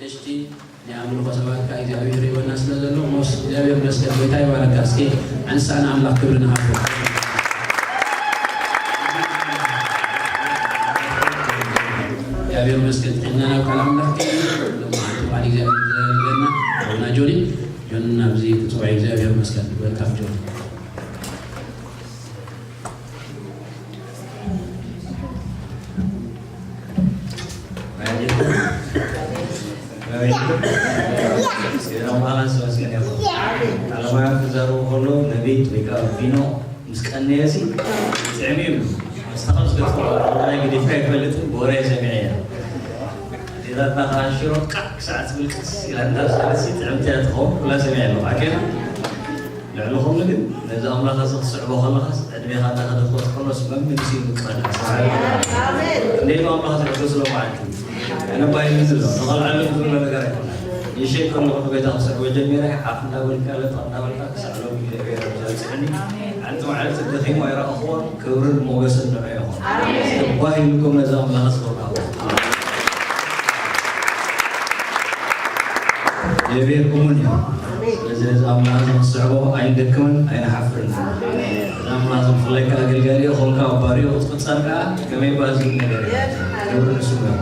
ደሽቲ ናይ ኣምልኾ ሰባት ከኣ እግዚኣብሔር ይበና ስለ ዘሎ ሞስ እግዚኣብሔር መስገን ጎይታ ይባረካ። እስኪ ኣንሳና ኣምላኽ ክብሪ ንሃቦ። እግዚኣብሔር መስገን ጥዕና ናብ ቃል ኣምላኽ ከ ሎማዓንቲ ቃል እግዚኣብሔር ዘረጋግለና ኣቡና ጆኒ ጆን ናብዚ ክፅውዕ እግዚኣብሔር መስገን። ወልካም ጆኒ። ኣለማውያን ክዛረቡ ከለዉ ነቢት ወይ ከዓ ቢኖ ምስ ቀነየ ሲ ጥዕም እዩ። ኣስተኻብ ዝገጥፎ ናይ ግዲፍካ ይፈልጥን ብወረ ሰሚዐ እያ። ኣዴታትና ከዓ ሽሮ ቃዕ ክሳዕ ትብል ቀስ ኢላ እንዳበሰለት ሲ ጥዕምቲ እያ ትኸውን። ኩላ ሰሚዐ ኣለኹ ኣኬና ልዕሊ ኩሉ ግን ነዚ ኣምላኽ እዚ ክትስዕቦ ከለኻስ ዕድሜኻ እንዳኸደ ክትወጽእ ከሎስ መምልሲ ይምቀል። ኣሜን። እንዴት ኣምላኽ ትሕግዝ ሎ ማለት እዩ። ኣነ ባይል ዝሎ ተቐልዓሉ ዝብሎ ነገር ኣይኮነ። ይሸይ ከለኹ ንቤታ ክስዕቦ ጀሚረ ሓፍ እንዳበልካ ለጥ እንዳበልካ ክሳዕ ሎሚ እግዚኣብሔር ኣብዚኣ ኣብፅሐኒ። ሓንቲ መዓልቲ ደኺሙ ኣይረኣኽዎን። ክብርን ሞገስን ንዑ ይኹን። ኣሜን። ባይልኩም ነዚ ኣምላኽ ስበካ። የቤርኩምን እዩ። ስለዚ ነዚ ኣምላኽ ንስዕቦ ኣይንደክምን ኣይንሓፍርን። እዚ ኣምላኽ ብፍላይ ከዓ ኣገልጋሊ እየ፣ ኾንካ ኣብ ባሪኡ ክትቅጸር ከዓ ከመይ ባዝን ነገር እዩ። ክብሪ ንስሙ ይኹን።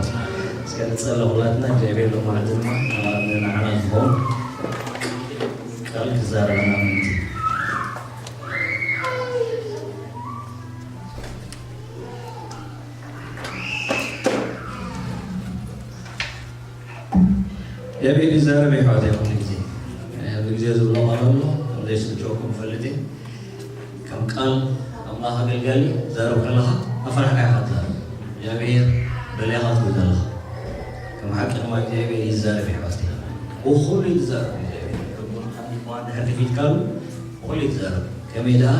እስከ ንጸለ ኩላትና እግዚኣብሔር ሎማዕንቲ ድማ ንዓና ዝኸውን ቃል ክዛረበና ምእንቲ። የቤት ይዛረብ ይሕዋት ኩሉ ግዜ ብግዜ ዝብሎ ቃል ኣሎ። ዘይስልችወኩም ፈልጥ እየ። ከም ቃል ኣምላኽ ኣገልጋሊ ትዛረብ ከለኻ ኣፈራሕካ ኢኻ ትዛረብ። እግዚኣብሔር በሊኻ ትብል ዘለኻ። ከም ሓቂ ድማ እግዚኣብሔር ይዛረብ ይሕዋት። ብኹሉ እዩ ዝዛረብ እግዚኣብሔር። ድሕር ከፊትካሉ ብኹሉ እዩ ዝዛረብ። ከመይ ደኣ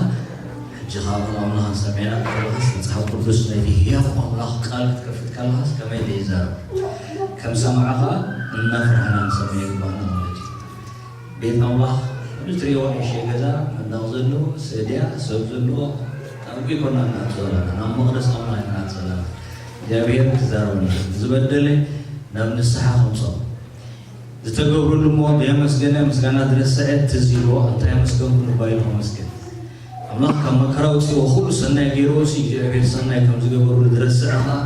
ሕጂ ኸዓ ከም ኣምላኽ ንሰሚዕና ከለኻስ መጽሓፍ ቅዱስ ናይቲ ህያው ኣምላኽ ቃል ክትከፍት ከለኻስ ከመይ ደኣ ይዛረብ። ከም ሰማዒ ኸዓ እናፈርሃና ንሰምዕ ይግባና ማለት እዩ። ቤት ኣምላኽ ከምዚ ትርእይዎ ንእሽተይ ገዛ መንደቕ ዘለዎ ስእድያ ሰብ ዘለዎ ኣብ ጎይኮና ንኣቱ ዘለና ናብ መቕደስ ኣምላኽ ኢና ንኣቱ ዘለና። እግዚኣብሔር ክዛረበና ዝበደለ ናብ ንስሓ ከምፅኦ ዝተገብረሉ እሞ ዘየመስገነ ምስጋና ዝረስዐ ትዝ ኢልዎ እንታይ ኣመስገንኩ ንባይሉ ከመስግን ኣምላኽ ካብ መከራ ኣውፅእዎ ኩሉ ሰናይ ገይርዎ ሲ እግዚኣብሔር ሰናይ ከም ዝገበሩሉ ዝረስዐ ኸዓ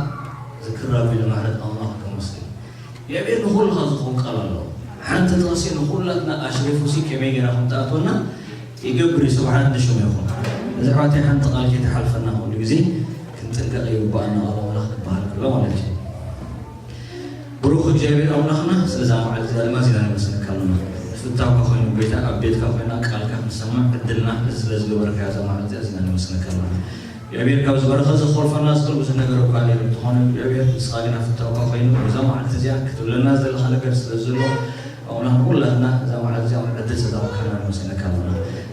ዝክር ኣቢሉ ምሕረት ኣምላኽ ከመስግን እግዚኣብሔር ንኹልኻ ዝኾን ቃል ኣለዎ ሓንቲ ጥቕሲ ንኹላትና ኣሽሪፉ ሲ ከመይ ገይራ ከም ትኣትወና ይገብር እዩ ስብሓት ንሽሙ ይኹን እዚ ኣሕዋተይ ሓንቲ ቃል ከይትሓልፈና ኩሉ ግዜ ክንጥንቀቕ ይግባኣና ቃል ኣምላኽ ክበሃል ከሎ ማለት እዩ ብሩኽ እግዚኣብሔር ኣምላኽና ስለዛ መዓልቲ እዚኣ ድማ እዚና ነመስግነካ ኣለና። ፍታውካ ኮይኑ ጎይታ ኣብ ቤትካ ኮይና ቃልካ ክንሰምዕ ዕድልና እዚ ስለ ዝገበርካ እዛ መዓልቲ እዚና ነመስግነካ ኣለና። እግዚኣብሔር ካብ ዝበረኸ ዝኾልፈና ዝኽእል ብዙሕ ነገር እኳ ነይሩ እንተኾነ እግዚኣብሔር ንስኻ ግና ፍታውካ ኮይኑ እዛ መዓልቲ እዚኣ ክትብለና ዘለኻ ነገር ስለ ዘሎ ኣምላኽ ንኩላትና እዛ መዓልቲ እዚኣ ዕድል ስለ ዝሃብካና ነመስግነካ ኣለና።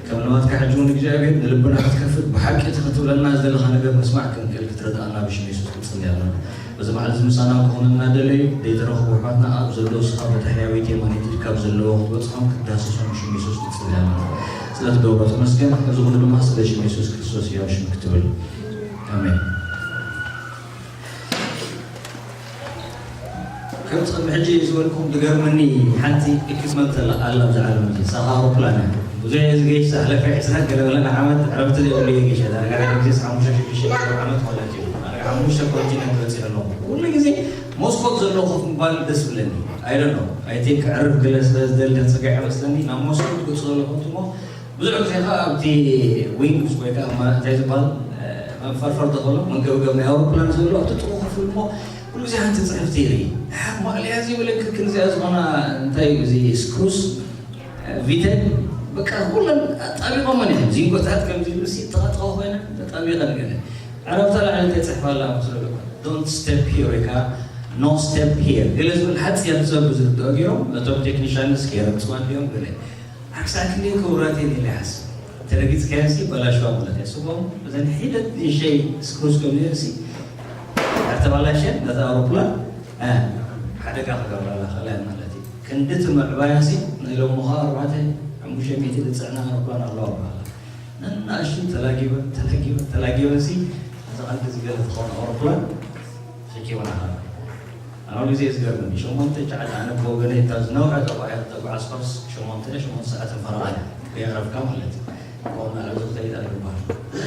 ከም ልማድካ ሕጂ እውን እግዚኣብሔር ንልብና ክትከፍት ብሓቂ እቲ ክትብለና ዘለኻ ነገር ምስማዕ ክንክእል ክትረድኣና ብሽም የሱስ ክንጽሊ ኣለና። በዚ መዓልቲ ምሳና ክኾኑ እናደለዩ ዘይተረኽቡ ኣሕዋትና ኣብ ዘለዉ ስኻ በታ ሕያወይቲ የማነይቲ ካብ ዘለዉ ክትበጽሖም ክትዳስሶም ብሽም የሱስ ንጽሊ ኣለና። ስለ ትገብሮ ተመስገን። እዚ ኩሉ ድማ ስለ ሽም የሱስ ክርስቶስ ሕያው ሽም ክትብል ኣሜን። ከም ቅድሚ ሕጂ ዝበልኩም ዝገርመኒ ሓንቲ ኢኩፕመንት ኣላ ኣብዚ ዓለም እዚ ሳኻ ኣውሮፕላን እያ ብዙሕ እየ ዝገይሽ ዝሓለፈ ዕስራን ገለበለን ዓመት ዕረፍቲ ዘይብሉ እየ ገይሸ ዳርጋ ሓደ ግዜ ሓሙሽተ ሽዱሽተ ዓመት ማለት እዩ ሓሙሽተ ኮንቲነንት በፂሐ ኣለኹ ኩሉ ግዜ ሞስኮት ዘለዎ ኮፍ ምባል ደስ ብለኒ ኣይደኖ ኣይ ቲንክ ክዕርፍ ገለ ስለ ዝደሊ ተፀጋዒ መስለኒ ናብ ሞስኮት ገፁ ዘሎ ኮንትሞ ብዙሕ ግዜ ከዓ ኣብቲ ዊንግስ ወይ ከዓ እንታይ ዝበሃል መንፈርፈር ተኸሎ መንገብገብ ናይ ኣውሮፕላን ዘሎ ኣብቲ ጥሩ ክፍል እሞ ኩሉ ግዜ ሓንቲ ፅሕፍቲ ይርኢ ማእለያ ዘይብለ ክክል እዚኣ ዝኾና እንታይ እዚ ስክሩስ ቪተን በቃ ኩለን ኣጣቢቖመን እዮም ዚንጎታት ከምዚ ኢሉ ሲ ተቐጥቀ ኮይነ ተጣቢቐን ገለ ዕረብታ ላዕሊ እንታይ ፅሕፋ ኣላ መስለኩም don't step here ወይ ከዓ no step here ገለ ዝብል ሓፂር ሰብ ዝርድኦ ገይሮም ነቶም ቴክኒሻንስ ከይረግፅዋ እንዲኦም ገለ ኣክሳክሊ ክውራት እየን ኢለ ይሓስብ ተረጊፅካዮ ሲ በላሸዋ ማለት እያ ስቦም እዘን ሒደት ንእሸይ ስክሩስ ከም ነይሩ ሲ ኣተባላሸን ነታ ኣውሮፕላን ሓደጋ ክገብራላ ክእላ ማለት እዩ ክንድቲ ምዕባያ ሲ ናይ ሎምኻ ኣርባዕተ ሓሙሽተ ሚእቲ ዝፅዕና ኣውሮፕላን ኣለዋ በሃላ ነናእሽቱ ተላጊበን ተላጊበን ተላጊበን ሲ ነዚ ቀንዲ ዝገለ ዝኾነ ኣውሮፕላን ተሸኪመን ኣኸላ ኣነ ኩሉ ግዜ ዝገርመኒ ሸሞንተ ቻዕት ኣነ ብወገነይ እታ ዝነውሐት ኣባያ ተጓዓዝኳስ ሸሞንተ ሸሞንተ ሰዓት ፈረቓ እያ ከየዕረፍካ ማለት እዩ። ከምኡ ናብ ዝኸይድ ኣይግባእ።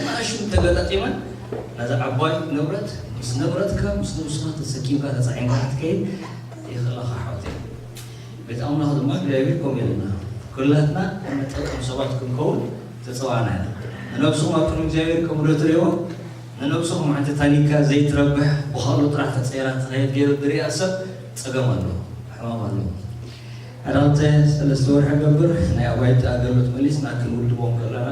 ንኣሽቱ ተገጣጢመን ነዛ ዓባይ ንብረት ምስ ንብረትካ ምስ ነብስኻ ተሰኪምካ ተጻዒንካ ክትከይድ ይኽእለኻ ሓወተይ። ቤት ኣምላኽ ድማ እግዚኣብሔር ከምኡ ኢሉና ኩላትና እንጠቅም ሰባት ክንከውን ተጸዋዕና ኢና። ንነብስኹም ኣብ ቅድሚ እግዚኣብሔር ከም ዶ ትርእይዎ ንነብስኹም ሓንቲ ታኒካ ዘይትረብሕ ብኻልኦ ጥራሕ ተጸይራ ትኸይድ ገይሩ ዝርእያ ሰብ ጸገም ኣለዎ፣ ሕማም ኣለዎ። ሓደ ክልተ ሰለስተ ወርሒ ገብር ናይ ኣባይቲ ኣገልግሎት መሊስና ክንውድቦም ከለና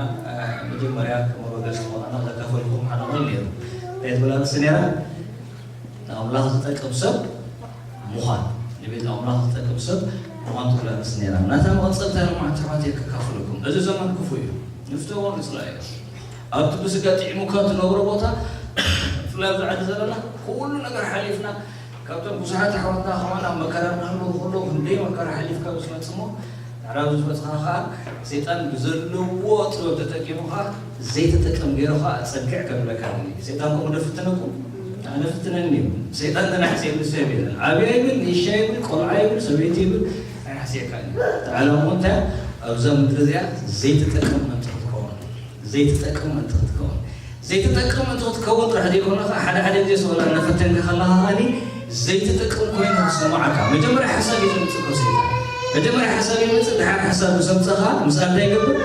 መጀመርያ ከም መበገሲ ምዃና ዘካፈልኩም ሓደ ኾን ነይሩ እንታይ ትብል ኣርእስቲ ነይራ? ንኣምላኽ ዝጠቅም ሰብ ምዃን ንቤት ኣምላኽ ዝጠቅም ሰብ ምዃን ትብል ኣርእስቲ ነይራ። ናታ መቐጸልታ ድማ ኣሕዋት የከካፍለኩም። እዚ ዘመን ክፉእ እዩ። ንፍተዎ ንጽላዮ ኣብቲ ብስጋ ጥዕሙካ ትነብሮ ቦታ ብፍላይ ኣብዚ ዓዲ ዘለና ኩሉ ነገር ሓሊፍና ካብቶም ብዙሓት ኣሕዋትና ከማን ኣብ መከራ እናሃለዉ ከለዉ ክንደይ መከራ ሓሊፍካ ዝመጽ እሞ ናብዚ ዝመጽኻ ከዓ ሰይጣን ብዘለዎ ጥበብ ተጠቂሙ ከዓ ዘይተጠቀም ገይሩ ከዓ ኣጸግዕ ከብለካ ሰይጣን ከምኡ ደፍትነኩም ኣነፍትነኒ እዩ ሰይጣን ተናሕሰ ይብል ሰብ የለን ዓብያ ይብል ንእሻ ይብል ቆልዓ ይብል ሰበይቲ ይብል ኣይናሕስየካ እዩ ተዓላሙ እንታይ ኣብዛ ምድሪ እዚኣ ዘይተጠቀም መንጥር ትኸውን ዘይትጠቅም ምእንቲ ክትከውን ዘይትጠቅም ምእንቲ ክትከውን ጥራሕ ዘይኮነ ከዓ ሓደ ሓደ ግዜ ሰውላ እናፈተንካ ከለካ ከኒ ዘይትጠቅም ኮይኑ ክስማዓካ መጀመርያ ሓሳብ እዩ ዘምፅእ ኮ ሰይጣን መጀመርያ ሓሳብ ይመፅእ ድሓር ሓሳብ ምስ ኣምፀኻ ምስ ኣንታይ ይገብር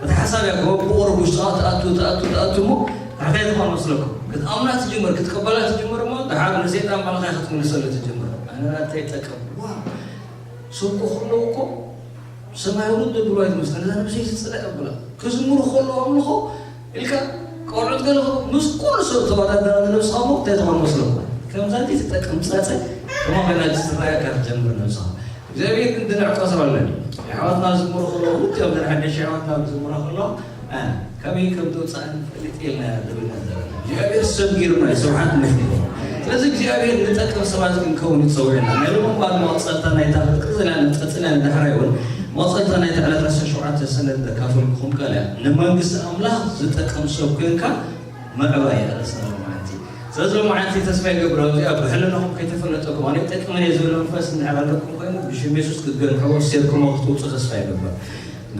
እቲ ሓሳብ እያ ብቁሩብ ውሽጥኻ ትኣቱ ትኣቱ ትኣቱ እሞ ታሕታይ ዝኾን መስለኩም ክትኣምና ትጅምር ክትቀበላ ትጅምር እሞ ድሓር ንሰይጣን ባዕልኻ ክትምልሰሉ ትጅምር ኣነ ናተይ ጠቅም ዋ ሰብኮ ከለዉ እኮ ሰማይ ውርድ ብሎ ኣይትመስለን እዛ ነብሰይ ትፅላእ ብላ ክዝምሩ ከለዉ ኣምልኾ ኢልካ ቆልዑት ገለ ምስ ኩሉ ሰብ ተወዳደራ ነብስኻ እሞ እንታይ ትኾን መስለኩም ከምዛ እንዲ ትጠቅም ፀፀ ከማ ኮይና ትረኣየካ ትጀምር ነብስኻ እግዚኣብሔር ግን ድንዕ ቆስሮ ኣለኒ ኣሕዋትና ዝምሩ ከለዉ ክልቲኦም ዘን ሓደሽ ኣሕዋትና ዝምራ ከለዉ ከመይ ከም ተውፅኣኒ ፈልጥ ኢልና ዝብል ነገር እግዚኣብሔር ሰብ ገይሩና እዩ ስብሓት ንፍቶ ስለዚ እግዚኣብሔር ንጠቅም ሰባት ክንከውን ይፀውዕና ናይ ሎም እምበኣር መቐፀልታ ናይታ ክትቅፅል እያ ንፀፅል እያ ንዳሕራይ እውን መቐፀልታ ናይታ ዕለት ዓሰርተ ሸውዓተ ሰነ ዘካፈልኩኹም ቃል እያ ንመንግስቲ ኣምላኽ ዝጠቅም ሰብ ኮይንካ ምዕባይ እያ ርእስና ሎማዓንቲ ስለዚ ሎማዓንቲ ተስፋ ይገብር ኣብዚኣ ብሕልናኹም ከይተፈለጠኩም ኣነ ይጠቅመን እየ ዝብል መንፈስ እንድሕር ኣለኩም ኮይኑ ብሽም የሱስ ክትገንሕዎ ሴርኩሞ ክትውፁ ተስፋ ይገብር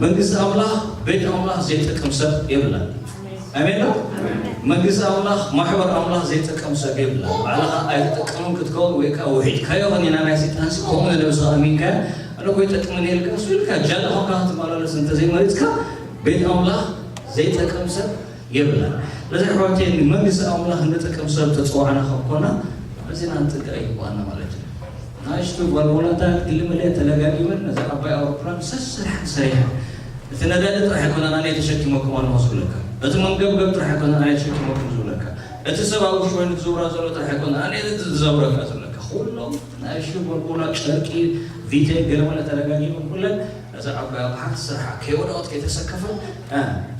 መንግስቲ ኣምላኽ ቤት ኣምላኽ ዘይጠቅም ሰብ የብላን ኣሜን ዶ መንግስቲ ኣምላኽ ማሕበር ኣምላኽ ዘይጠቅም ሰብ የብላን ባዕልኻ ኣይተጠቀሙን ክትከውን ወይ ከዓ ውሒድካዮ ኸኒና ናይ ሰይጣንሲ ከምኡ ንነብስኻ ኣሚንካ ኣነ ኮ ይጠቅመን የልካ እሱ ኢልካ ጃላ ኾንካ ክትመላለስ እንተዘይመሪፅካ ቤት ኣምላኽ ዘይጠቅም ሰብ የብላን ነዚ ኣሕዋተይ መንግስቲ ኣምላኽ ንጠቅም ሰብ ተፀዋዕና ከም ኮና እዚ ንክንጥንቀቕ ይግባኣና ማለት እዩ ንኣሽቱ ጓልጎላታት ግልምለ ተለጋጊመን ነዚ ዓባይ ኣውሮፕላን ሰስርሐን ሰሪሐን እቲ ነዳዲ ጥራሕ ኣይኮነን ኣነ ተሸኪመኩም ኣለኹ ዝብለካ እቲ መንገብገብ ጥራሕ ኣይኮነን ኣነ ተሸኪመኩም ዝብለካ እቲ ሰብ ኣብ ውሽጢ ኮይኑ ዝዝውራ ዘሎ ጥራሕ ኣይኮነን ኣነ ዝዛውረካ ዝብለካ ኩሎም ንኣሽቱ ጓልጎላ ጨርቂ ቪቴ ገለመለ ተለጋጊመን ኩለን ነዛ ዓባይ ኣቕሓ ክትሰርሓ ከይወደቐት ከይተሰከፈት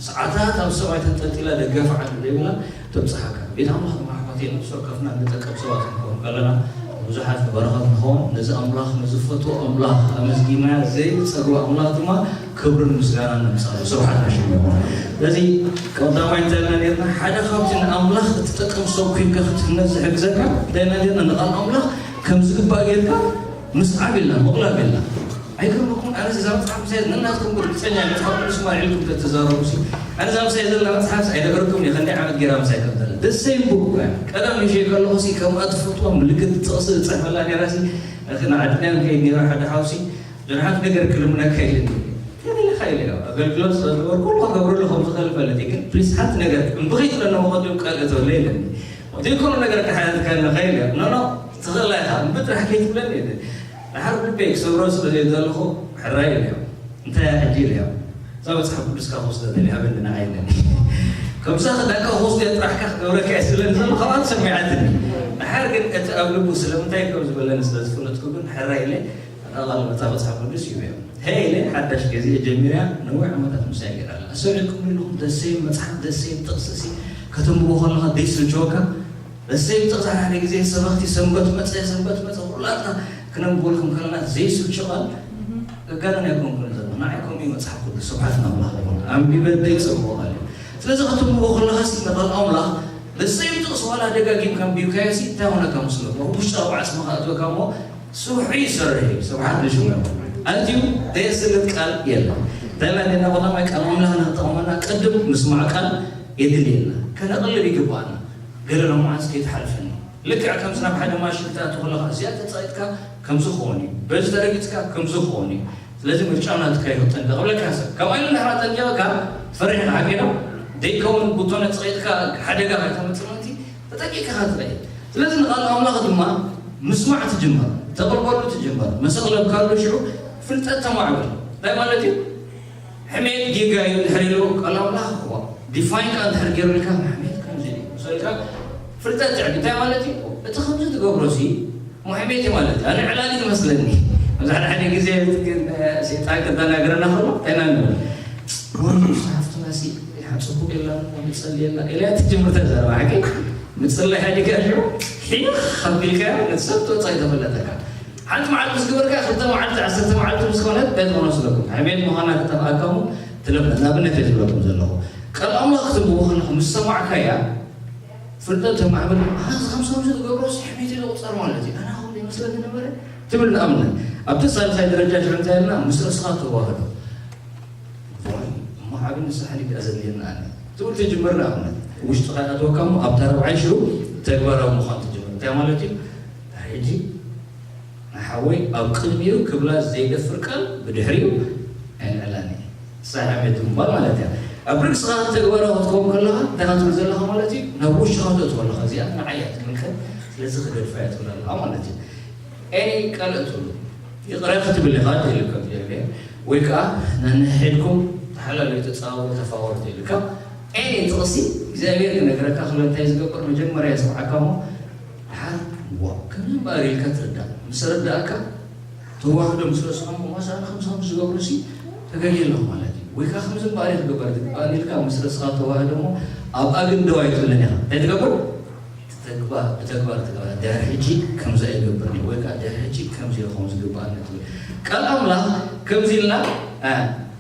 ሰዓታት ኣብ ሰማይ ተንጠልጢላ ደገፍ ዓንዲ ዘይብላ ተብፅሓካ ቤት ኣምላኽ ድማ ኣሕዋተይ ነብሲ ወከፍና ንጠቅም ሰባት ክንከውን ከለና ብዙሓት ንበረኸት ንኸውን ነዚ ኣምላኽ ንዝፈትዎ ኣምላኽ ኣመስጊና ዘይፀግቦ ኣምላኽ ድማ ክብርን ምስጋናን ነምፃሉ ስብሓት ንሽሙ ይኹን ስለዚ ቀዳማይ እንታይ ኢና ነርና ሓደ ካብቲ ንኣምላኽ እትጠቅም ሰብ ኮይንካ ክትህነፅ ዝሕግዘካ እንታይ ኢና ነርና ንቓል ኣምላኽ ከም ዝግባእ ጌርካ ምስዓብ ኢልና ምቕላብ ኢልና ኣይገርመኩም ኣነ እዛ መፅሓፍ ምሳይ ነናትኩም ብርግፀኛ መፅሓፍ ቅዱስ ማልዒልኩም ተተዛረቡ ሲ ኣነ እዛ ምሳይ ዘላ መፅሓፍ ኣይነገርኩም እየ ከንደይ ዓመት ገይራ ምሳይ ከም ዘላ ደሰይ ቡክ እያ ቀደም ንሸይ ከለኹ ሲ ከምኣ ትፈትዋ ምልክት ጥቕሲ ዝፅሕፈላ ነይራ ሲ ንዓድናዮም ከይድ ነይራ ሓደ ሓውሲ ዞን ሓንቲ ነገር ክልምነካ ኢልኒ ከመይ ኢልካ ኢለ ኣገልግሎት ስለ ዝገበርኩ ኩሉ ክገብረሉ ከም ዝኽእል ፈለጥ ግን ፕሊስ ሓንቲ ነገር እምብኺ ትብለኒ መቐዲም ቃል እተወለ ኢለኒ ዘይኮነ ነገር ክሓተትካ ንኸይል እያ ኖኖ ትኽእላ ኢኻ እምቢ ጥራሕ ከይትብለኒ ኢለ ንሓር ልበይ ክሰብሮ ስለ ዘለኹ ሕራይ ኢለዮ እንታይ ሕጂ ኢለዮ እዛ መፅሓፍ ቅዱስካ ክወስደ ደሊ ሃበኒ ንዓይ ኢለኒ ከምዛ ክዳካ ክወስደ ጥራሕካ ክገብረካ እየ ስለኒ ዘሎ ካብኣ ተሰሚዓትኒ ንሓር ግን እቲ ኣብ ልቡ ስለምንታይ ከም ዝበለኒ ስለ ዝፈለጥኩ ግን ሕራይ ኢለ ኣቓል መታ መፅሓፍ ቅዱስ እዩ እዮም ሄ ኢለ ሓዳሽ ገዜ ጀሚርያ ነዊሕ ዓመታት ምሳይ ገይራ ኣላ ሰሚዕኩም ኢልኩም ደሰይም መፅሓፍ ደሰይም ጥቕስሲ ከተንብቦ ከለኻ ደይስልችወካ እሰይ ብጥቕሳ ሓደ ግዜ ሰበኽቲ ሰንበት መፀ ሰንበት መፀ ኩላትና ክነንብበልኩም ከለና ዘይስልቹ ቃል እጋነን ኣይኮንኩን ዘሎ ንዓይ ከምኡ መፅሓፍ ቅዱስ ስብሓት ናምላኽ ይኹን ኣንቢበ ዘይፀብቆ ቃል እዩ ስለዚ ከተንብቦ ከለኻሲ ንቃል ኣምላኽ The same ጥቕሲ ዋላ ደጋጊምካ ኣንቢብካዮ ሲ እንታይ ኾነካ መስለኩም? ኣብ ውሽጣዊ ዓጽምኻ ኣእትወካ እሞ ስርሑ ይሰርሕ እዩ። ስብሓት ንሽሙ። ኣዝዩ ዘየስልጥ ቃል የለን። እንታይ ኢልና እንዲና ቀዳማይ ቃል ኣምላኽ ንኽጠቕመና ቅድም ምስማዕ ቃል የድልየና። ከነቕልብ ይግባኣና። ገለ ሎማዓንስ ከይትሓልፈኒ። ልክዕ ከምዚ ናብ ሓደ ማሽን ክትኣቱ ከለኻ እዚኣ ተጻቒጥካ ከምዚ ክኸውን እዩ። በዚ ተረጊጽካ ከምዚ ክኸውን እዩ። ስለዚ ምርጫ ናትካ እዩ። ጠንቀቕ ብለካ ሰብ። ከምኣ ኢሉ እንድሕር ኣጠንቂቐካ ትፈርሕ ኢኻ፣ ሓቂ ዶ? ዘይከውን ቡቶነ ጸቒጥካ ሓደጋ ከይተምጽእ ምእንቲ ተጠንቂቕካ ትኸይድ። ስለዚ ንቓል ኣምላኽ ድማ ምስማዕ ትጅምር፣ ተቕርበሉ ትጅምር። ምስ ኣቕለብካሉ ሽዑ ፍልጠት ተማዕብል። እንታይ ማለት እዩ? ሕሜት ጌጋ እዩ እንድሕር ኢሉ ቃል ኣምላኽ እኮ ዲፋይን ከኣ እንድሕር ገይሩልካ፣ ሕሜት ከምዚ እዩ ምስ በልካ ፍልጠት ትዕቢ። እንታይ ማለት እዩ? እቲ ከምዚ ትገብሮ ሲ እሞ ሕሜት እዩ ማለት እዩ። ኣነ ዕላል እዩ ዝመስለኒ። ኣብዚ ሓደ ሓደ ግዜ ግን ሰይጣን ክደናግረና ከሎ እንታይ ኢና ንብል? ወይ ንሳ ሃፍትና ሲ ጽቡቕ የላን እሞ ንጸሊ የላ ኢላ እያ ትጅምር ተዛረባ። ሓቂ ምጽላይ ሓዲጋ ሽዑ ሒኽ ኣቢልካዮ ነቲ ሰብ ትወጻእ ይተፈለጠካ። ሓንቲ መዓልቲ ምስ ገበርካ ክልተ መዓልቲ ዓሰርተ መዓልቲ ምስ ኮነት እንታይ ትኾኖ ስለኩም ሕሜት ምዃና ክጠፍኣካ እሞ ትለምድ። ንኣብነት እየ ዝብለኩም ዘለኹ። ቃል ኣምላኽ ክትንብቦ ከለኹ ምስ ሰማዕካያ ፍልጠት ተማዕብል። ኣነ እዚ ከምዚ ከምዚ ዝገብሮ ሲ ሕሜት እዩ ዝቑጸር ማለት እዩ። ኣነ ከምኡ ይመስለኒ ነበረ ትብል። ንኣብነት ኣብቲ ሳልሳይ ደረጃ ሽዑ እንታይ ኢልና ምስ ርእስኻ ተዋህዶ። እሞ ዓቢ ንስሓ ድዩ ዘድልየና ኣነ ትብል ትጅምር። ንኣብነት ውሽጥኻ ኣትወካ እሞ ኣብታ ራብዓይ ሽዑ ተግባራዊ ምዃን ትጅምር። እንታይ ማለት እዩ? ሕጂ ንሓወይ ኣብ ቅድሚኡ ክብላ ዘይደፍር ቃል ብድሕሪኡ ኣይልዕላን እየ። ንሳ ሕሜት ብምባል ማለት እያ። ኣብ ርእስኻ ተግባራዊ ክትከውን ከለኻ እንታይ ኢኻ ትብል ዘለኻ ማለት እዩ? ናብ ውሽጥኻ ተእትዎ ኣለኻ። እዚኣ ንዓይ እያ ትምልከት፣ ስለዚ ክገድፋ እያ ትብል ኣለኻ ማለት እዩ። ኤኒ ቃል እትብሉ ይቕረ ክትብል ኢኻ ትህልከ እግዚኣብሔር፣ ወይ ከዓ ነንሕድኩም ተሓላለዩ ተፃወሩ ተፋወሩ ትህልካ። ኤኒ ጥቕሲ እግዚኣብሔር ክነግረካ ክሎ እንታይ ዝገብር መጀመርያ የስምዓካ እሞ ድሓር ዋ ከምዚ እምበኣር ኢልካ ትርዳእ። ምስ ረዳእካ ተዋህዶ ምስ ረስዖም እሞ ሳና ከምዚ ከምዚ ዝገብሩ ሲ ተገይሩ ኣለኹ ማለት እዩ። ወይ ከዓ ከምዚ እምበኣር ክገብር ዝግባእ ኢልካ ምስ ረስኻ ተዋህዶ እሞ ኣብኣ ግን ደው ኣይትብልን ኢኻ። እንታይ ትገብር? ተግባር ብተግባር ትግባር። ድሕሪ ሕጂ ከምዚ ኣይገብርን እየ ወይ ከዓ ድሕሪ ሕጂ ከምዚ ይኸውን ዝግባኣኒ ትብል። ቃል ኣምላኽ ከምዚ ኢልና እ፣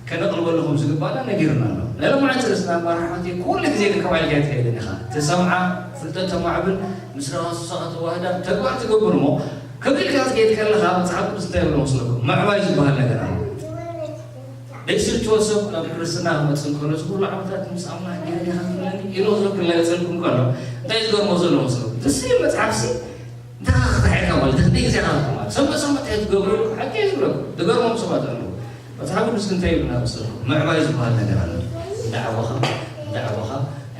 ከነቕርበሉ ከም ዝግባኣና ነጊርና ኣሎ። ናይ ሎማዓንቲ ርእስና ኣማራሕቲ ኩሉ ግዜ ግን ከምኣ ኢልካ ኣይትኸይድን ኢኻ። ትሰምዓ፣ ፍልጠት ተማዕብል፣ ምስ ረኸሱሳ ተዋህዳ ተግባር ትገብር እሞ ከምዚ ኢልካ ክትከይድ ከለኻ መጽሓፍ ቅዱስ እንታይ ይብሎ መስለኩም? ምዕባይ ዝበሃል ነገር ኣሎ። ደይ ስልትወ ሰብ ናብ ክርስትና ክመጽእ እንከሎ፣ እዚ ኩሉ ዓመታት ምስ ኣምላኽ ጌጋ ዲኻ ትብለኒ ኢሉ ክዘክር ላገጸልኩም ከሎ፣ እንታይ ዝገርሞ ዘሎ መስለኩም? እቲ ስም መጽሓፍሲ እንታይ ክትሓይካ ማለት፣ ክንደይ ግዜ ኢኻ ክትማል? ሰንበት ሰንበት እንታይ ትገብሩ? ሓቂ እዩ ዝብለኩም። ዝገርሞም ሰባት ኣለዉ። መጽሓፍ ቅዱስ እንታይ ይብልና መስለኩም? ምዕባይ ዝበሃል ነገር ኣሎ። እንዳዓበኻ፣ እንዳዓበኻ፣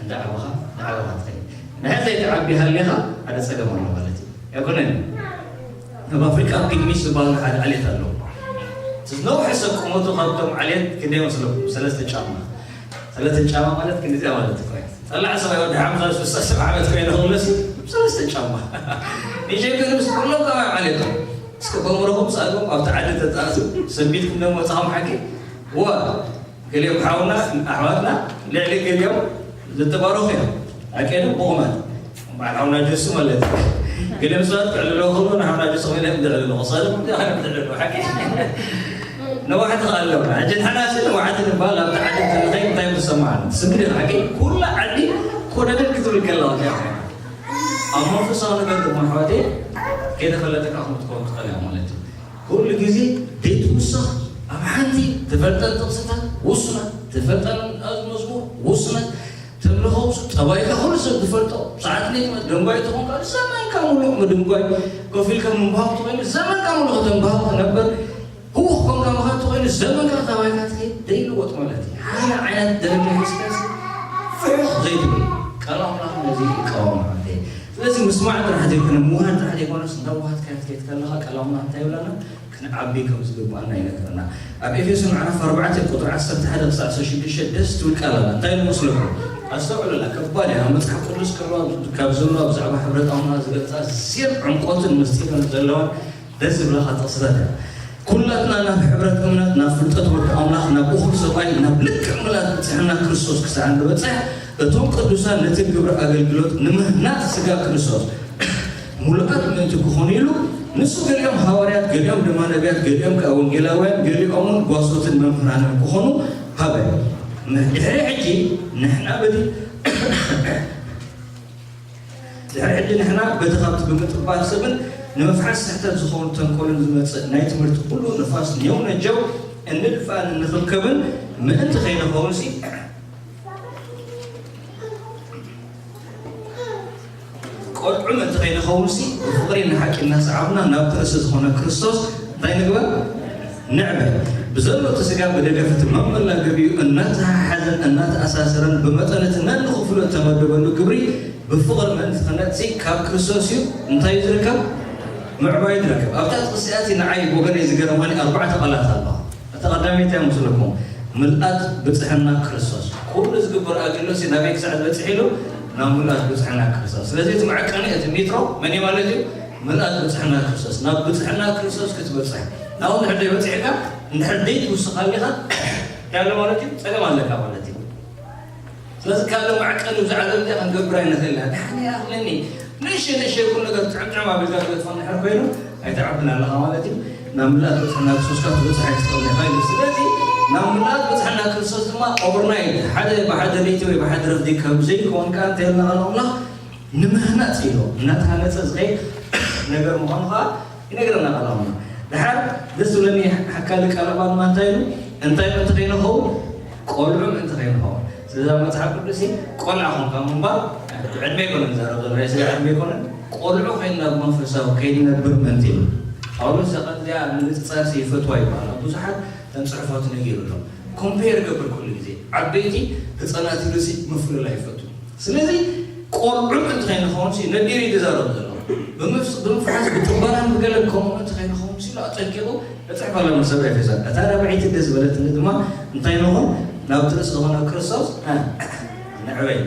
እንዳዓበኻ፣ እንዳዓበኻ ትኸይድ። እንድሕር ዘይትዓቢ ሃሊኻ ሓደ ጸገም ኣሎ ማለት እዩ። ኣይኮነን? ኣብ ኣፍሪቃ ፒግሚስ ዝበሃሉ ሓደ ዓሌት ኣለዉ። እቲ ዝነውሐ ሰብ ቁመቱ ካብቶም ዓሌት ክንደይ መስለኩም? ሰለስተ ጫማ። ሰለስተ ጫማ ማለት ክንዲዚኣ ማለት እኮ እያ። ጠላዕ ሰብኣይ ወዲ ሓምሳ ሽሳ ሰብዓ ዓመት ኮይነ ክብለሲ ሰለስተ ጫማ። ንጀግር ምስ ኩሎም ከማይ ዓሌት እዮም። እስከ በምረኹም ስኣልዎም ኣብቲ ዓዲ ተጣእሱ ሰንቢትኩም ደሞ መጻኹም ሓቂ ዋ ገሊኦም ሓውና ኣሕዋትና ልዕሊ ገሊኦም ዝተባረኹ እዮም። ኣቀድም ብቑመት በዓል ሓውና ጀሱ ማለት እዩ። ገሊኦም ሰባት ክዕልሎ ከሎ ንሓውና ጀሱ ኮይነ ምድዕልሎ ክሳዶም ምድዕልሎ ሓቂ ነዋሕቲ ከ ኣለውና። ሕጂ ንሕና ስለ ነዋሕቲ ንበሃል ኣብቲ ዓዲ እንተንኸይድ እንታይ ምስ ሰማዕና? ስግዲ ሓቂ ኩላ ዓዲ ኮደደድ ክትብል ከላ እዚኣ ኮይና። ኣብ መንፈሳዊ ነገር ድማ ኣሕዋተይ ከይተፈለጠካ ከም ትከውን ትኽእል እያ ማለት እዩ። ኩሉ ግዜ ዘይትውሰኽ ኣብ ሓንቲ ትፈልጠን ጥቕስታት ውሱናት፣ ትፈልጠን መዝሙር ውሱናት፣ ተምልኾ ውሱ-፣ ጠባይካ ኩሉ ሰብ ዝፈልጦ፣ ሰዓት ለይቲ ደንጓይ ትኾንካ፣ ዘመንካ ሙሉእ ምድንጓይ፣ ኮፍ ኢልካ ምንባብ ትኾይኑ፣ ዘመንካ ሙሉእ ከተንባብ ትነብር፣ ህውኽ ኮንካ ምኻድ ትኾይኑ፣ ዘመንካ ጠባይካ ትኸይድ፣ ዘይልወጥ ማለት እዩ። ሓደ ዓይነት ደረጃ ሒዝካስ ፍሑኽ ዘይትብል፣ ቃል ኣምላኽ ነዚ ይቃወም ማለት እዩ። ስለዚ ምስማዕ ጥራሕ ዘይኮነ፣ ምውሃድ ጥራሕ ዘይኮነስ፣ እንዳዋሃድካ ክትከይድ ከለኻ፣ ቃል ኣምላኽ እንታይ ይብለና? ክንዓቢ ከም ዝግባኣና ይነግረና። ኣብ ኤፌሶን ምዕራፍ ኣርባዕተ ቁጽሪ ዓሰርተ ሓደ ክሳዕ ዓሰርተ ሽዱሽተ ደስ ትብል ቃል ኣላ። እንታይ ኢሉ መስለኩም? ኣስተውዕሉላ፣ ከባድ እያ። ኣብ መጽሓፍ ቅዱስ ከለዋ ካብ ዘለዋ ብዛዕባ ሕብረት ኣምላኽ ዝገልጻ ኣዝየን ዕምቆትን ምስጢርን ዘለዋን ደስ ዝብላኻ ጥቕስታት እያ። ኩላትና ናብ ሕብረት እምነት፣ ናብ ፍልጠት ወዲ ኣምላኽ፣ ናብ እኹል ሰብኣይ፣ ናብ ልክዕ ምልኣት ንጽሕና ክርስቶስ ክሳዕ እንበጽሕ፣ እቶም ቅዱሳን ነቲ ግብሪ ኣገልግሎት ንምህናጽ ስጋ ክርስቶስ ምሉኣት ምእንቲ ክኾኑ ኢሉ፣ ንሱ ገሊኦም ሃዋርያት፣ ገሊኦም ድማ ነቢያት፣ ገሊኦም ከኣ ወንጌላውያን፣ ገሊኦምን ጓሶትን መምህራንን ክኾኑ ሃበ። ድሕሪ ሕጂ ንሕና በቲ ድሕሪ ሕጂ ንሕና በቲ ካብቲ ብምጥባር ሰብን ንምፍሓስ ስሕተት ዝኸውን ተንኮልን ዝመጽእ ናይ ትምህርቲ ኩሉ ንፋስ ኔው ነጀው እንድፋእን እንኽብከብን ምእንቲ ከይንኸውንሲ ቆልዑ ምእንቲ ከይንኸውንሲ ብፍቕሪ ንሓቂ እናሰዓብና ናብቲ ርእሲ ዝኾነ ክርስቶስ እንታይ ንግበር? ንዕበ። ብዘሎ እቲ ስጋ ብደገፍ እቲ መመላገቢኡ እናተሓሓዘን እናተኣሳሰረን ብመጠን እቲ ነንኽፍሉ እተመደበሉ ግብሪ ብፍቕሪ ምእንቲ ክነጥሲ ካብ ክርስቶስ እዩ እንታይ እዩ ዝርከብ? ምዕባይ ዝርከብ። ኣብታ ጥቕሲ እቲኣ ንዓይ ወገነይ ዝገረማኒ ኣርባዕተ ቃላት ኣለዋ። እታ ቀዳመይቲ እንታይ መስለኩም? ምልኣት ብጽሕና ክርስቶስ። ኩሉ ዝግበር ኣገልግሎት ናበይ ክሳዕ ዝበጽሕ ኢሉ? ናብ ምልኣት ብጽሕና ክርስቶስ። ስለዚ እቲ መዐቀኒ እቲ ሜትሮ መን እዩ ማለት እዩ? ምልኣት ብጽሕና ክርስቶስ። ናብ ብጽሕና ክርስቶስ ክትበጽሕ። ናብኡ እንድሕር ዘይበጺሕካ፣ እንድሕር ዘይትውስኽ ሃሊኻ፣ እንታይ ኣሎ ማለት እዩ? ጸገም ኣለካ ማለት እዩ። ስለዚ ካልእ መዐቀኒ ኣብዚ ዓለም እዚኣ ክንገብር ኣይንኽእል ኢና። ደሓን ይኣኽለኒ። ንእሽተይ ንእሽተይ ኩሉ ነገር ጥዕም ጥዕም ኣቢልካ ትገድፎ እንድሕር ኮይኑ ኣይትዓብን ኣለኻ ማለት እዩ። ናብ ምልኣት ብጽሕና ክርስቶስ ካብ ትበጽሕ ኣይትኽእልን ኢኻ ኢሉ። ስለዚ ናብ ምልኣት ብጽሕና ክርስቶስ ድማ ኦቨርናይት ሓደ ብሓደ ለይቲ ወይ ብሓደ ረፍዲ ከም ዘይኮን ከኣ እንታይ ኢልና ቃል ኣምላኽ ንምህናጽ ኢሉ እናተሃነጸ ዝኸይድ ነገር ምዃኑ ከኣ ይነግረና ቃል ኣምላኽ። ድሓር ደስ ዝብለኒ ሓካሊ ቃል ኣባ ድማ እንታይ ኢሉ? እንታይ ምእንቲ ከይንኸውን? ቆልዑ ምእንቲ ከይንኸውን። ስለዚ ኣብ መጽሓፍ ቅዱስ ቆልዓ ኾንካ ምንባር ዕድመ ኣይኮነን ዝዛረብ ዘሎ፣ ናይ ስጋ ዕድመ ኣይኮነን። ቆልዑ ኮይንና ብመንፈሳዊ ከይንነብር ምእንቲ ኢሉ። ጳውሎስ እዛ ቃል እዚኣ ንምንጽጻር ይፈትዋ ይበሃል። ኣብ ብዙሓት ተን ጽሑፋቱ ነጊሩ ኣሎ። ኮምፔር ገብር ኩሉ ግዜ ዓበይቲ ህጻናት ኢሉ ሲ ምፍልላይ ይፈቱ። ስለዚ ቆልዑ ምእንቲ ከይንኸውን ሲ ነጊሩ እዩ ዝዛረብ ዘሎ። ብምፍ- ብምፍሓስ ብጥበራን ብገለን ከምኡ ምእንቲ ከይንኸውን ሲሉ ኣጠንቂቑ እጽሕፍ ኣሎ። ሰብ ኤፌሶን እታ ራብዐይቲ ደስ ዝበለትኒ ድማ እንታይ ንኹን ናብ ትርእስ ዝኾነ ክርስቶስ እ፣ ንዕበይ።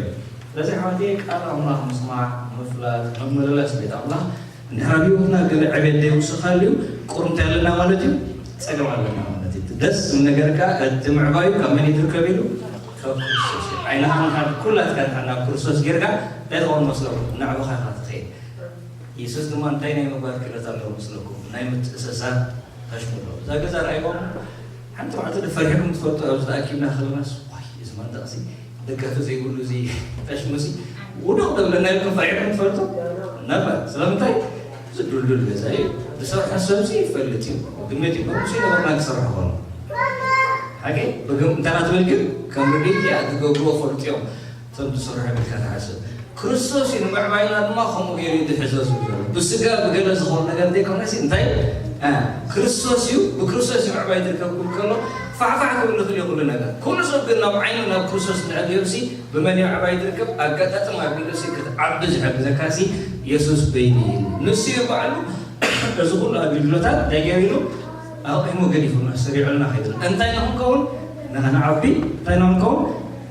ስለዚ ኣሕዋተይ ቃል ኣምላኽ ምስማዕ፣ ምፍላጥ፣ ምምልላስ ቤት ኣምላኽ እንድሕር ኣብ ህይወትና ገለ ዕቤት ዘይውስኻሉ እዩ፣ ቁሩምታ ኣለና ማለት እዩ፣ ጸገም ኣለና ማለት እዩ። ደስ ዝብል ነገር ከኣ እቲ ምዕባዩ ካብ መን እዩ ዝርከብ ኢሉ? ካብ ክርስቶስ እዩ። ዓይንኻ ንሓድ ኩላትካ ንሓድ ናብ ክርስቶስ ጌርካ እንታይ ትኸውን መስለኩም? ናዕብኻ ኢኻ ትኸይድ። የሱስ ድማ እንታይ ናይ ምግባር ክእለት ኣለዎ መስለኩም? ናይ ምትእስሳር ተሽሙ ኣለዎ። እዛ ገዛ ረኣይዎም ሓንቲ መዓልቲ ዶ ፈሪሕኩም ትፈልጡ? ኣብዚ ተኣኪብና ከለናስ ዋይ እዚ መንደቕሲ ደገፊ ዘይብሉ እዚ ጠሽሙሲ ውዱቕ ደብለና ኢልኩም ፈሪሕኩም ትፈልጡ? ነበር። ስለምንታይ? ዝዱልዱል ገዛ እዩ። ዝሰርሖ ሰብሲ ይፈልጥ እዩ። ግምት እዩ። ንሱ ነበርና ክሰርሖ ከሎ ሓቂ ብግም እንታይ ትብል ግን ከም ርድኢት እያ። ዝገብርዎ ፈልጡ እዮም። እቶም ዝሰርሑ ኢልካ ትሓስብ። ክርስቶስ እዩ ንምዕባይና ድማ ከምኡ ገይሩ እዩ ዝሕዞ ዝብል ዘሎ። ብስጋ ብገለ ዝኾነ ነገር ዘይኮነሲ እንታይ እ፣ ክርስቶስ እዩ። ብክርስቶስ እዩ ምዕባይ ዝርከብ ክብል ከሎ ፋሕፋሕ ክብል ይኽእል እዩ ኩሉ ነገር። ኩሉ ሰብ ግን ናብ ዓይኑ ናብ ክርስቶስ እንድሕር ገይሩሲ ብመን እዩ ምዕባይ ዝርከብ? ኣጋጣጥም ኣቢሉሲ ክትዓቢ ዝሕግዘካሲ የሱስ በይኑ እዩ። ንሱ እዩ ባዕሉ እዚ ኩሉ ኣገልግሎታት እንታይ ገይሩ ኢሉ ኣቑሙ ገዲፉና ሰሪዑልና ከይዱ። እንታይ ንኽንከውን ንኽንዓቢ፣ እንታይ ንኽንከውን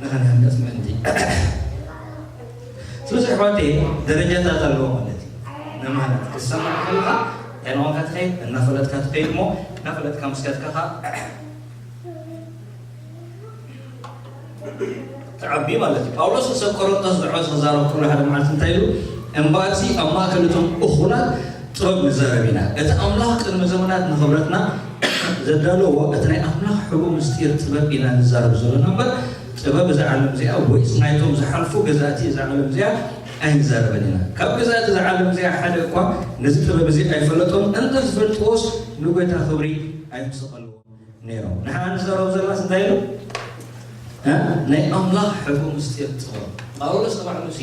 ንኽንህነጽ ምእንቲ። ስለዚ ኣሕዋተይ ደረጃታት ኣለዎ ማለት እዩ። ንማለት ክትሰማዕ ከለኻ እንታይ ንኾንካ ትኸይድ? እናፈለጥካ ትኸይድ እሞ እናፈለጥካ ምስ ከድካ ኸዓ ትዓቢ ማለት እዩ። ጳውሎስ ንሰብ ቆሮንቶስ ብዕወት ክዛረብ ከሎ ሓደ መዓልቲ እንታይ ኢሉ? እምበኣርሲ ኣብ ማእከል እቶም እኹላት ጥበብ ንዛረብ ኢና። እቲ ኣምላኽ ቅድሚ ዘመናት ንኽብረትና ዘዳለዎ እቲ ናይ ኣምላኽ ሕቡእ ምስጢር ጥበብ ኢና ንዛረብ ዘሎና እምበር ጥበብ እዛ ዓለም እዚኣ ወይስ ናይቶም ዝሓልፉ ገዛእቲ እዛ ዓለም እዚኣ ኣይንዛረብን ኢና። ካብ ገዛእቲ እዛ ዓለም እዚኣ ሓደ እኳ ነዚ ጥበብ እዚ ኣይፈለጦን፣ እንተ ዝፈልጥዎስ ንጎይታ ክብሪ ኣይምሰቐልዎ ነይሮም። ንሕና ንዛረብ ዘለናስ እንታይ ኢሉ? እ? ናይ ኣምላኽ ሕቡእ ምስጢር ጥበብ። ጳውሎስ ንባዕሉ ሲ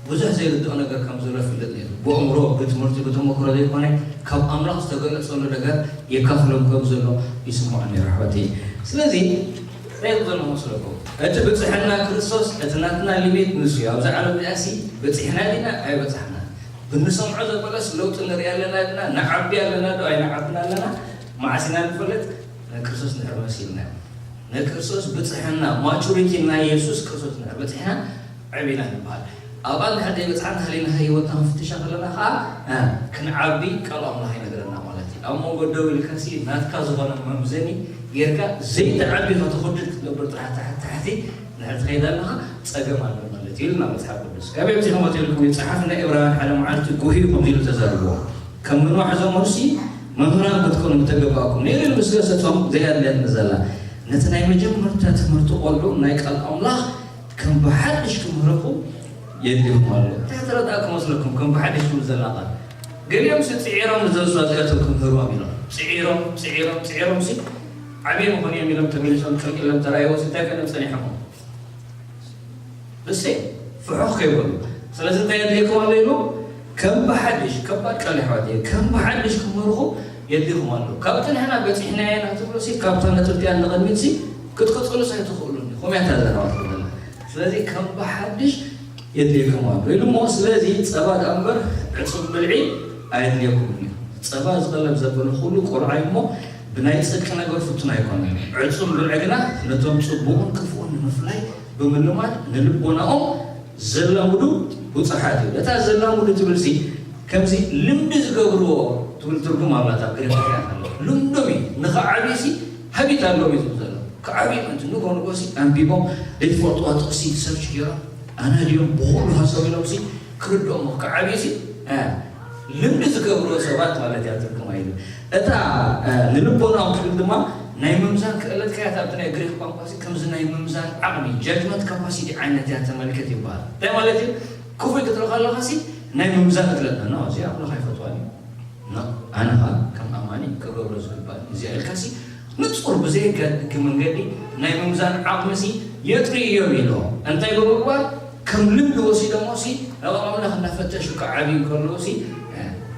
ብዙሕ ዘይርድኦ ነገር ከም ዘሎ ይፍለጥ ነይሩ። ብኣእምሮ፣ ብትምህርቲ፣ ብተመክሮ ዘይኮነ ካብ ኣምላኽ ዝተገለጸሉ ነገር የካፍሎም ከም ዘሎ ይስምዖ ነይሩ ኣሕዋተይ። ስለዚ እንታይ ዘሎ መስለኩም? እቲ ብጽሕና ክርስቶስ እቲ ናትና ሊሚት ንሱ እዩ። ኣብዛ ዓለም እዚኣ ሲ በጺሕና ዲና ኣይበጻሕና? ብንሰምዖ ዘበለስ ለውጢ ንርኢ ኣለና ዲና? ንዓቢ ኣለና ዶ ኣይንዓብን ኣለና? መዓስ ኢና ንፈልጥ? ንክርስቶስ ንድሕር መሲልና። ንክርስቶስ ብጽሕና ማቹሪቲ ናይ የሱስ ክርስቶስ ንድሕር በጺሕና ዕቢና ንበሃል። ኣብኣ እንድሕር ዘይበጽሓና ህሊና ህይወትና ክንፍትሻ ከለና ከኣ እ፣ ክንዓቢ ቃል ኣምላኽ ይነግረና ማለት እዩ። ኣብ መንጎ ደው ኢልካሲ ናትካ ዝኾነ መምዘኒ ጌርካ ዘይትዓቢ ከተኹድድ ክትገብር ጥራሕ ታሕቲ ታሕቲ እንድሕር ትኸይድ ኣለኻ ጸገም ኣሎ ማለት እዩ ኢልና መጽሓፍ ቅዱስ። ካብ ቲሞቴዎስ ኢልኩም ይጽሓፍ ናይ ዕብራውያን ሓደ መዓልቲ ጉሂ ከምዚ ኢሉ ተዛርብዎ። ከም ምንዋሕ ዘመርሲ መምህራን ክትኮኑ ምተገባእኩም ነይሩ ኢሉ ምስ ገሰጾም ዘይኣድልያት ንዘላ ነቲ ናይ መጀመርታ ትምህርቲ ቆልዑ ናይ ቃል ኣምላኽ ከም ብሓድሽ ክምህረኹ የድልኹም ኣሎ። እንታይ ተረዳእኩም መስለኩም? ከም ብሓድሽ ትብል ዘላ ቃል። ገሊኦም ሲ ጽዒሮም ንዘዝዋ እዚኣቶም ክምህርዎም ኢሎም። ጽዒሮም፣ ጽዒሮም፣ ጽዒሮም ሲ ዓብየ ምኾኑ እዮም ኢሎም ተመሊሶም ቅልቅሎም ተራእይዎ ሲ እንታይ ኮይኖም ጸኒሖም? እሰይ፣ ፍሑኽ ከይበሉ። ስለዚ እንታይ የድልየኩም ኣሎ ኢሉ? ከም ብሓድሽ፣ ከባድ ቃል ኣሕዋት፣ ከም ብሓድሽ ክምህርኹም የድልኹም ኣሎ። ካብቲ ንሕና በጺሕናዮ ኢና ትብሉ ሲ፣ ካብታ ነጥብቲያ ንቕድሚት ሲ ክትቅጽሉ ሲ ኣይትኽእሉን ኢኹም እያ እታ ዘረባ ትብል ዘላ። ስለዚ ከም ብሓድሽ የድልየኩም ኣሎ ኢሉ እሞ፣ ስለዚ ጸባ ደኣ እምበር ዕጹም ብልዒ ኣየድልየኩምን እዩ። ጸባ ዝቐለብ ዘበለ ኩሉ ቆልዓ እዩ እሞ፣ ብናይ ጽድቂ ነገር ፍቱን ኣይኮነን። ዕጹም ብልዒ ግና ነቶም ጽቡቕን ክፉእን ንምፍላይ ብምልማድ ንልቦናኦም ዘላምዱ ብጹሓት እዩ። እታ ዘላምዱ ትብል ሲ ከምዚ ልምዲ ዝገብርዎ ትብል ትርጉም ኣላታ ኣብ ግሪክ ከኣ ኣሎ። ልምዶም እዩ ንኽዓብዩ ሲ ሃቢት ኣለዎም እዩ ዝብል ዘሎ። ክዓብዩ ምእንቲ ንጎ ንጎ ሲ ኣንቢቦም ዘይትፈልጥዋ ጥቕሲ ሰርች ገይሮም ኣናድዮም ብኹሉ ሃሰብ ኢሎም ሲ ክርድኦም ክዓብዩ ሲ እ፣ ልምዲ ዝገብርዎ ሰባት ማለት እያ ትርጉማ ኢሉ። እታ እ፣ ንልቦናኦም ክብል ድማ ናይ ምምዛን ክእለት ከያት ኣብቲ ናይ ግሪክ ቋንቋ ሲ ከምዚ ናይ ምምዛን ዓቕሚ ጃጅመንት ካፓሲቲ ዓይነት እያ ተመልከት ይበሃል። እንታይ ማለት እዩ? ክፉእ ክትርኢ ከለኻ ሲ ናይ ምምዛን ክእለት ነው። እዚ ኣምላኽ ኣይፈትዋን እዩ። ኖ፣ ኣነ ኸኣ ከም ኣማኒ ክገብሮ ዝግባእ እዚ ኢልካ ሲ ንጹር ብዘየጋድድ መንገዲ ናይ ምምዛን ዓቕሚ ሲ የጥርዮም ኢሎ። እንታይ ብምግባር ከም ልምዲ ወሲዶሞ ሲ ረቐቕ ኣምላኽ እናፈተሹ ክዓብዩ ከለዉ ሲ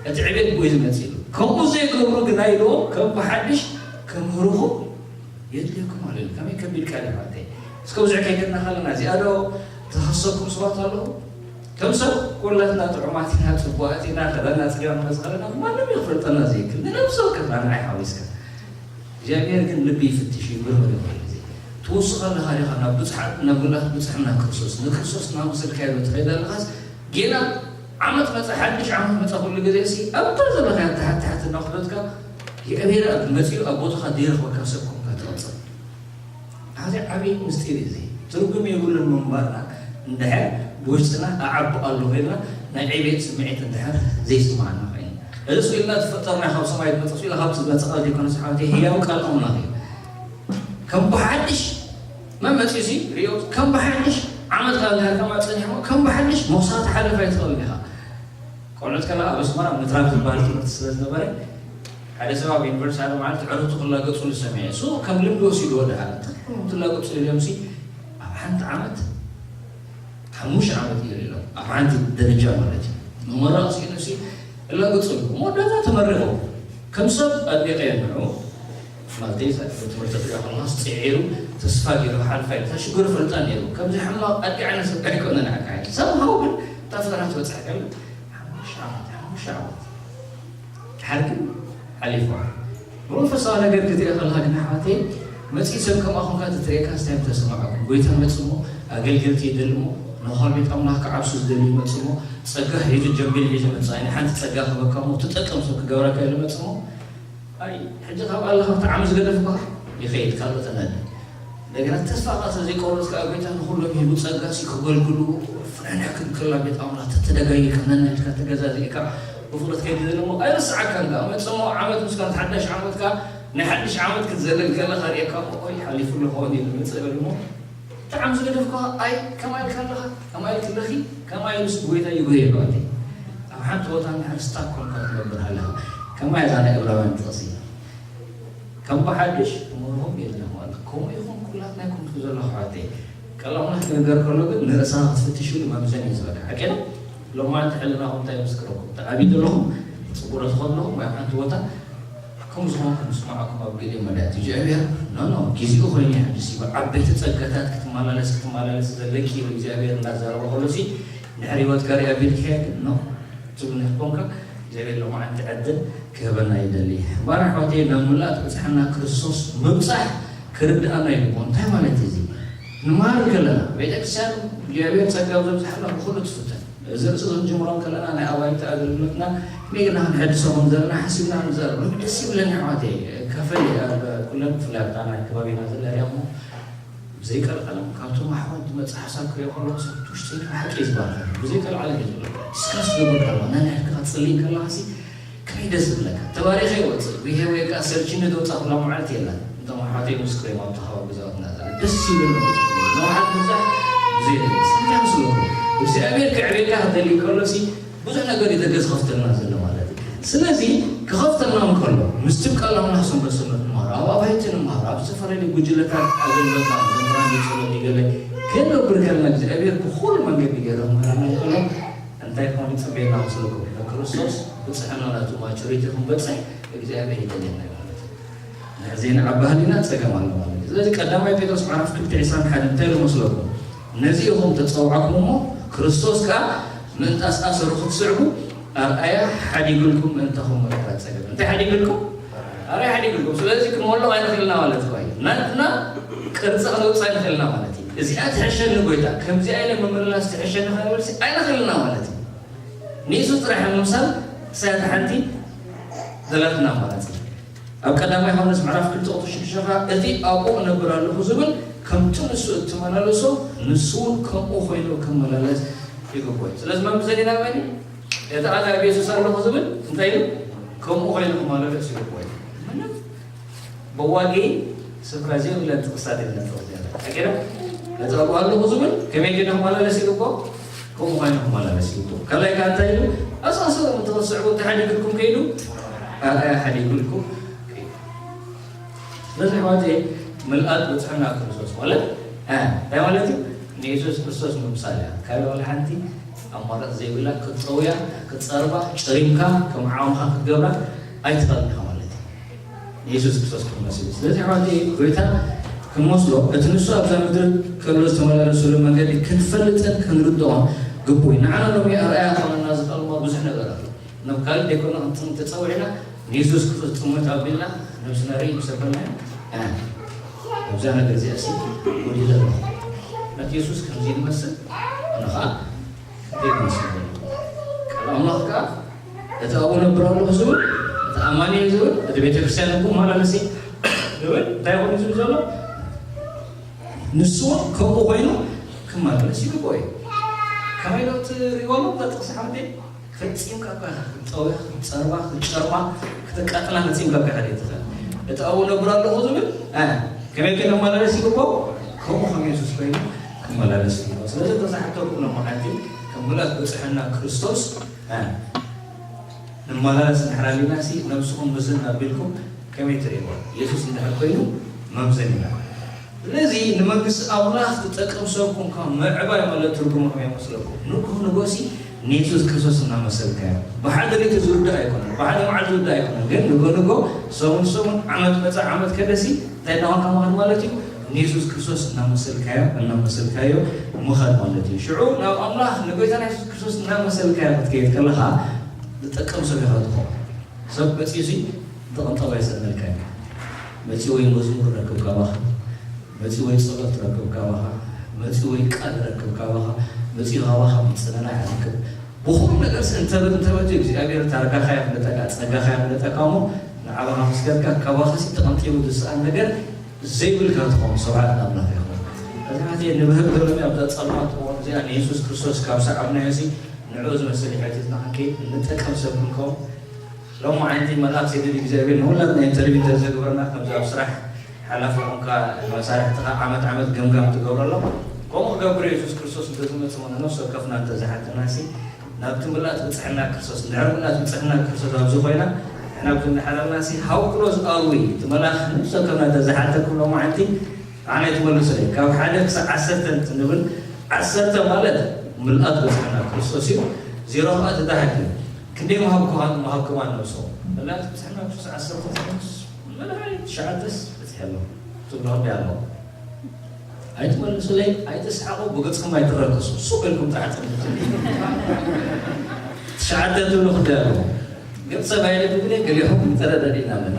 እቲ ዕቤት ብኡ እዩ ዝመጽእ ኢሉ። ከምኡ ዘይገብሩ ግና ኢልዎ ከም ብሓድሽ ክምህርኹም የድልየኩም ኣሎ ኢሉ። ከመይ ከቢድ ቃል እዩ ሓወይ። እስከ ብዙሕ ከይከድና ከለና እዚኣ ዶ ተኸሰኩም ሰባት ኣለኹም? ከም ሰብ ኩላትና ጥዑማት ኢና፣ ጽቡቓት ኢና፣ ክዳና ኣጽሪና ንመጽእ ከለና ማንም እዩ ክፈልጠና ዘይክእል። ንነብሲ ወከፍና ንዓይ ሓዊስካ። እግዚኣብሔር ግን ልቢ ይፍትሽ እዩ፣ ምርምር ይኾን ግዜ። ትውስኽ ኣለኻ ዲኻ ናብ ብጽሓት፣ ናብ ምልኣት ብጽሕና ክርስቶስ? ንክርስቶስ እናመሰልካዮ ዶ ትኸይድ ኣለኻስ ጌና ዓመት መጸ፣ ሓድሽ ዓመት መጸ ኩሉ ግዜ ሲ ኣብታ ዘለኻያ ታሕት ታሕት እናወረድካ እግዚኣብሔር ኣብ መጺኡ ኣብ ቦታኻ ዘይረኽበካ ሰብ ኮንካ ትቕጽል። ሓደ ዓብዪ ምስጢር እዩ እዚ። ትርጉም የብሉን ምንባርና እንድሕር ብውሽጥና ኣዓቢ ኣለኹ ኢልና ናይ ዕቤት ስምዒት እንድሕር ዘይስምዓና ኮይኑ። እዚ ስኢልና ዝፈጠርና ካብ ሰማይ ዝመጽእ ስኢላ ካብ ዝመጽእ ቃል ዘይኮነስ ሓወይ ህያው ቃል ኣምላኽ እዩ። ከም ብሓድሽ መመጺኡ ሲ ሪኦ ከም ብሓድሽ ዓመት ካብ እንድሕር ከማጽእ ጸኒሕዎ ከም ብሓድሽ መውሳእቲ ሓለፍ ኣይትኽእልን ኢኻ። ቆልዑት ከለና ኣብ ኣስመራ ምትራብ ዝበሃል ትምህርቲ ስለ ዝነበረ ሓደ ሰብ ኣብ ዩኒቨርሲቲ ሓደ መዓልቲ ዕረፍቱ ክላገጹሉ ሰሚዐ። እሱ ከም ልምዲ ወሲድዎ ደኣ እንታይ ትላገጹ ኢሎም ሲ ኣብ ሓንቲ ዓመት ሓሙሽተ ዓመት እዩ ኢሎም ኣብ ሓንቲ ደረጃ ማለት እዩ። መመረቕ ስኢኑ ሲ እላገጹሉ መወዳእታ ተመሪቑ። ከም ሰብ ኣድኒቐዮ ንዑ ማለተይ ትምህርቲ ትሪኦ ከለኻስ ጽዒሩ ተስፋ ገይሩ ክሓልፋ እዩ። እታ ሽግሩ ፈልጣ ነይሩ። ከምዚ ሕማቕ ኣድጊ ዓይነት ሰብ ኣይኮነን ዓቃ። ሰምሃው ግን እታ ፈተና ትበጽሕ ከላ ሓሙሽተ ዓመት፣ ሓሙሽተ ዓመት። ድሓር ግን ሓሊፉ። ብመንፈሳዊ ነገር ክትሪኦ ከለኻ ግን ኣሕዋተይ መጺኡ ሰብ ከም ኣኹምካ ተትሪእካ እንታይ ምተሰማዓኩም? ጎይታ መጺኡ እሞ ኣገልገልቲ ይደሊ እሞ ንዃል ቤት ኣምላኽ ክዓብሱ ዝደሊ ይመጽእ እሞ ጸጋ ሒዙ ጀምቢል ሒዙ መጻኢ ንሓንቲ ጸጋ ክህበካ እሞ ትጠቀም ሰብ ክገብረካ ኢሉ መጽእ እሞ ኣይ ሕጂ ካብ ኣለኻ ብጣዕሚ ዝገደፍኳ ይኸይድ ካልኦት ኣናዲ እንደገና ተስፋ ቃ ዘይቆረጽካ ጎይታ ንኹሎም ሂቡ ጸጋ ሲ ክገልግሉ ፍረና ክንክላ ቤት ኣምላኽ ተተደጋጊካ ነናድካ ተገዛዚእካ ብፍቕረት ከይዲ ዘለሞ ኣይረስዓካን ከኣ መጽሞ ዓመት ምስ ካልት ሓዳሽ ዓመትካ ናይ ሓድሽ ዓመት ክትዘለል ከለኻ ርእየካ ኦይ ሓሊፉ ኣለኾን ኢሉ መጽእ በልሞ ብጣዕሚ ዝገደፍካ ኣይ ከማይ ኢልካ ኣለኻ ከማይ ኢልክ ኣለኺ ከማይ ኢሉስ ጎይታ ይጉህየሉ ኣቲ ኣብ ሓንቲ ቦታ እንድሕር ስታክ ኮንካ ትነብር ኣለኻ ከማይ እዛ ናይ ዕብራውያን ጥቕሲ ከም ብሓድሽ እምርኹም የድልኹም ኣሎ ከምኡ ኢኹም ኩላት ናይ ኮንኩ ዘለኹ ኣሕዋተይ ቃል ኣምላኽ ክነገር ከሎ ግን ንርእስኻ ክትፍትሽሉ መምዘኒ እዩ ዝበካ ሓቂ ዶ ሎማዓንቲ ሕልናኹም እንታይ ምስክረኩም ተዓብዩ ዘለኹም ፅቡረትኾም ኣለኹም ወይ ሓንቲ ቦታ ከም ዝኾንኩም ዝስምዓኩም ኣብ ገሊኡ መዳያት እግዚኣብሔር ኖ ኖ ግዜኡ ኮይኑ ሕጂ ሲ ዓበይቲ ፀጋታት ክትመላለስ ክትመላለስ ዘለኪ ኢሉ እግዚኣብሔር እንዳዛረበ ከሎ ሲ ድሕሪ ህይወትካ ሪኣ ቢልክያ ግን ኖ ትብል ንክኮንካ እግዚኣብሔር ሎማዓንቲ ዕድል ክህበና ይደሊ ባር ኣሕዋተይ ናብ ሙላእ ትብፅሓና ክርስቶስ ምብፃሕ ክርድኣና ይግቦ እንታይ ማለት እዚ ንመሃር ከለና ቤተክርስትያን እግዚኣብሔር ፀጋ ዘብዝሓና ብኩሉ ትፍተን እዚ ርእሲ ክንጅምሮ ከለና ናይ ኣባይቲ ኣገልግሎትና ሜግና ክንሐድሶ ከም ዘለና ሓሲብና ንዘርብ ደስ ይብለኒ ኣሕዋተይ ከፈል ኩለን ብፍላይ ኣብታ ናይ ከባቢና ዘለ ሪኣሞ ብዘይቀልቀለም ካብቶም ኣሕዋት ዝመፅእ ሓሳብ ክሪኦ ከለኩ ሰብ ትውሽጢ ብሓቂ እዩ ዝባርኸኒ ብዘይቀልዓለም እዩ ዝብለካ ዲስካስ ዝገብር ከለካ ናይ ናይ ሕድካ ትፅልይ ከለካ ሲ ከመይ ደስ ዝብለካ ተባሪኸ ይወፅእ ጉሄ ወይ ከዓ ሰርችኒ ዝወፃ ኩላ መዓልቲ የላን እቶም ኣሕዋተይ ምስክር እዮም ኣብቲ ከባቢ ገዛውትና ዘለ ደስ ይብል ንውሓት ምብዛሕ ስንታይ መስለኩም? እግዚኣብሔር ክዕቤካ ክደሊ ከሎ ሲ ብዙሕ ነገር እዩ ደገ ዝኸፍተልና ዘሎ ማለት እዩ። ስለዚ ክኸፍተልና እንከሎ ምስቲ ቃል ኣምላኽ ሰንበት ሰንበት ንመሃሮ፣ ኣብ ኣባይቲ ንመሃሮ፣ ኣብ ዝተፈላለዩ ጉጅለታት ኣገልግሎትና መዘምራን ጸሎት ይገለ ክነብር ከለና እግዚኣብሔር ብኹሉ መንገዲ ገይሩ ክምህረና እንከሎ እንታይ ከም ይጽበየና መስለኩም? ንክርስቶስ ብጽሕና ናቱ ማቹሪቲ ክንበጽሕ እግዚኣብሔር ይደልየና እዩ ማለት እዩ። ንሕዜና ኣብ ባህልና ጸገም ኣሎ ማለት እዩ። ስለዚ ቀዳማይ ጴጥሮስ ምዕራፍ ክልተ ዕስራን ሓደን እንታይ ኢሉ መስለኩም? ነዚ ኢኹም ተጸውዓኩም እሞ ክርስቶስ ከኣ ምእንቲ ኣስኣሰሩ ክትስዕቡ ኣርኣያ ሓዲግልኩም ምእንታኹም መከራ ጸገም። እንታይ ሓዲግልኩም? ኣርኣያ ሓዲግልኩም። ስለዚ ክንመልኦ ኣይንኽእልና ማለት እኮ እዩ። ናትና ቅርጺ ክነውጽእ ኣይንኽእልና ማለት እዩ። እዚኣ ትሕሸኒ ጎይታ፣ ከምዚኣ ኢለ ምምልላስ ትሕሸኒ ክንብል ሲ ኣይንኽእልና ማለት እዩ። ንየሱስ ጥራሕ ምምሳል እሳያት ሓንቲ ዘላትና ኣማራጺ። ኣብ ቀዳማይ ዮሃንስ ምዕራፍ ክልተ ቁጽሪ ሽዱሽተ ኸኣ፣ "እቲ ኣብኡ እነብር ኣለኹ ዝብል ከምቲ ንሱ እተመላለሶ፣ ንሱ እውን ከምኡ ኮይኑ ክመላለስ ይግብኦ እዩ።" ስለዚ መምዘኒ ናበይ? እቲ ኣነ ኣብ የሱስ ኣለኹ ዝብል እንታይ ኢሉ? ከምኡ ኮይኑ ክመላለስ ይግብኦ እዩ። ምንም በዋጊ ስፍራ ዘይብለን ጥቕስታት ኢልና ጥቕስ ዘለና። ሓቂና? ነቲ ኣብኡ ኣለኹ ዝብል ከመይ ገይሩ ክመላለስ ይግብኦ? ከምኡ ኮይኑ ክመላለስ ይግብኦ። ካልኣይ ከኣ እንታይ ኢሉ? ኣሳሰሩ እንተኽስዕቡ እንተ ሓዲግልኩም ከይዱ፣ ኣርኣያ ሓዲግልኩም ከይዱ። ስለዚ ኣሕዋተይ፣ ምልኣት በጽሐና ኣብ ክርስቶስ ማለት፣ እ፣ እንታይ ማለት እዩ? ንየሱስ ክርስቶስ ምምሳል እያ። ካልእ ዋላ ሓንቲ ኣማራጺ ዘይብላ፣ ክትጸውያ፣ ክትጸርባ፣ ጨሪምካ፣ ከም ዓቕምኻ ክትገብራ ኣይትኽእልን ኢኻ ማለት እዩ። ንየሱስ ክርስቶስ ክንመስል እዩ። ስለዚ ኣሕዋተይ፣ ጎይታ ክንመስሎ፣ እቲ ንሱ ኣብዛ ምድሪ ከሎ ዝተመላለሰሉ መንገዲ ክንፈልጥን ክንርድኦን ግቡእ እዩ። ንዓና ሎሚ ኣርኣያ ክኾነና ዝኽእል እሞ ብዙሕ ነገር ኣሎ። ናብ ካልእ ደይኮና ክንጥምት ተጸዊዕና፣ ንየሱስ ክርስቶስ ጥምት ኣቢልና ነብስና ርእይ ምስ ኣበልናዮ፣ እ፣ ኣብዛ ነገር እዚኣ ሲ ጎዲለ ኣለኹ። ነቲ የሱስ ከምዚ ንመስል፣ ኣነ ኸኣ ክንደይ ንመስል ዘለኹ። ቃል ኣምላኽ ከኣ፣ እቲ ኣብኡ ነብር ኣለኹ ዝብል፣ እቲ ኣማኒ እየ ዝብል፣ እቲ ቤተ ክርስቲያን እኮ መላለሲ ዝብል፣ እንታይ ይኾን ዝብል ዘሎ? ንሱ እውን ከምኡ ኮይኑ ክመላለስ ይግብኦ እዩ። ከመይ ዶ ትርእይዎ ኣሎ? እዛ ጥቕሲ ሓወተይ? ፈጺምካ እኳ ኢኻ ክትጸውያ፣ ክትጸርባ፣ ክትጨርማ፣ ክተቃጥላ ፈጺምካ እኳ ኢኻ ዘይትኽእል። እቲ ኣብኡ ነብር ኣለኹ ዝብል፣ እ፣ ከመይ ከ ክመላለስ ይግብኦ? ከምኡ ከም የሱስ ኮይኑ ክመላለስ ይግብኦ። ስለዚ እዛ ዝሓተኩም ሎማዓንቲ ከም ምልኣት በጽሐና ክርስቶስ፣ እ፣ ንመላለስ እንድሕር ኣሊና ሲ ነብስኹም ምዝን ኣቢልኩም ከመይ ትርእይዎ? የሱስ እንድሕር ኮይኑ መምዘኒና። ስለዚ ንመንግስቲ ኣምላኽ ትጠቅም ሰብ ኮንካ ምዕባይ ማለት ትርጉሙ ከመይ ይመስለኩም? ንግሆ ንግሆ ሲ ንየሱስ ክርስቶስ እናመሰልካዮ። ብሓደ ለይቲ ዝውዳእ ኣይኮነን፣ ብሓደ መዓልቲ ዝውዳእ ኣይኮነን። ግን ንግሆ ንግሆ፣ ሰሙን ሰሙን፣ ዓመት መጻ ዓመት ከደሲ እንታይ እናኾንካ ምዃን ማለት እዩ? ንየሱስ ክርስቶስ እናመሰልካዮ፣ እናመሰልካዮ ምኻድ ማለት እዩ። ሽዑ ናብ ኣምላኽ ንጎይታና የሱስ ክርስቶስ እናመሰልካዮ ክትከይድ ከለኻ ዝጠቅም ሰብ ኢኻ ትኸውን። ሰብ መጺኡ ሲ ተቐንጠባ ይሰእነልካ እዩ። መጺኡ ወይ መዝሙር ረክብ ካባኻ፣ መጺኡ ወይ ጸሎት ረክብ ካባኻ፣ መጺኡ ወይ ቃል ረክብ ካባኻ፣ መጺኡ ካባኻ ምጽንናዕ ይረክብ። ብኹሉ ነገር ሲ እንተበት እንተበት እዩ እግዚኣብሔር ታርጋኻ የፍለጠካ፣ ጸጋኻ የፍለጠካ እሞ ንዓባኻ ምስ ከድካ ካባኻ ሲ ተቐንጢቡ ዝስኣን ነገር ዘይብልካ ትኸውን። ስብሓት ንኣምላኽ ይኹን። እዚ ሓተይ ንብህግ ዶሎሚ ኣብዛ ጸልማት እዋን እዚኣ ንየሱስ ክርስቶስ ካብ ሰዓብናዮ ሲ ንዕኡ ዝመስል ይሓቲትና ክንከይድ እንጠቀም ሰብ ክንከውን ሎሚ ዓንቲ መልኣክ ሰይዲ እግዚኣብሔር ንሁላትና ኢንተርቪው እንተ ዘግበርና፣ ከምዚ ኣብ ስራሕ ሓላፊ ኾንካ መሳርሕትኻ ዓመት ዓመት ገምጋም ትገብረሎም፣ ከምኡ ክገብር የሱስ ክርስቶስ እንተዝመጽእ፣ ነፍሲ ወከፍና እንተዝሓተናሲ፣ ናብቲ ምልኣት ብጽሕና ክርስቶስ፣ እንድሕር ምልኣት ብጽሕና ክርስቶስ ኣብዚ ኮይና፣ ንሕና ኣብዚ እንድሕር ኣለናሲ፣ how close are we? እቲ መልኣክ ነፍሲ ወከፍና እንተዝሓተኩም ሎሚ ዓንቲ፣ ኣነ ትመልሱለይ። ካብ ሓደ ክሳብ ዓሰርተ እንትንብል፣ ዓሰርተ ማለት ምልኣት በጽሕና ክርስቶስ እዩ። ዜሮ ከኣ ትዳሕግ እዩ። ክንደይ ምሃብኩማ፣ ምሃብኩማ ነብሶም? ምልኣት በጽሕና ክርስቶስ ዓሰርተ ትንስ፣ ምልኣት ትሽዓተስ በጺሐ ኣሎ። ትብሎ ክንደይ ኣሎ? ኣይትመልሱለይ፣ ኣይትስሓቑ፣ ብገጽኩም ኣይትረከሱ። ሱቕ ኢልኩም ጥራሕ ጽምቱ። ትሽዓተ ትብሉ ክንደይ ኣሎ? ገጽ ሰብ ኣይለብብለይ፣ ገሊኹም ተረዳዲእና ኣለና።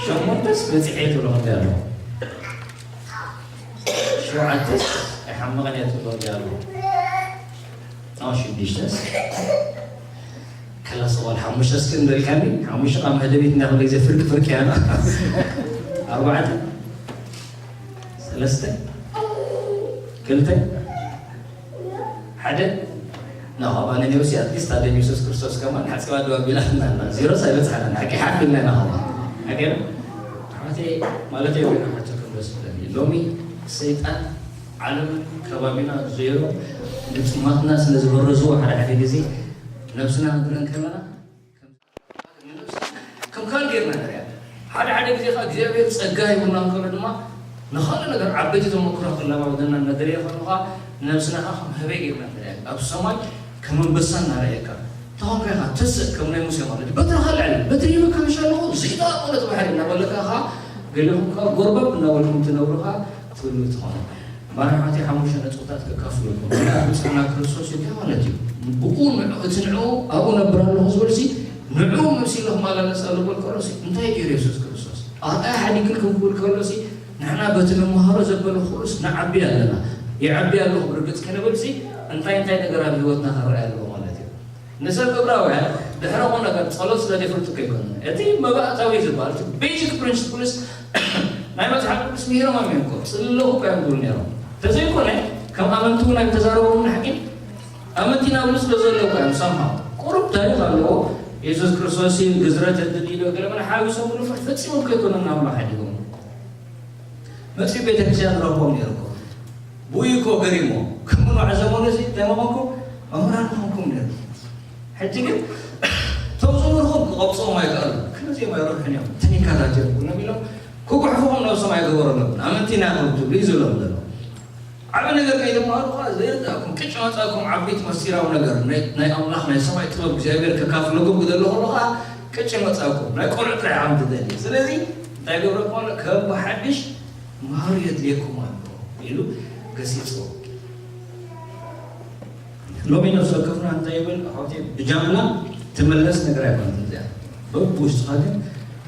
ሸሞንተስ በጺሐ ትብሉ ክንደይ ኣሎ? ሸውዓተስ ኣይሓመቐን እያ ትብሎ እንዲ ኣሎ። ኣዎ ሽዱሽተስ ከላስ እዋል ሓሙሽተስ ግን ደልካኒ፣ ሓሙሽተ ካብ መህደቢት እንዳበለ ግዜ ፍርቂ ፍርቂ እያ። ኣርባዕተ፣ ሰለስተ፣ ክልተ፣ ሓደ። ናው ኣባነ ኔውሲ ኣትሊስት ኣደ የሱስ ክርስቶስ ከማን ሓጺባ ደው ኣቢላትና ኣላ። ዜሮስ ኣይበጽሓናን። ሓቂ ሓፍ ኢልና ኢና ከማን። ሓቂ ነው። ኣሕዋተይ፣ ማለተይ ወይ ሓተኩም ደስ ይብለኒ። ሎሚ ሰይጣን ዓለምን ከባቢና ዜሮ ግጥማትና ስለ ዝበረዝዎ ሓደ ሓደ ግዜ ነብስና ንርኢ ከለና ከም ካልእ ጌርና ንሪኣ። ሓደ ሓደ ግዜ ከዓ እግዚኣብሔር ጸጋ ሂቡና እንከሎ ድማ ንኻልእ ነገር ዓበይቲ ተመክሮ ክለማመደና እናደለየ ከሎ ከዓ ነብስና ከዓ ከም ህበይ ጌርና ንሪኣ። ኣብ ሰማይ ከም ኣንበሳ እናረኣየካ እንተኾንካ ኢኻ ትስእ ከም ናይ ሙሴ ማለት እዩ። በትርኻ ልዕል በትሪ ይመካንሻ ኣለኹ ዘይተቐበለት ባሕሪ እናበለካ ከዓ ገሊኹም ከዓ ጎርበብ እናበልኩም ትነብሩ ከዓ ትብሉ ትኾኑ። ማርያም ሓቲ ሓሙሽተ ነጥብታት ከካፍለኩም። ብፅዕና ክርስቶስ እዩ እንታይ ማለት እዩ? ብኡ ንዑ እቲ ንዑ ኣብኡ ነብር ኣለኹ ዝበልሲ ንዑ መሲሉ ክመላለስ ኣሎ በል ከሎሲ እንታይ ገይሩ የሱስ ክርስቶስ? ኣርኣያ ሓዲግልኩም ክብል ከሎሲ ንሕና በቲ ንመሃሮ ዘበለ ኩሉስ ንዓቢ ኣለና። ይዓቢ ኣለኹ ብርግፅ ከነብልሲ እንታይ እንታይ ነገር ኣብ ህይወትና ክረኣይ ኣለዎ ማለት እዩ። ንሰብ እብራውያን ድሕረ ቁም ነገር ጸሎት ስለ ዘይፈልጡ ከይኮነ እቲ መባእታዊ ዝበሃል እቲ ቤዚክ ፕሪንስፕልስ ናይ መጽሓፍ ቅዱስ ምሂሮም እዮም እኮ ጽለኹ እኮ እዮም ዝብሉ ነይሮም። ተዘይኮነ ከም ኣመንቲ እውን ኣይተዛረቦም ንሕቂ ኣመንቲ ናብሉ ስለ ዘለዉ እዮም ሰምሃ ቁሩብ ታሪክ ኣለዎ። የሱስ ክርስቶስ እዩ ግዝረት እንድዲዶ ገለመን ሓዊሶም ብሉ ፈጺሞም ከይኮነ ናብሉ ሓዲጎም መጺኡ ቤተክርስትያን ንረኽቦም ነይሩ እኮ። ብኡ እኮ ገሪሞ። ከም ንባዕ ዘመኑ እዚ እንታይ ምኾንኩም? መምህራን ምኾንኩም ነይሩ። ሕጂ ግን እቶም ዝምህርኹም ክቐብፅዎም ኣይከኣሉ። ክንዚኦም ኣይረብሑን እዮም። ትኒካታት እዮም ኩሎም ኢሎም ክጉሕፉኹም ነብሶም ኣይገበረሎም። ኣመንቲ ኢና ኢኹም ትብሉ እዩ ዝብሎም ዘሎ። ዓቢ ነገር ከይትምሃሩ ከዓ ዘይርዳእኩም ቅጭ መፃእኩም ዓበይቲ መሲራዊ ነገር ናይ ናይ ኣምላኽ ናይ ሰማይ ጥበብ እግዚኣብሔር ከካፍለኩም ክደሊ ከሎ ከዓ ቅጭ መፃእኩም ናይ ቆልዑ ጥራሕ ዓም ትደሊ። ስለዚ እንታይ ገብረኩም ኣሎ? ከም ብሓድሽ ምሃሩ የድልየኩም ኣሎ ኢሉ ገሲፅዎ። ሎሚ ነፍሲ ወከፍና እንታይ ይብል? ኣሕዋተይ ብጃምላ ትምለስ ነገር ኣይኮነት እዚኣ። በብውሽጥኻ ግን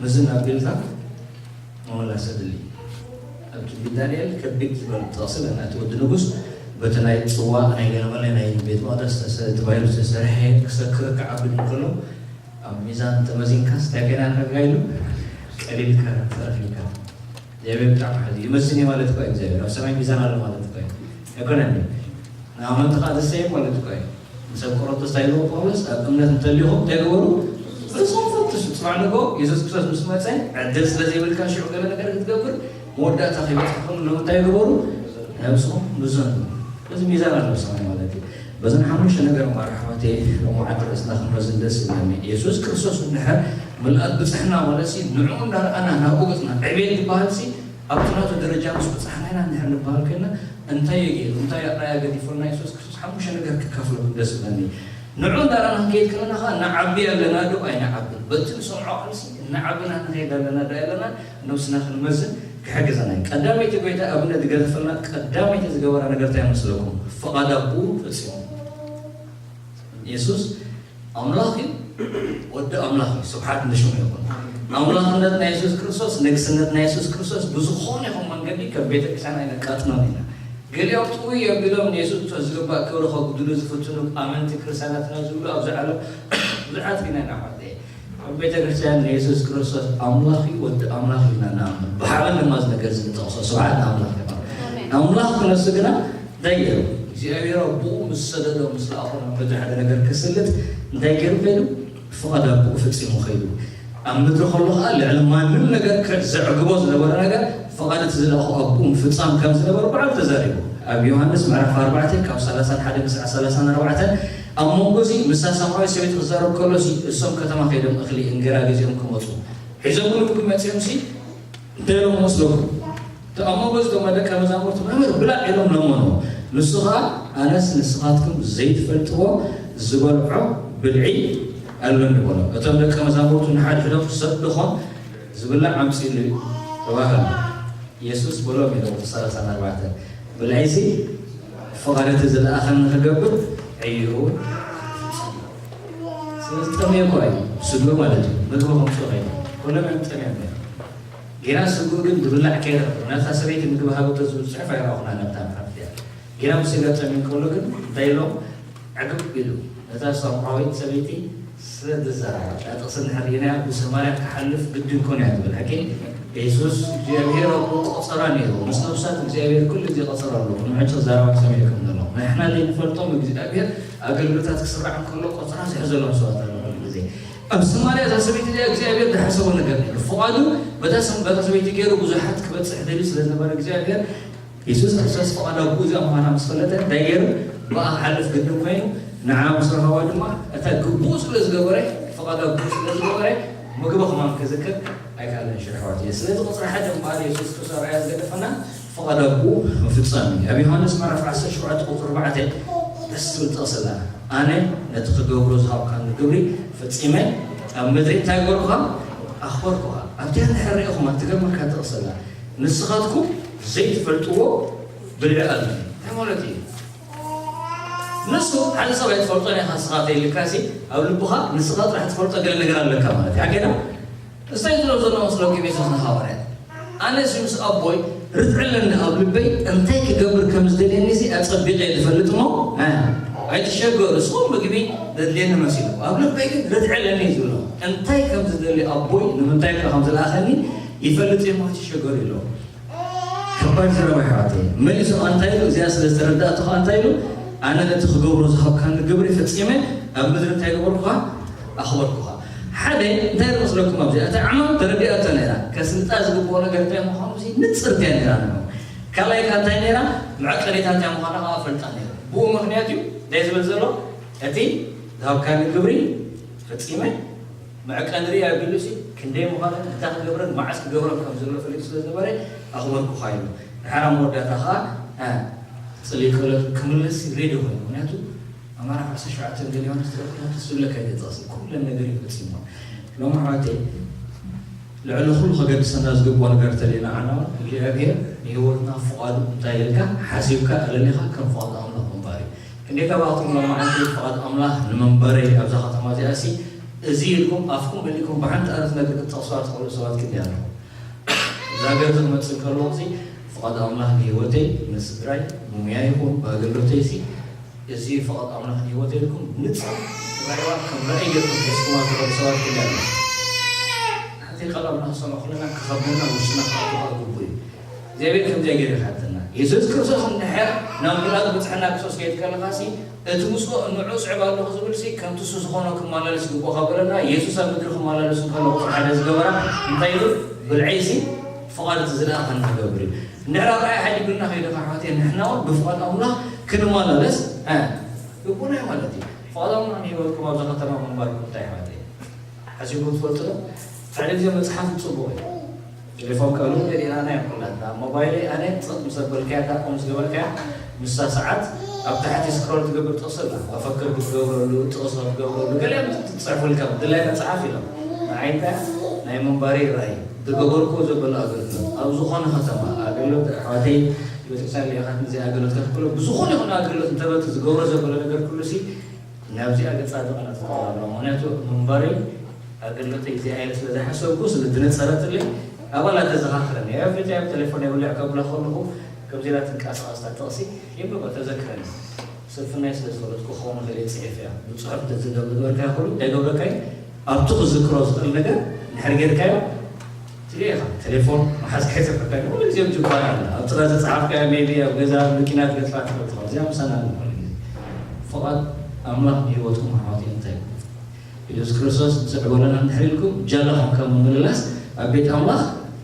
ምዝን ኣቢልካ መመላስ ኣድሊ። ኣብ ትንቢት ዳንኤል ከቢድ ዝበል ጥቕሲ ኣለና። እቲ ወዲ ንጉስ በቲ ናይ ጽዋእ ናይ ገለመለ ናይ ቤት መቕደስ ተሰ- ተባሂሉ ዝተሰርሐ ክሰክር ክዓብድ እንከሎ ኣብ ሚዛን ተመዚንካስ እንታይ ኮይና ንረክባ ኢሉ ቀሊልካ ተረኪብካ። እግዚኣብሔር ብጣዕሚ ሓዚ ይመስል እዩ ማለት እኮ እዩ። እግዚኣብሔር ኣብ ሰማይ ሚዛን ኣሎ ማለት እኮ እዩ። ኣይኮነን ድዩ? ንኣመንቲ ከዓ ዘሰይም ማለት እኮ እዩ። ንሰብ ቆሮንቶስ እንታይ ይብሎ ጳውሎስ? ኣብ እምነት እንተሊኹም እንታይ ግበሩ? ርእስኹም ፈትሹ። ጽባሕ ንግሆ የሱስ ክርስቶስ ምስ መጸ ዕድል ስለ ዘይብልካ ሽዑ ገለ ነገር ክትገብር መወዳእታ ከይበጽሐኩም ሎም እንታይ ግበሩ? ነብስኹም ምዘኑ። እዚ ሚዛን ኣሎ ሰማይ ማለት እዩ። በዘን ሓሙሽተ ነገር ማርሓማት ሎማዓት ርእስና ክንመዝን ደስ ይብለኒ። የሱስ ክርስቶስ እንድሕር ምልኣት ብፅሕና ማለት ሲ ንዕኡ እንዳረኣና ናብኡ ገፅና ዕቤት ዝበሃል ሲ ኣብቲ ናቱ ደረጃ ምስ በፃሕና ኢና እንድሕር ንበሃል ኮይና እንታይ እዩ ገይሩ እንታይ ኣርኣያ ገዲፎልና የሱስ ክርስቶስ ሓሙሽተ ነገር ክካፍለኩም ደስ ይብለኒ። ንዑ እንዳረኣና ክንከይድ ከለና ከዓ ንዓቢ ኣለና ዶ ኣይንዓብን በቲ ንሰምዖ ቃልሲ እናዓበና ንኸይድ ኣለና ዶ ኣለና ነብስና ክንመዝን ክሕግዘና እዩ። ቀዳመይቲ ጎይታ ኣብነት ዝገደፈልና ቀዳመይቲ ዝገበራ ነገር እንታይ መስለኩም? ፍቓድ ኣቦኡ ፈፂሙ። የሱስ ኣምላኽ እዩ፣ ወዲ ኣምላኽ እዩ። ስብሓት ንሽሙ ይኹን። ኣምላኽነት ናይ የሱስ ክርስቶስ፣ ንግስነት ናይ የሱስ ክርስቶስ ብዝኾነ ይኹን መንገዲ ከም ቤተ ክርስቲያን ኣይነቃጥኖን ኢና። ገሊኦም ጥውይ ኣቢሎም ንየሱስ ክርስቶስ ዝግባእ ክብሪ ከጉድሉ ዝፍትኑ ኣመንቲ ክርስቲያናትና ዝብሉ ኣብዚ ዓለም ብዙሓት ኢና ኢና ሓወይ። ኣብ ቤተ ክርስቲያን ንየሱስ ክርስቶስ ኣምላኽ እዩ፣ ወዲ ኣምላኽ እዩ ኢና ንኣምን። ብሓበን ድማ እዚ ነገር እዚ ንጠቕሶ። ስብሓት ንኣምላኽ ይኹን። ኣምላኽ ክነሱ ግና እንታይ ገይሩ? እግዚኣብሔር ኣቦኡ ምስ ሰደዶ ምስ ለኣኾ ናብ ምድሪ ሓደ ነገር ክስልጥ እንታይ ገይሩ ከይዱ? ፍቓድ ኣቦኡ ፈጺሙ ከይዱ። ኣብ ምድሪ ከሎ ኸዓ ልዕሊ ማንም ነገር ከ- ዘዕግቦ ዝነበረ ነገር ፍቓድ እቲ ዝለኣኾ ኣቦኡ ምፍጻም ከም ዝነበረ ባዕሉ ተዛሪቡ። ኣብ ዮሃንስ ምዕራፍ ኣርባዕተ ካብ ሰላሳን ሓደ ክሳዕ ሰላሳን ኣርባዕተን ኣብ መንጎ እዚ ምሳ ሳምራዊት ሰበይቲ ክዛረብ ከሎ ሲ እሶም ከተማ ከይዶም እኽሊ እንጌራ ገዚኦም ክመጹ ሒዞምሉ ምግቢ መጺኦም ሲ እንታይ ኢሎም መስለኩም? እቲ ኣብ መንጎ እቶም ደቀ መዛሙርቱ መምህር ብላዕ ኢሎም ለመንዎ። ንሱ ኸዓ ኣነስ ንስኻትኩም ዘይትፈልጥዎ ዝበልዖ ብልዒ ኣሎኒ በሎም። እቶም ደቀ መዛሙርቱ ንሓድሕዶም ሰብ ድኾን ዝብላዕ ኣምፅእሉ ተባህሉ። የሱስ በሎም ኢሉ ቁፅሪ ሰላሳን ኣርባዕተን ብልዒ እዚ ፍቓድ እቲ ዝለኣኸኒ ክገብር ዕይሩ ስለዚ ጠምየ እኳ እዩ ስድሩ ማለት እዩ ምግቢ ከምፅኡ ከይኑ ኩሎም እዮም ጠምዮም ነይሮም። ጌና ስግኡ ግን ዝብላዕ ከይረኽቡ ነታ ሰበይቲ ምግቢ ሃበቶ ዝብል ፅሑፍ ኣይረኣኹና ነብታ መሓፍትያ። ጌና ምስ ገጠም እንከሎ ግን እንታይ ኢሎም ዕግብ ኢሉ ነታ ሳምራዊት ሰበይቲ ስለ ዝዛረባ እታ ጥቕሲ እንድሕር ርኢናያ ብሰማርያ ክሓልፍ ግድን ኮን እያ ትብል ሓቂ የሱስ እግዚኣብሔር ኣብኡ ቆፀራ ነይሩ ምስ ነብሳት እግዚኣብሔር ኩሉ ግዜ ቆፀራ ኣለዎ ንመዕጭ ዛረባ ሰሚዕኩም ዘለኹም ንሕና ዘይንፈልጦም እግዚኣብሔር ኣገልግሎታት ክስራዕ እንከሎ ቆፀራ ዝሕዘሎም ሰባት ኣለዉ ኩሉ ግዜ ኣብ ሰማርያ እዛ ሰበይቲ እዚኣ እግዚኣብሔር ዝሓሰቦ ነገር ነይሩ ፍቓዱ በታ ሰበይቲ ገይሩ ብዙሓት ክበፅሕ ደልዩ ስለ ዝነበረ እግዚኣብሔር የሱስ ክርስቶስ ፍቓድ ኣቦኡ እዚኣ ምዃና ምስ ፈለጠ እንታይ ገይሩ? ብኣ ክሓልፍ ግድን ኮይኑ፣ ንዓ ምስ ረኸባ ድማ እታ ግቡእ ስለ ዝገበረ፣ ፍቓድ ኣቦኡ ስለ ዝገበረ፣ ምግቢ ከማን ክዝክር ኣይከኣለን። ሽሕ ኣሕዋት፣ ስለዚ ቁጽሪ ሓደ እምበኣር የሱስ ክርስቶስ ኣርኣያ ዝገደፈና ፍቓድ ኣቦኡ ምፍጻም እዩ። ኣብ ዮሃንስ ምዕራፍ ዓሰርተ ሸውዓተ ቁጽሪ ኣርባዕተ ደስ ትብል ጥቕሲ ኣላ። ኣነ ነቲ ክገብሮ ዝሃብካኒ ግብሪ ፈጺመ ኣብ ምድሪ እንታይ ገርኩኻ? ኣኽበርኩኻ። ኣብቲ እንድሕር ርኢኹማ ትገርመካ ጥቕሲ ኣላ። ንስኻትኩም ዘይትፈልጥዎ ብልዒ ኣሎ። እንታይ ማለት እዩ? ንሱ ሓደ ሰብ ኣይትፈልጦን ኢኻ ንስኻ ተይልካሲ ኣብ ልብኻ ንስኻ ጥራሕ ትፈልጦ ገለ ነገር ኣለካ ማለት እዩ። ኣገና እንታይ ዝብሎ ዘሎ መስለኩም የሱስ ንሃዋርያት? ኣነሲ ምስ ኣቦይ ርትዒ ኣለኒ ኣብ ልበይ፣ እንታይ ክገብር ከም ዝደልየኒ እዚ ኣጸቢቐ እየ ዝፈልጥ እሞ፣ እ፣ ኣይትሸገሩ፣ ንስኹም ምግቢ ዘድልየኒ መሲሉ፣ ኣብ ልበይ ግን ርትዒ ኣለኒ እዩ ዝብሎ። እንታይ ከም ዝደሊ ኣቦይ ንምንታይ ከ ከም ዝለኣኸኒ ይፈልጥ እየ እሞ ኣይትሸገሩ ይብሎ። ከባድ ዘረባ ኣሕዋተይ። መሊሱ እንታይ ኢሉ? እዚኣ ስለ ዝተረዳእቶ ኸዓ እንታይ ኢሉ? ኣነ ነቲ ክገብሮ ዝሃብካኒ ግብሪ ፈጺመ ኣብ ምድሪ እንታይ ገበርኩኻ? ኣኽበርኩኻ። ሓደ እንታይ ይመስለኩም ኣብዚ? እታ ዕማም ተረዲኣቶ ነይራ። ከስልጣ ዝግብኦ ነገር እንታይ ምዃኑ እዚ ንጽርቲ እያ ነይራ ንዑ። ካልኣይ ከኣ እንታይ ነይራ? መዕቀኒታ እንታይ ምዃና ኸዓ ፈልጣ ነይራ። ብኡ ምኽንያት እዩ እንታይ ዝብል ዘሎ? እቲ ዝሃብካኒ ግብሪ ፈጺመ መዕቀኒ ርኢ ኣቢሉሲ ክንደይ ምዃነን እንታይ ክገብረን መዓስ ክገብረን ከም ዘሎ ፈሊጡ ስለ ዝነበረ ኣኽበርኩኻ ኢሉ። ድሓር ኣብ መወዳእታ ኸዓ፣ እ፣ ጽልኢ ከሎ ክምለስ ሬዲ ኮይኑ። ምኽንያቱ ኣማራ ዓሰርተ ሸውዓተ ገሊዮን ዝተረኽበ ክስብለካ ይገጽ ኩለን ነገር ይፈጺሞ። ሎም ኣሕዋተይ ልዕሊ ኩሉ ከገድሰና ዝግብኦ ነገር ተለና ዓና እውን እግዚኣብሔር ንህይወትና ፍቓዱ እንታይ ኢልካ ሓሲብካ ኣለሊኻ ከም ፍቓድ ኣምላኽ ምንባር እዩ። ክንደይ ካብኣቶም ሎማዓንቲ ፍቓድ ኣምላኽ ንምንባረይ ኣብዛ ከተማ እዚኣ ሲ እዚ ኢልኩም ኣፍኩም መሊእኩም ብሓንቲ ኣረፍተ ነገር ክትጠቕሱዋ ትኽእሉ ሰባት ክንደይ ኣለኹም? እዛ ገንዘብ ክመጽእ ከለዎ እዚ ፍቓድ ኣምላኽ ንህይወተይ፣ ንስድራይ፣ ብሙያ ይኹን ብኣገልግሎተይ ሲ እዚ ፍቓድ ኣምላኽ ንህይወተይ ኢልኩም ንጽር ራእይዋ ከም ራእይ ጌርኩም ሒዝኩማ ትኸዱ ሰባት ክንደይ ኣለኹም? ሓንቲ ቃል ኣምላኽ ዝሰምዑ ኩልና ክኸብደና ውሽጥና ክኣቱ ግቡእ እዩ። እግዚኣብሔር ከምዚኣ ገይሩ ይሓተና። የሱስ ክርስቶስ እንድሕር ናብ ምልኣት በጽሐና ክርስቶስ ከይድ ከለኻሲ እቲ ምስኡ ንዑ ጽዕብ ኣለኹ ዝብልሲ ከምቲ እሱ ዝኾኖ ክመላለስ ይግብኦ ካብ በለና የሱስ ኣብ ምድሪ ክመላለስ እንከሎ ቁጽሪ ሓደ ዝገበራ እንታይ ይብል? ብልዐይሲ ፍቓድ እቲ ዝለኣኸኒ ክገብር እዩ። እንድሕር ኣርኣያ ሓዲጉልና ከይዱ ኣሕዋተይ ንሕና እውን ብፍቓድ ኣምላኽ ክንመላለስ እ፣ ግቡእና እዩ ማለት እዩ። ፍቓድ ኣምላኽ ንህይወትኩም ኣብዛ ከተማ ምንባርኩም እንታይ ኣሕዋተይ? ሓሲብኩም ትፈልጡ ዶ? ሓደ ግዜ መጽሓፍ ጽቡቕ እዩ። ቴሌፎን ቀሉ ገሊና ናይ ኩላትና ሞባይለይ ኣነ ጽቕ ምስ ኣበልካያ እታ ቁም ዝገበርካያ ንሳ ሰዓት ኣብ ታሕቲ ስክሮል ትገብር ጥቕሲ ኣላ። መፈክር ክትገብረሉ፣ ጥቕሲ ክትገብረሉ፣ ገሊኦም ትጽሕፉልካ ድላይ መጽሓፍ ኢሎም። ንዓይ እንታይ ናይ ምንባረይ ራእይ ዝገበርኩ ዘበለ ኣገልግሎት ኣብ ዝኾነ ከተማ ኣገልግሎት ኣሕዋተይ ቤተክርስትያን ሊኢኻት ንዘይ ኣገልግሎት ከፍክሎ ብዝኾነ ይኹን ኣገልግሎት እንተበቲ ዝገብሮ ዘበለ ነገር ኩሉ ሲ ናብዚኣ ገጻ ዝቐነጥኩ ኣሎ። ምኽንያቱ ምንባረይ ኣገልግሎተይ እዚኣ ኢለ ስለ ዝሓሰብኩ ስለ ዝነጸረትለይ ኣብኣ እናተዘኻኽረኒ እያ። ፍልጠይ ኣብ ቴሌፎን የብልዕ ከብላ ከለኹ ከምዚ ኢላ ትንቀሳቐስ እታ ጥቕሲ የንብባ ተዘክረኒ። ስንፍናይ ስለ ዝፈለጥኩ ክኸውን ይኽእል እየ ጽሒፈያ። ብጽሑፍ እንተዝገብ ዝበልካዮ ኩሉ እንታይ ገብረካይ ኣብቲ ክዝክሮ ዝኽእል ነገር እንድሕር ጌርካዮ ትሪኦ ኢኻ። ቴሌፎን መሓዝ ከይትርሕካ ኩሉ ግዜ ኣብ ጅባና ኣላ። ኣብ ጥራ ዝጸሓፍካዮ ሜቢ ኣብ ገዛ ኣብ መኪና ትገጥፋ ትኽእል ትኸውን። እዚኣ ምሳና ኣላ ኩሉ ግዜ። ፍቓድ ኣምላኽ ንህይወትኩም ኣሕዋተይ እንታይ እዩ? የሱስ ክርስቶስ ንስዕበለና እንድሕር ኢልኩም ጃላኹም ካብ ምምልላስ ኣብ ቤት ኣምላኽ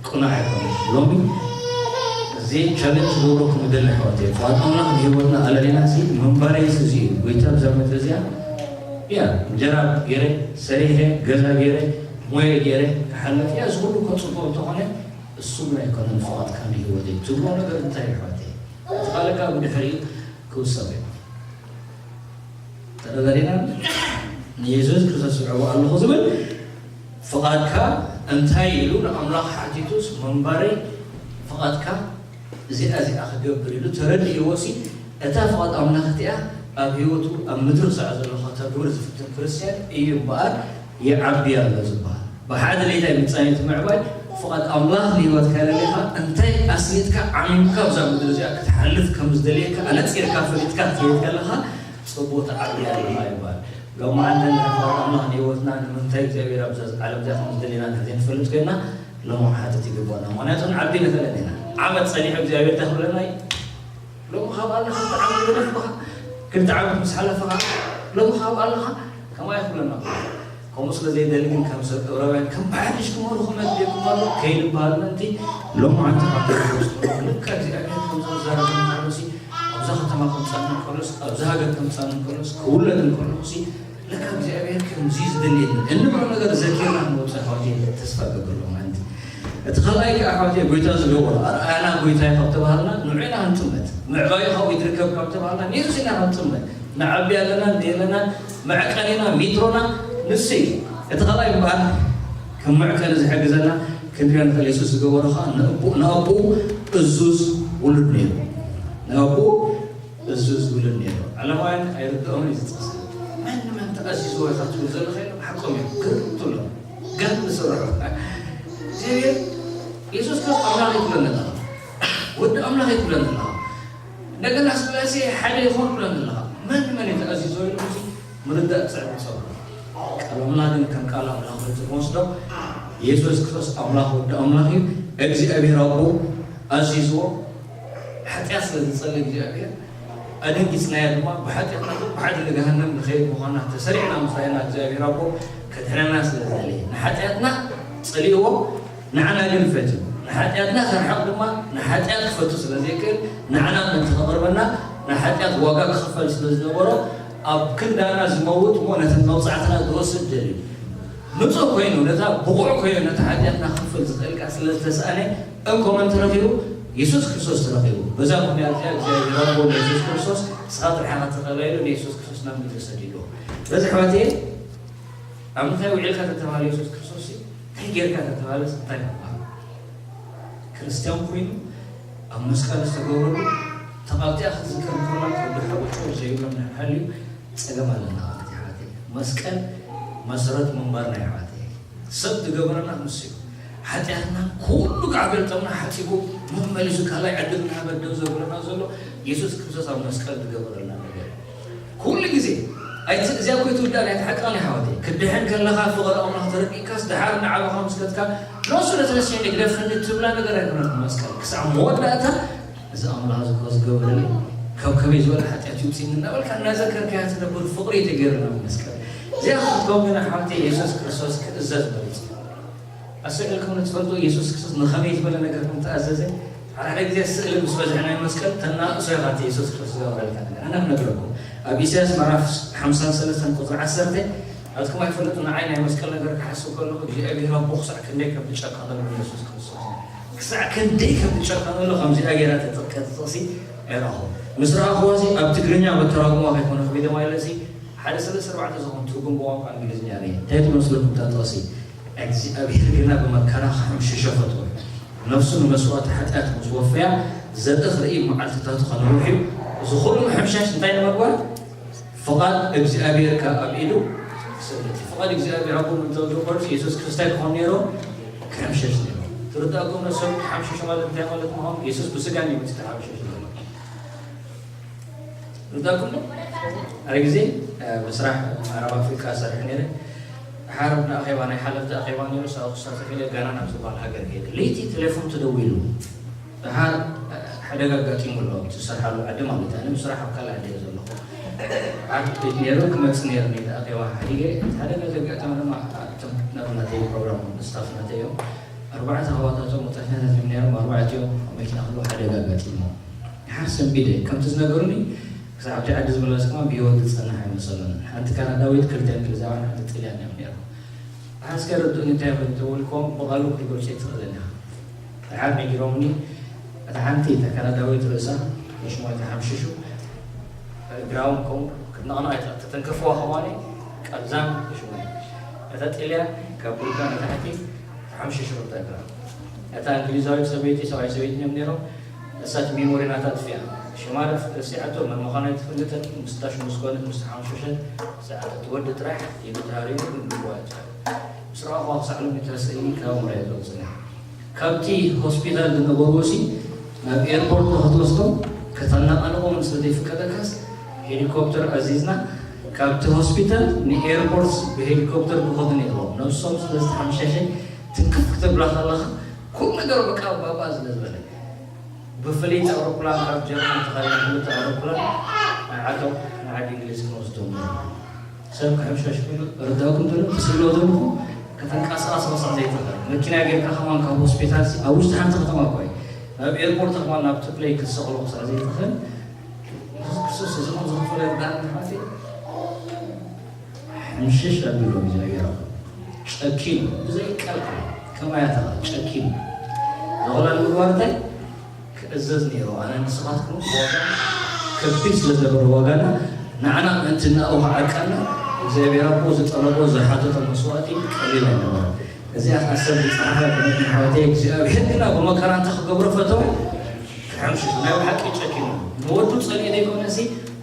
ቅኑዕ ኣይኮነን። ሎሚ እዚ ቻለንጅ ክገብረኩም ይደሊ ኣሕዋተይ። ፍቓድ ኣምላኽ ንህይወትና ኣለሊናሲ ምንባረይሲ እዚ እዩ። ጎይታ ብዛ ምድሪ እዚኣ እያ እንጀራ ገይረ ሰሪሐ ገዛ ገይረ ሞየ ገይረ ክሓልፍ እያ። እዚ ኩሉ እኮ ጽቡቕ እንተኾነ እሱ እውን ኣይኮነን ፍቓድካ ንህይወተይ ትብሎ ነገር እንታይ እዩ ኣሕዋተይ? እቲ ካልእ ከዓ ብድሕሪኡ ክውሰኽ እዩ። ተረዳዲና ንየሱስ ክርስቶስ ስዕቦ ኣለኹ ዝብል ፍቓድካ እንታይ ኢሉ ንኣምላኽ ሓቲቱስ ምንባረይ ፍቓድካ እዚኣ እዚኣ ክገብር ኢሉ ተረዲእዎ ሲ እታ ፍቓድ ኣምላኽ እቲኣ ኣብ ህይወቱ ኣብ ምድሪ ክሳዕ ዘሎ ከተግብር ዝፍትን ክርስትያን እዩ እምበኣር ይዓቢ ኣሎ ዝበሃል። ብሓደ ሌታይ ምጻኔ እቲ ምዕባይ ፍቓድ ኣምላኽ ንህይወትካ ለሊኻ እንታይ ኣስኒጥካ ዓሚምካ ኣብዛ ምድሪ እዚኣ ክትሓልፍ ከም ዝደልየካ ኣነጺርካ ፈሊጥካ ክትከይድ ከለኻ ጽቡቕ ትዓቢ ኣለኻ ይበሃል። ሎማዓንቲ እንድሕር ፍቓድ ኣምላኽ ንህይወትና ንምንታይ እግዚኣብሔር ኣብዛ ዓለም እዚኣ ከም ዝደልየና እንድሕር ዘይንፈልጥ ኮይንና ሎሚ ክንሓትት ይግባና። ምኽንያቱ ንዓቢ ንኽእለን ኢና። ዓመት ጸኒሑ እግዚኣብሔር እንታይ ክብለና እዩ? ሎሚ ካብ ኣለኻ ክልተ ዓመት ገደፍኩኻ፣ ክልተ ዓመት ምስ ሓለፈኻ ሎሚ ካብ ኣለኻ ከምኣ ይኽብለና። ከምኡ ስለ ዘይደሊ ግን ከም ሰብ ዕብራውያን ከም ብሓድሽ ክመሩ ክመድልየኩም ኣሎ ከይንበሃል ምእንቲ ሎማዓንቲ ካብ ልካ እግዚኣብሔር ከም ከሎሲ፣ ኣብዛ ከተማ ከምፀን ከሎስ፣ ኣብዛ ሃገር ከምፀን ከሎስ፣ ክውለድ ከለኹሲ፣ ለካ እግዚኣብሔር ከምዚ ዝደልየኒ እንብሎ ነገር ዘኪርና ክንወፅእ ኣሕዋት ተስፋ ገብር ኣለኹ። ማለት እቲ ካልኣይ ከዓ ኣሕዋት ጎይታ ዝገበሮ ኣርኣያና ጎይታ እዩ ካብ ተባሃልና ንዑ ኢና ክንጥመት። ምዕባዩ ካብኡ ዝርከብ ካብ ተባሃልና ንየሱስ ኢና ክንጥመት። ንዓቢ ኣለና እንዲለና መዕቀኒና ሚትሮና ንሱ እዩ። እቲ ካልኣይ እምበኣር ከም መዕቀኒ ዝሕግዘና ክንሪኦ ንኽእል። የሱስ ዝገበሮ ከዓ ንኣቦኡ እዙዝ ውሉድ ነይሩ። ንኣቦኡ እዙዝ ውሉድ ነይሩ። ዓለማውያን ኣይርድኦም እዩ ዝጥቕስ። መን ንመን ተኣዚዝዎ ኢኻ ትብል ዘለኻ ኢሎም ሓቆም እዮም። ግርም ትብሎም። ገም ዝስርሑ። እግዚኣብሔር የሱስ ክርስቶስ ኣምላኽ ይትብለኒ ኣለኻ። ወዲ ኣምላኽ ይትብለኒ ኣለኻ። እንደገና ስላሴ ሓደ ይኾን ትብለኒ ኣለኻ። መን ንመን እዩ ተኣዚዝዎ ኢሎም እዚ ምርዳእ ክስዕብ ዝጸብሩ። ቃል ኣምላኽ ግን ከም ቃል ኣምላኽ ኮይኑ ክንወስዶ የሱስ ክርስቶስ ኣምላኽ ወዲ ኣምላኽ እዩ። እግዚኣብሔር ኣቦ ኣዚዝዎ። ሓጢኣት ስለ ዝጸልእ እግዚኣብሔር ኣደንጊጽናዮ ድማ ብሓጢኣትና ብሓደ ንገሃነም ንኸይድ ምዃንና ተሰሪዕና ምስ ረኣና እግዚኣብሔር ኣቦ ከድሕነና ስለ ዝደለየ ንሓጢኣትና ጸሊእዎ። ንዓና ግን ፈትዩ ንሓጢኣትና ከርሕቕ ድማ ንሓጢኣት ክፈቱ ስለ ዘይክእል ንዓና ምእንቲ ከቕርበና ንሓጢኣት ዋጋ ክኽፈል ስለ ዝነበሮ ኣብ ክንዳና ዝመውት እሞ ነተን መቕጻዕትና ዝወስድ ደልዩ ንጹህ ኮይኑ ነታ ብቑዕ ኮይኑ ነታ ሓጢኣትና ክኽፍል ዝኽእል ከኣ ስለ ዝተሳእነ እንኮ መን ተረኺቡ? የሱስ ክርስቶስ ተረኺቡ። በዛ ምኽንያት እዚኣ እግዚኣብሔር ኣቦ ንየሱስ ክርስቶስ ንስኻ ጥራሕ ኢኻ ትኽእል ኢሉ ንየሱስ ክርስቶስ ናብ ምድሪ ሰዲድዎ። በዚ ኣሕዋተየ ኣብ ምንታይ ውዒልካ ተተባሃለ የሱስ ክርስቶስ እንታይ ጌርካ ተተባሃለስ እንታይ ምባል? ክርስትያን ኮይኑ ኣብ መስቀል ዝተገብረሉ ተቓልጢኣ ክትዝከር እንከላ ከብዱ ሓጎ ጨው ዘይብሎም እንድሕር ሃልዩ ጸገም ኣለና ማለት እዩ ኣሕዋተይ። መስቀል መሰረት ምንባርና እዩ ኣሕዋተይ። ሰብ ዝገበረና ንሱ እዩ። ሓጢኣትና ኩሉ ከዓ ገልጠምና ሓፂቡ መመሊሱ ካልኣይ ዕድል እናሃበ ደው ዘብለና ዘሎ የሱስ ክርስቶስ ኣብ መስቀል ዝገበረልና ነገር እዩ። ኩሉ ግዜ ኣይቲ እዚኣ እኮ ትውዳእ ናይ ተሓቃኒ ሓወተይ ክድሕን ከለኻ ፍቕሪ ኣምላኽ ተረዲእካስ ድሓር ንዓባኻ ምስከትካ ነሱ ለተነስየ ንግደፍኒ ትብላ ነገር ኣይኮነት መስቀል ክሳዕ መወዳእታ እዚ ኣምላኽ እዚ እኮ ዝገበረኒ ካብ ከመይ ዝበለ ሓጢኣት ይውፅእኒ እናበልካ እናዘከርካያ ትነብር ፍቕሪ እዩ ተገይሩና መስቀል እዚኣ ክትከውን ግን ሓወተይ የሱስ ክርስቶስ ክእዘዝ መሪፁ ኣስዕልኩም ንትፈልጡ የሱስ ክርስቶስ ንኸመይ ዝበለ ነገር ከም ተኣዘዘ ሓደ ሓደ ግዜ ስእሊ ምስ በዝሐ ናይ መስቀል ተናእሶ ኢኻ እቲ የሱስ ክርስቶስ ዝገበረልካ ነገር ኣነ ክነግረኩም ኣብ ኢሳያስ ምዕራፍ ሓምሳን ሰለስተን ቁፅሪ ዓሰርተ ኣትኩም ኣይፈልጡ ንዓይ ናይ መስቀል ነገር ክሓስብ ከለኹ እግዚኣብሔር ኣቦ ክሳዕ ክንደይ ከም ዝጨከነሉ የሱስ ክርስቶስ ክሳዕ ክንደይ ከም ዝጨከነሉ ከምዚኣ ገይራ ተጠቀ ጥቕሲ ኣይረኹ ምስ ረኣኹዋ ኣብ ትግርኛ በተራጉማ ከይኮነ ክቢደ ማይለሲ ሓደ ሰለስተ ኣርባዕተ ዝኾን ትርጉም ብቋንቋ እንግሊዝኛ ርየ እንታይ ትመስለኩም እታ ጥቕሲ እግዚኣብሔር ግና ብመከራ ክሕምሽሾ ፈትወ ነፍሱ ንመስዋእቲ ሓጢኣት ምስ ወፈያ ዘጥፍ ርኢ መዓልትታቱ ከነውሕ እዩ እዚ ኩሉ ምሕምሻሽ እንታይ ንምግባር ፍቓድ እግዚኣብሔር ከ ኣብ ኢዱ ስእለት እዩ ፍቓድ እግዚኣብሔር ኣቦ ምንተወዱ ቆርስ የሱስ ክርስታይ ክኾን ነይሩ ክሕምሸሽ ነይሩ ትርዳእኩም ነሰብ ክሓምሸሽ ማለት እንታይ ማለት ምዃኑ የሱስ ብስጋ እዩ መፅእ ክሓምሸሽ ነይሩ ርዳኩም ዶ ሓደ ግዜ ብስራሕ ምዕራብ ኣፍሪቃ ሰርሕ ነይረ ሓደ ኣኼባ ናይ ሓለፍቲ ኣኼባ ነይሩ ሳብ ክሳተፍ ኢለ ጋና ናብ ዝበሃል ሃገር ከይደ ለይቲ ቴሌፎን ተደዊሉ ደሓር ሓደጋ ኣጋጢሙ ኣሎ ዝሰርሓሉ ዓዲ ማለት ኣነ ብስራሕ ኣብ ካልእ ዓዲ እየ ዘለኹ ዓዲ ቤት ነይሩ ክመፅእ ነይሩ ነቲ ኣኼባ ሓዲገ እቲ ሓደጋ ዘጋጠመ ድማ እቶም ናብ ናተይ ፕሮግራም ስታፍ ናተይ እዮም ኣርባዕተ ኣሕዋታቶም ወጣትኛታት እዮም ነይሮም ኣርባዕቲኦም ኣብ መኪና ከለዉ ሓደጋ ኣጋጢሞ ደሓር ሰንቢደ ከምቲ ዝነገሩኒ ክሳብ ኣብቲ ዓዲ ዝምለስ ከማን ብህይወት ዝጸንሕ ኣይመሰሉን። ሓንቲ ካናዳዊት፣ ክልተ እንግሊዛውያን፣ ሓንቲ ጥልያን እዮም ነይሮም። ደሓር እስከ ኣረድኡኒ እንታይ ኢኹም ተበልኩዎም ብቓሉ ክትገልጾ ኣይትኽእልን ኢኻ። ደሓር ነጊሮምኒ እታ ሓንቲ እታ ካናዳዊት ርእሳ ንሽሞይ ተሓምሺሹ እግራ እውን ከምኡ ክትነቕንቕ ኣይትኽእልን። ተተንከፍዋ ከማን ቃንዛን ንሽሞይ። እታ ጥልያን ካብ ብሩካ ንታሕቲ ተሓምሺሹ እታ እግራ። እታ እንግሊዛዊት ሰበይቲ ሰብኣይ ሰበይትን እዮም ነይሮም። እሳ እቲ ሜሞሪ ናታ ኣጥፊኣ። ሽማ ረሲዓቶ፣ መን ምዃና ኣይትፈልጥን። ምስታ ሽሙስ ኮነት ምስ ተሓምሸሸት፣ ሰዓት እቲ ወዲ ጥራሕ ኢዱ ተሃሪሙ ግን ምግቡ ኣይጸሓን። ምስ ረኣኹዋ ክሳዕ ሎሚ እታ ስእሊ ካብ ኣእምሮይ ኣይትወጽእን እያ። ካብቲ ሆስፒታል ዝነበርዎሲ ናብ ኤርፖርት ንኽትወስዶም ከተነቓንቖም ስለ ዘይፍቀደካስ ሄሊኮፕተር ኣዚዝና ካብቲ ሆስፒታል ንኤርፖርት ብሄሊኮፕተር ክኸዱ ነይርዎም። ነብሶም ስለ ዝተሓምሸሸ ትንክፍ ክተብላ ከለኻ ኩሉ ነገር በቃ ባባ ስለ ዝበለ ብፍለይቲ ኣውሮፕላን ካብ ጀርመን ተኻይና ክልተ ኣውሮፕላን ንዓቶም ንዓዲ እንግሊዝ ክንወስዶም ነይርና። ሰብ ክሕምሸሽ ኮይኑ ርዳእኩም ዘሎ ትስእልዎ ዘለኹም ከተንቀሳቕስ ርሳዕ ዘይትኽእል መኪና ጌርካ ከማን ካብ ሆስፒታል ሲ ኣብ ውሽጢ ሓንቲ ከተማ እኮ እዩ ናብ ኤርፖርት ከማን ናብቲ ፕሌን ክትሰቕሎ ክሳዕ ዘይትኽእል፣ የሱስ ክርስቶስ እዚ ከም ዝኽፈለ ርዳእና ኣሕዋተይ፣ ሕምሽሽ ኣቢሉ እግዚኣብሔር ኣቦ። ጨኪኑ፣ ብዘይ ቃል ከማያታ ጨኪኑ። ዝኽላ ንምግባር እንታይ? ክእዘዝ ነይሩ። ኣነ ንስኻትኩም ዋጋ ከቢድ ስለ ዝነበረ ዋጋና፣ ንዓና ምእንቲ እናእውኻ ዓርቃና፣ እግዚኣብሔር ኣቦ ዝጠለቦ ዝሓተቶ መስዋእቲ ቀሊል ኣይነበረን። እዚኣ ካብ ሰብ ዝጸሓፈ ኣይኮነትን ኣሕዋተይ። እግዚኣብሔር ግና ብመከራ እንታይ ክገብሮ ፈተወ? ክሕምሽሽ። ናይ ብሓቂ ጨኪኑ። ንወዱ ጸሊኡ ዘይኮነሲ፣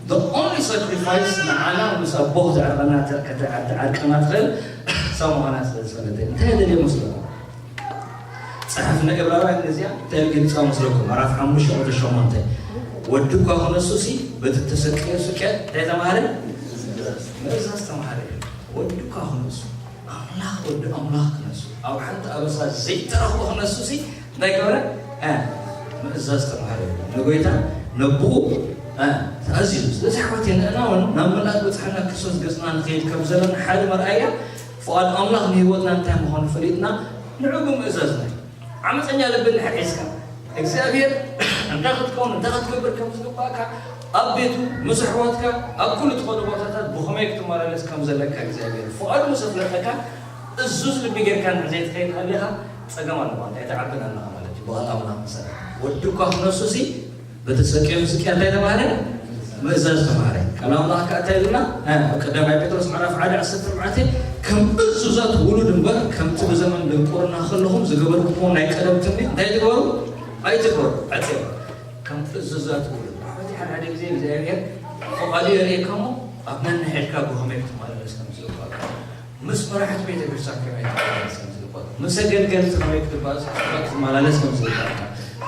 the only sacrifice ንዓና ምስ ኣቦ ክትዕርቀና፣ ክተ-፣ ክተ-፣ ክትዓርቀና ትኽእል እሳ ምዃና ስለ ዝፈለጠ። እንታይ ደልየ መስለኩም? ጸሓፊ ናይ ዕብራውያን እዚኣ እንታይ ኢሉ ገሊጻ መስለኩም? ምዕራፍ ሓሙሽተ ቁጽሪ ሸሞንተ። ወዱ እኳ ክነሱሲ በቲ ተሰቀየ ስቅያት እንታይ ተማሃረ? ምእዛዝ ተማሃረ። ወዱ እኳ ክነሱ፣ ኣምላኽ ወዲ ኣምላኽ ክነሱ፣ ኣብ ሓንቲ ኣበሳ ዘይተረኽቦ ክነሱሲ እንታይ ገበረ? እ፣ ምእዛዝ ተማሃረ። ንጎይታ ነብኡ፣ እ፣ ተኣዚዙ። ስለዚ ኣሕዋተይ ንሕና እውን ናብ ምልኣት በጽሐና ክርስቶስ ገጽና ንኸይድ ከም ዘለና ሓደ መርኣያ ፍቓድ ኣምላኽ ንህይወትና እንታይ ምዃኑ ፈሊጥና ንዕኡ ብምእዛዝና እዩ። ዓመፀኛ ልቢ እንድሕር ሒዝካ እግዚኣብሔር እንታይ ክትከውን እንታይ ክትገብር ከም ዝግባእካ ኣብ ቤቱ ምስ ኣሕዋትካ ኣብ ኩሉ ትኸዶ ቦታታት ብኸመይ ክትመላለስ ከም ዘለካ እግዚኣብሔር ፍቓዱ ምስ ኣፍለጠካ እዙዝ ልቢ ጌርካ እንድሕር ዘይትኸይድ ሃሊኻ ፀገም ኣለዋ እንታይ ትዓብን ኣለኻ ማለት እዩ። ብቓል ኣምላኽ መሰረት ወዲ እኳ ክነሱ ሲ በተሰቀየም ስቅያ እንታይ ተማሃረ? ምእዛዝ ተማሃረ። ቃል ኣምላኽ ከኣ እንታይ ይብልና? ኣብ ቀዳማይ ጴጥሮስ ምዕራፍ ሓደ ዓሰርተ ኣርባዕተ ከም እዙዛት ውሉድ እምበር ከምቲ ብዘመን ድንቁርና ከለኹም ዝገበርኩሞ ናይ ቀደም ትምኒት እንታይ ትግበሩ? ኣይትግበሩ። ዓጽዮ ከም እዙዛት ውሉድ። ኣሕዋተይ ሓደ ሓደ ግዜ እግዚኣብሔር ፍቓዱ የርእየካ እሞ ኣብ ነንሕድካ ብኸመይ ክትመላለስ ከም ዝግባእካ ምስ መራሕቲ ቤተ ክርስቲያን ከመይ ክትመላለስ ከም ዝግባእ፣ ምስ ኣገልገልቲ ከመይ ክትባ-፣ ክትመላለስ ከም ዝግባእካ፣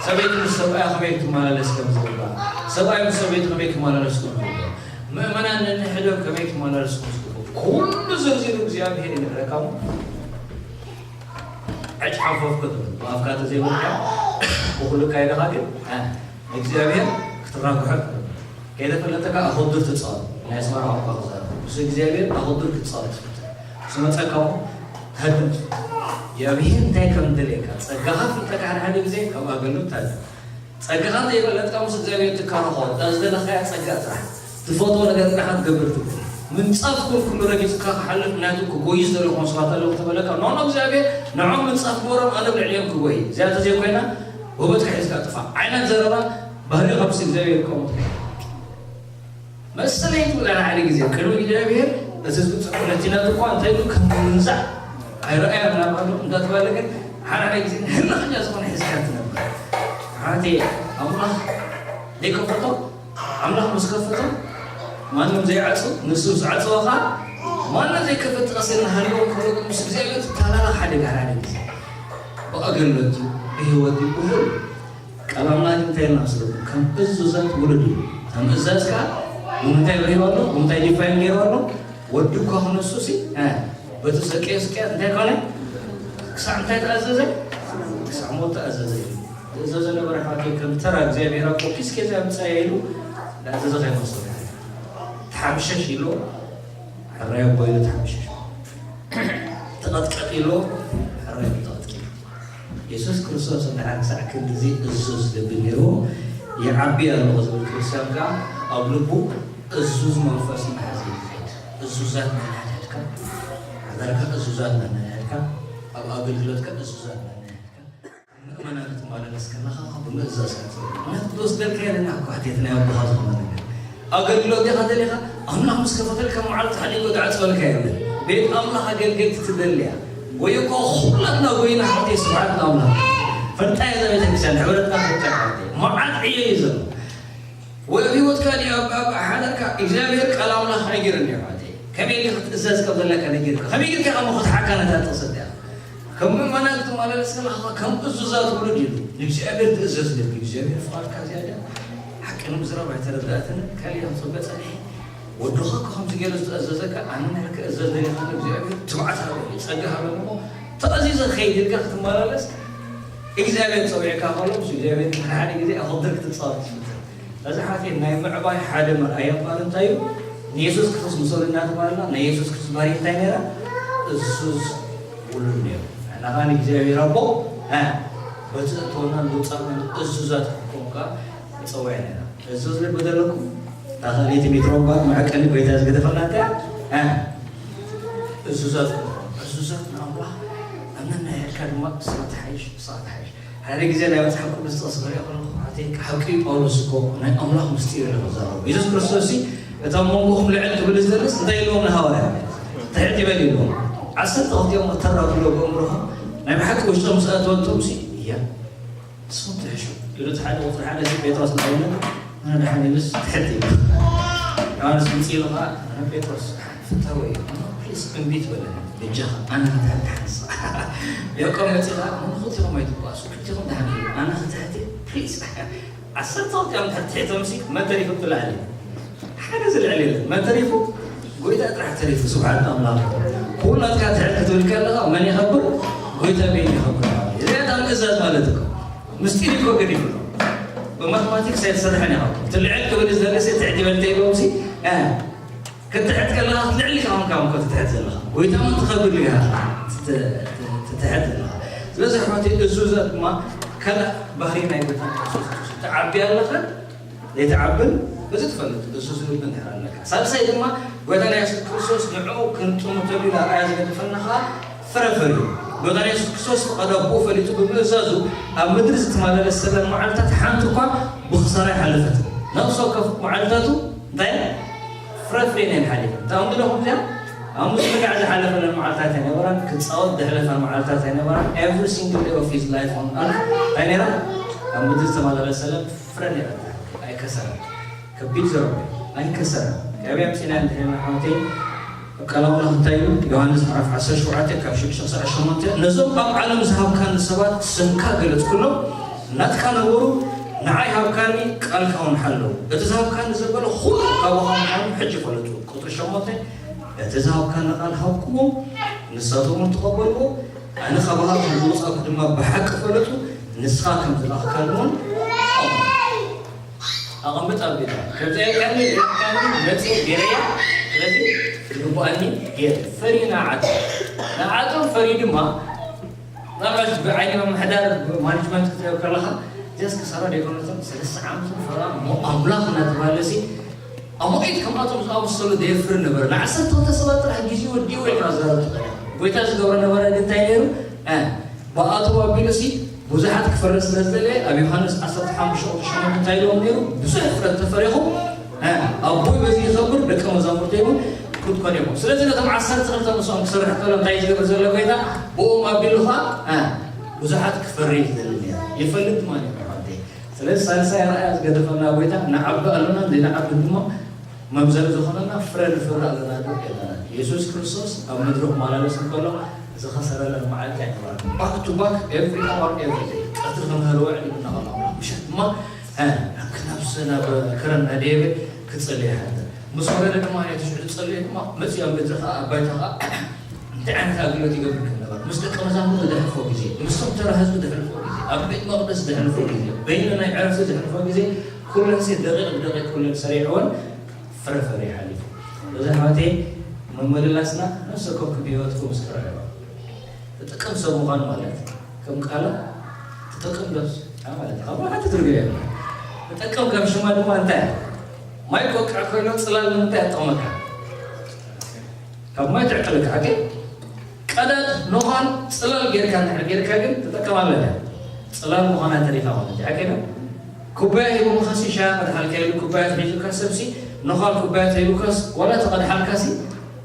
ሰበይቲ ምስ ሰብኣያ ከመይ ክትመላለስ ከም ዝግባእ፣ ሰብኣይ ምስ ሰበይቲ ከመይ ክመላለስ ከም ዝግባእ፣ ምእመናን ነንሕዶም ከመይ ክመላለስ ከም ዝግባእ፣ ኩሉ ዝርዝር እግዚኣብሔር ይነግረካ እሞ፣ ዕጭ ሓንፈፍ ክትብል፣ ብኣፍካ ተዘይበልካ፣ ብኹሉ ኣካይዳኻ ግን፣ እ፣ እግዚኣብሔር ክትራግሖ ትኽእል። ከይተፈለጠካ ኣኸዱር ትጻወት። ናይ ኣስመራ ቋንቋ ክዛረብ። ምስ እግዚኣብሔር ኣኸዱር ክትጻወት ትፍትን። ምስ መጸካ እሞ ትሃድም ትፍትን። እግዚኣብሔር እንታይ ከም ዝደልየካ፣ ጸጋኻ ፍልጠካ ሓደ ሓደ ግዜ ካብ ኣገልግሎት ትሃድም። ጸጋኻ እንተይፈለጥካ ምስ እግዚኣብሔር ትካረኾ። እታ ዝደለኻያ ጸጋ ጥራሕ። ትፈትዎ ነገር ጥራሕ ክትገብር ትብል። ምንጻፍ ኩን ኩሉ ረጊጽካ ክሓልፍ ናቱ ክጎዩ ዝደለኹ መስዋዕት ኣለዉ ተበለካ። ኖ፣ ኖ፣ እግዚኣብሔር ንዖም ምንጻፍ ግበሮም ኣነ ብልዕሊኦም ክጎይ። እዚኣ እንተዘይኮይና፣ ጎበትካ ሒዝካ ጥፋእ። ዓይነት ዘረባ ባህሪ ካብ እግዚኣብሔር ክኸውን ትኽእል። መሰለይ ትብል ኣነ ሓደ ግዜ ቅድሚ እግዚኣብሔር እቲ ህዝቢ ጽሑፍ ነቲ ነቲ እኳ እንታይ ኢሉ ከም ምንዛዕ ኣይረኣያን ናብ ኣሎ እንዳተባለ ግን ሓደ ሓደ ግዜ ህልኸኛ ዝኾነ ሒዝካ ትነብር። ሓንቲ ኣምላኽ ዘይከፈቶ ኣምላኽ ምስ ከፈቶ ማንም ዘይዓጹ ንሱ ምስ ዓጸወ ኸዓ ማንም ዘይከፈት ቀስልና ሃልዎ ከሎ ምስ እግዚኣብሔር ትተላላ ሓደ ጋር ሓደ ግዜ ብኣገልግሎት ብህይወት ብሁሉ ቃል ኣምላኽ እንታይ ኢልና ስለ ከም እዙዛት ውሉድ እዩ። እታ ምእዛዝ ከኣ ብምንታይ በሪሁ ኣሎ? ብምንታይ ዲፋይን ገይሩ ኣሎ? ወዲ እኳ ክነሱ ሲ፣ እ፣ በቲ ሰቀየ ስቅያት እንታይ ኮነ? ክሳዕ እንታይ ተኣዘዘ? ክሳዕ ሞት ተኣዘዘ እዩ። ዝእዘዘ ነበረ ኣሕዋተይ፣ ከም ተራ እግዚኣብሔር ኣቦ ኪስ ኬዛ ምጻየ ኢሉ ዝኣዘዘ ከይመስል። ተሓምሸሽ ኢሉ፣ ሕራይ ኣቦ ኢሉ ተሓምሸሽ። ተቐጥቀጥ ኢሉ፣ ሕራይ ኢሉ ተቐጥቂጡ። የሱስ ክርስቶስ እንድሕር ክሳዕ ክንድዚ እዙዝ ልቢ ነይርዎ፣ ይዓቢ ኣለኹ ዝብል ክርስትያን ከኣ ኣብ ልቡ እዙዝ መንፈስ እናሓዘ እዩ ዝኸይድ። እዙዛት ነንሕድሕድካ፣ ሓዳርካ እዙዛት ነንሕድሕድካ፣ ኣብ ኣገልግሎትካ እዙዛት ነንሕድሕድካ። ምእመናን ክትመላለስ ከለኻ ብምእዛዝ ክትብል። ምኽንያቱ ዝወስደልካ የለን እኮ ኣሕቴት ናይ ኣቦኻ ዝኾነ ነገር። ኣገልግሎት ዲኻ ደሊኻ? ኣምላኽ ምስ ከፈተልካ መዓልቲ ሓዲጎ ዝዓጽወልካ የለን። ቤት ኣምላኽ ኣገልገልቲ ትደልያ። ወይ እኮ ኩላትና ጎይና ሓቴ ስብሓት ንኣምላኽ። ፈንጣ እያ እዛ ቤተክርስትያን፣ ሕብረትና ፈንጣ ሓቴ። መዓት ዕዮ እዩ ዘሎ። ወይ ኣብ ህይወትካ ድዩ ኣብ፣ ኣብ ሓዳርካ እግዚኣብሔር ቃል ኣምላኽ ነጊሩ እንዲ ኣሕዋተይ። ከመይ ኢልካ ክትእዘዝ ከም ዘለካ ነጊርካ። ከመይ ጌርካ እሞ ክትሓካ ነታ ጥቕሲ እቲኣ? ከም ምእመናን ክትመላለስ ከለኻ ከም እዙዛት ውሉድ ኢሉ ንእግዚኣብሔር ትእዘዝ ኢሉ እግዚኣብሔር ፍቓድካ ዝያዳ ሓቂ ንምዝራብ ኣይተረዳእትን ካልእ ክጽበ ጸኒሐ ወድኻ እኮ ከምዚ ገይሩ ዝተኣዘዘካ ኣነ ንሕና ክእዘዝ ደሊኻ ንእግዚኣብሔር ትብዓት ሃበኒ ጸጋ ሃበኒ እሞ ተኣዚዘ ክኸይድ ኢልካ ክትመላለስ እግዚኣብሔር ጸዊዕካ ከሎ ምስ እግዚኣብሔር ሓደ ሓደ ግዜ ኣኸብር ክትጻወት ትፍትን። እዚ ሓቴ ናይ ምዕባይ ሓደ መርኣያ እምበኣር እንታይ እዩ? ንየሱስ ክርስቶስ ምሰሉ እናተባህልና ናይ የሱስ ክርስቶስ ባህሪ እንታይ ነይራ? እሱስ ውሉድ ነይሩ። ንሕና ኸኣ ንእግዚኣብሔር ኣቦ፣ እ፣ በቲ እእትወናን ምውፃእናን እዙዛት ክኾንካ ንፀውዕ ኢና። እዙዝ ልቢ ዘለኩም እታ ካልኣይቲ ሜትሮ እባ መዐቀኒ ጎይታ ዝገደፈልና እንታይ እያ? እ፣ እዙዛት እዙዛት ንኣምላኽ ኣብ ነናይ ኢድካ ድማ ንስኻ ትሓይሽ፣ ንስኻ ትሓይሽ። ሓደ ግዜ ናይ መጽሓፍ ቅዱስ ጥቕሲ ክሪኦ ከለኹ፣ ሓተይ ሓቂ እዩ፣ ጳውሎስ እኮ ናይ ኣምላኽ ምስጢር እዩ ዝዛረብ። የሱስ ክርስቶስ ሲ፣ "እቲ ኣብ መንጎኹም ልዕል ክብል ዝደልስ እንታይ ኢልዎም ንሃዋርያ? ትሕት ይበል" ኢልዎም። ዓሰርተ ክልቲኦም እተራጉሎ ብእምሮኹም ናይ ብሓቂ ውሽጦም ምስ ኣእተወቶም ሲ፣ "እያ፣ ንስኹም ትሕሹ" ኢሉ፣ እቲ ሓደ ቁጽሪ ሓደ ሲ ጴጥሮስ ንኣብነት፣ "ኣነ ደሓን" ኢሉስ ትሕት ኢሉ። ዮሃንስ ምጽእ ኢሉ ኸዓ፣ "ኣነ ጴጥሮስ ፍታወይ እዩ፣ ፕሊስ እምቢ ትበለኒ፣ በጃኻ ኣነ ክትሕት ሓንሳ." ያዕቆብ መጺኡ ኸዓ፣ "ንኽልቲኹም ኣይትበኣሱ፣ ክልቲኹም ደሓን ኢኹም፣ ኣነ ክትሕት እየ፣ ፕሊስ." ዓሰርተ ክልቲኦም ትሕት ትሒቶም ሲ፣ መን ተሪፉ እቲ ላዕሊ? ሓደ ዝልዕል የለን። መን ተሪፉ? ጎይታ ጥራሕ ተሪፉ። ስብሓት ኣምላኽ። ኩሉ ናትካ ትሕት ክትብል ከለኻ መን ይኸብር? ጎይታ በይኑ ይኸብር። እዚኣ እታ ምእዛዝ ማለት እኮ። ምስጢር እኮ ገዲፉ ኣሎ። ብማትማቲክስ ኣይተሰርሐን ኢኻ። እቲ ልዕል ክብል ዝደለሲ ትሕት ይበል ተይልዎም ሲ፣ እ፣ ክትሕት ከለኻ ልዕል ኢኻ ኾንካ እኮ ትትሕት ዘለኻ። ጎይታ እውን ትኸብር ኢኻ ትት-፣ ትትሕት ዘለኻ። ስለዚ ኣሕዋተይ እዙዛት ድማ ካልእ ባህሪ ናይ ጎይታ ክርስቶስ እዩ። ትዓቢ ኣለኻ ዘይትዓብን በዚ ትፈልጥ፣ እሱ ዝብል እንድሕር ኣለካ። ሳልሳይ ድማ፣ ጎይታና የሱስ ክርስቶስ ንዕኡ ክንጥምተሉ ኢሉ ኣርኣያ ዝገደፈልና ኸዓ ፍረ ፈርዩ። ጎይታና የሱስ ክርስቶስ ፍቓድ ኣቦኡ ፈሊጡ ብምእዛዙ ኣብ ምድሪ ዝተመላለሰለን መዓልታት ሓንቲ እኳ ብኽሳራ ኣይሓለፈትን። ነፍሲ ወከፍ መዓልታቱ እንታይ? ፍረ ፍሬን እየን ሓሊፈን። እታ እምኒ ዶ ከምዚኣ? ኣብ ምስምጋዕ ዝሓለፈለን መዓልታት ኣይነበራን፣ ክጻወት ዘሕለፈን መዓልታት ኣይነበራን። Every single day of his life on earth እንታይ ነይራ? ኣብ ምድሪ ዝተመላለሰለን ፍረ ነይራ። ኣይከሰረን። ከቢድ ዘረባ እዩ። ኣይከሰረን። ካብያ ኣምጺእና እንድሕር ኣሕዋተይ፣ ኣብ ቃል ኣምላኽ እንታይ እዩ? ዮሃንስ ምዕራፍ ዓሰርተ ሸውዓተ ካብ ሽዱሽተ ክሳዕ ሸሞንተ፣ "ነዞም ኣብ ዓለም ዝሃብካኒ ሰባት ስምካ ገለጽኩሎም፣ ናትካ ነበሩ፣ ንዓይ ሃብካኒ፣ ቃልካ እውን ሓለዉ። እቲ ዝሃብካኒ ዘበለ ኩሉ ካባኻ ምዃኑ ሕጂ ፈለጡ።" ቁጽሪ ሸሞንተ፣ "እቲ ዝሃብካኒ ቃል ሃብክዎም፣ ንሳቶም እውን ተቐበልዎ፣ ኣነ ካባኻ ከም ዝወጻእኩ ድማ ብሓቂ ፈለጡ፣ ንስኻ ከም ዝለኣኽካኒ እውን ኣምኑ።" ኣቐምጥ ኣብ ቤት። ከምዚ ኢልካኒ፣ ኢልካኒ፣ መጺእ ገይረያ። ስለዚ ዝግብኣኒ ገይረ። ፈርዩ ንዓቶም። ንዓቶም ፈርዩ ድማ፣ ምናልባት ብዓይኒ ምምሕዳር ማኔጅመንት ክትሪኦ ከለኻ፣ ጀስት ክሳራ ደይኮነቶም ሰለስተ ዓመትን ፈራ እሞ ኣምላኽ እናተባህለ ሲ፣ ኣማኢት ከምኣቶም ዝኣመሰሉ ዘየፍሪ ነበረ። ንዓሰርተ ክልተ ሰባት ጥራሕ ግዜ ወዲኡ ኢልካ ዝዛረብ ትኽእል። ጎይታ ዝገብሮ ነበረ ግን እንታይ ነይሩ? እ፣ ብኣቶም ኣቢሉ ሲ ብዙሓት ክፈሪ ስለ ዝደለየ፣ ኣብ ዮሃንስ ዓሰርተ ሓሙሽተ ቁጽሪ ሸሞንተ እንታይ ኢልዎም ነይሩ? ብዙሕ ፍረ እንተፈሪኹም፣ እ፣ ኣቦይ በዚ ይኸብር፣ ደቀ መዛሙርተይ እውን ክትኮኑ ኢኹም። ስለዚ ነቶም ዓሰርተ ክልተ ምስኦም ክሰርሕ ከሎ እንታይ ዝገብር ዘሎ ጎይታ? ብኦም ኣቢሉ ኸዓ፣ እ፣ ብዙሓት ክፈሪ እዩ ዝደሊ ነይሩ። ይፈልጥ ማለት እዩ፣ ኣሕዋተይ። ስለዚ ሳልሳይ ኣርኣያ ዝገደፈና ጎይታ፣ ንዓቢ ኣለና፣ ዘይንዓቢ ድማ መምዘኒ ዝኾነና ፍረ ንፈሪ ኣለና ዶ የለናን? የሱስ ክርስቶስ ኣብ ምድሪ ክመላለስ እንከሎ ዝኸሰረለን መዓልቲ ኣይነበረን። Back to back, every hour, every day። ቀትሪ ከም ህልወ ዕሊሉ እናቐለቐሎ፣ ምሸት ድማ፣ እ፣ ክነብስ ናብ ከረን እናደየበ ክጽልይ ይሓድር። ምስ ወረደ ድማ፣ ነቲ ሽዑ ዝጸልዮ ድማ መጺኡ ኣብ ምድሪ ኸኣ፣ ኣብ ባይታ ኸኣ እንታይ ዓይነት ኣገልግሎት ይገብር ከም ነበረ፣ ምስ ደቀ መዛሙርቱ ዘሕልፎ ግዜ፣ ምስቶም ተራ ህዝቢ ዘሕልፎ ግዜ፣ ኣብ ቤት መቕደስ ዘሕልፎ ግዜ፣ በይኑ ናይ ዕረፍቲ ዘሕልፎ ግዜ፣ ኩለን ሲ ደቂቕ ብደቂቕ ኩለን ሰሪዕወን ፍረ ፈርዩ ሓሊፉ። እዚ ኣሕዋተይ፣ ምምልላስና ነፍሲ ወከፍኩም ብህይወትኩም እስኪ ርኣይዋ። ትጠቅም ሰብ ምዃን ማለት ከም ቃላ ትጠቅም ነብስ ማለት ካብ ሓንቲ ትርጉም የለን። ትጠቅም ከም ሽማ ድማ እንታይ እያ? ማይ ክወቅዕ ከሎ ጽላል ንምንታይ ይጠቕመካ? ካብ ማይ ትዕቅልካ፣ ሓቂ? ቀዳድ፣ ነዃል፣ ጽላል ጌርካ እንድሕር ጌርካ ግን ትጠቀም ኣለካ። ጽላል ምዃና ተሪፋ ማለት እዩ፣ ሓቂ ዶ? ኩባያ ሂቦምኻሲ ሻሂ ቀድሓልካ ኢሉ ኩባያ ተሒዙካ ሰብሲ፣ ነዃል ኩባያ ተሂቡካስ ዋላ ተቐድሓልካሲ፣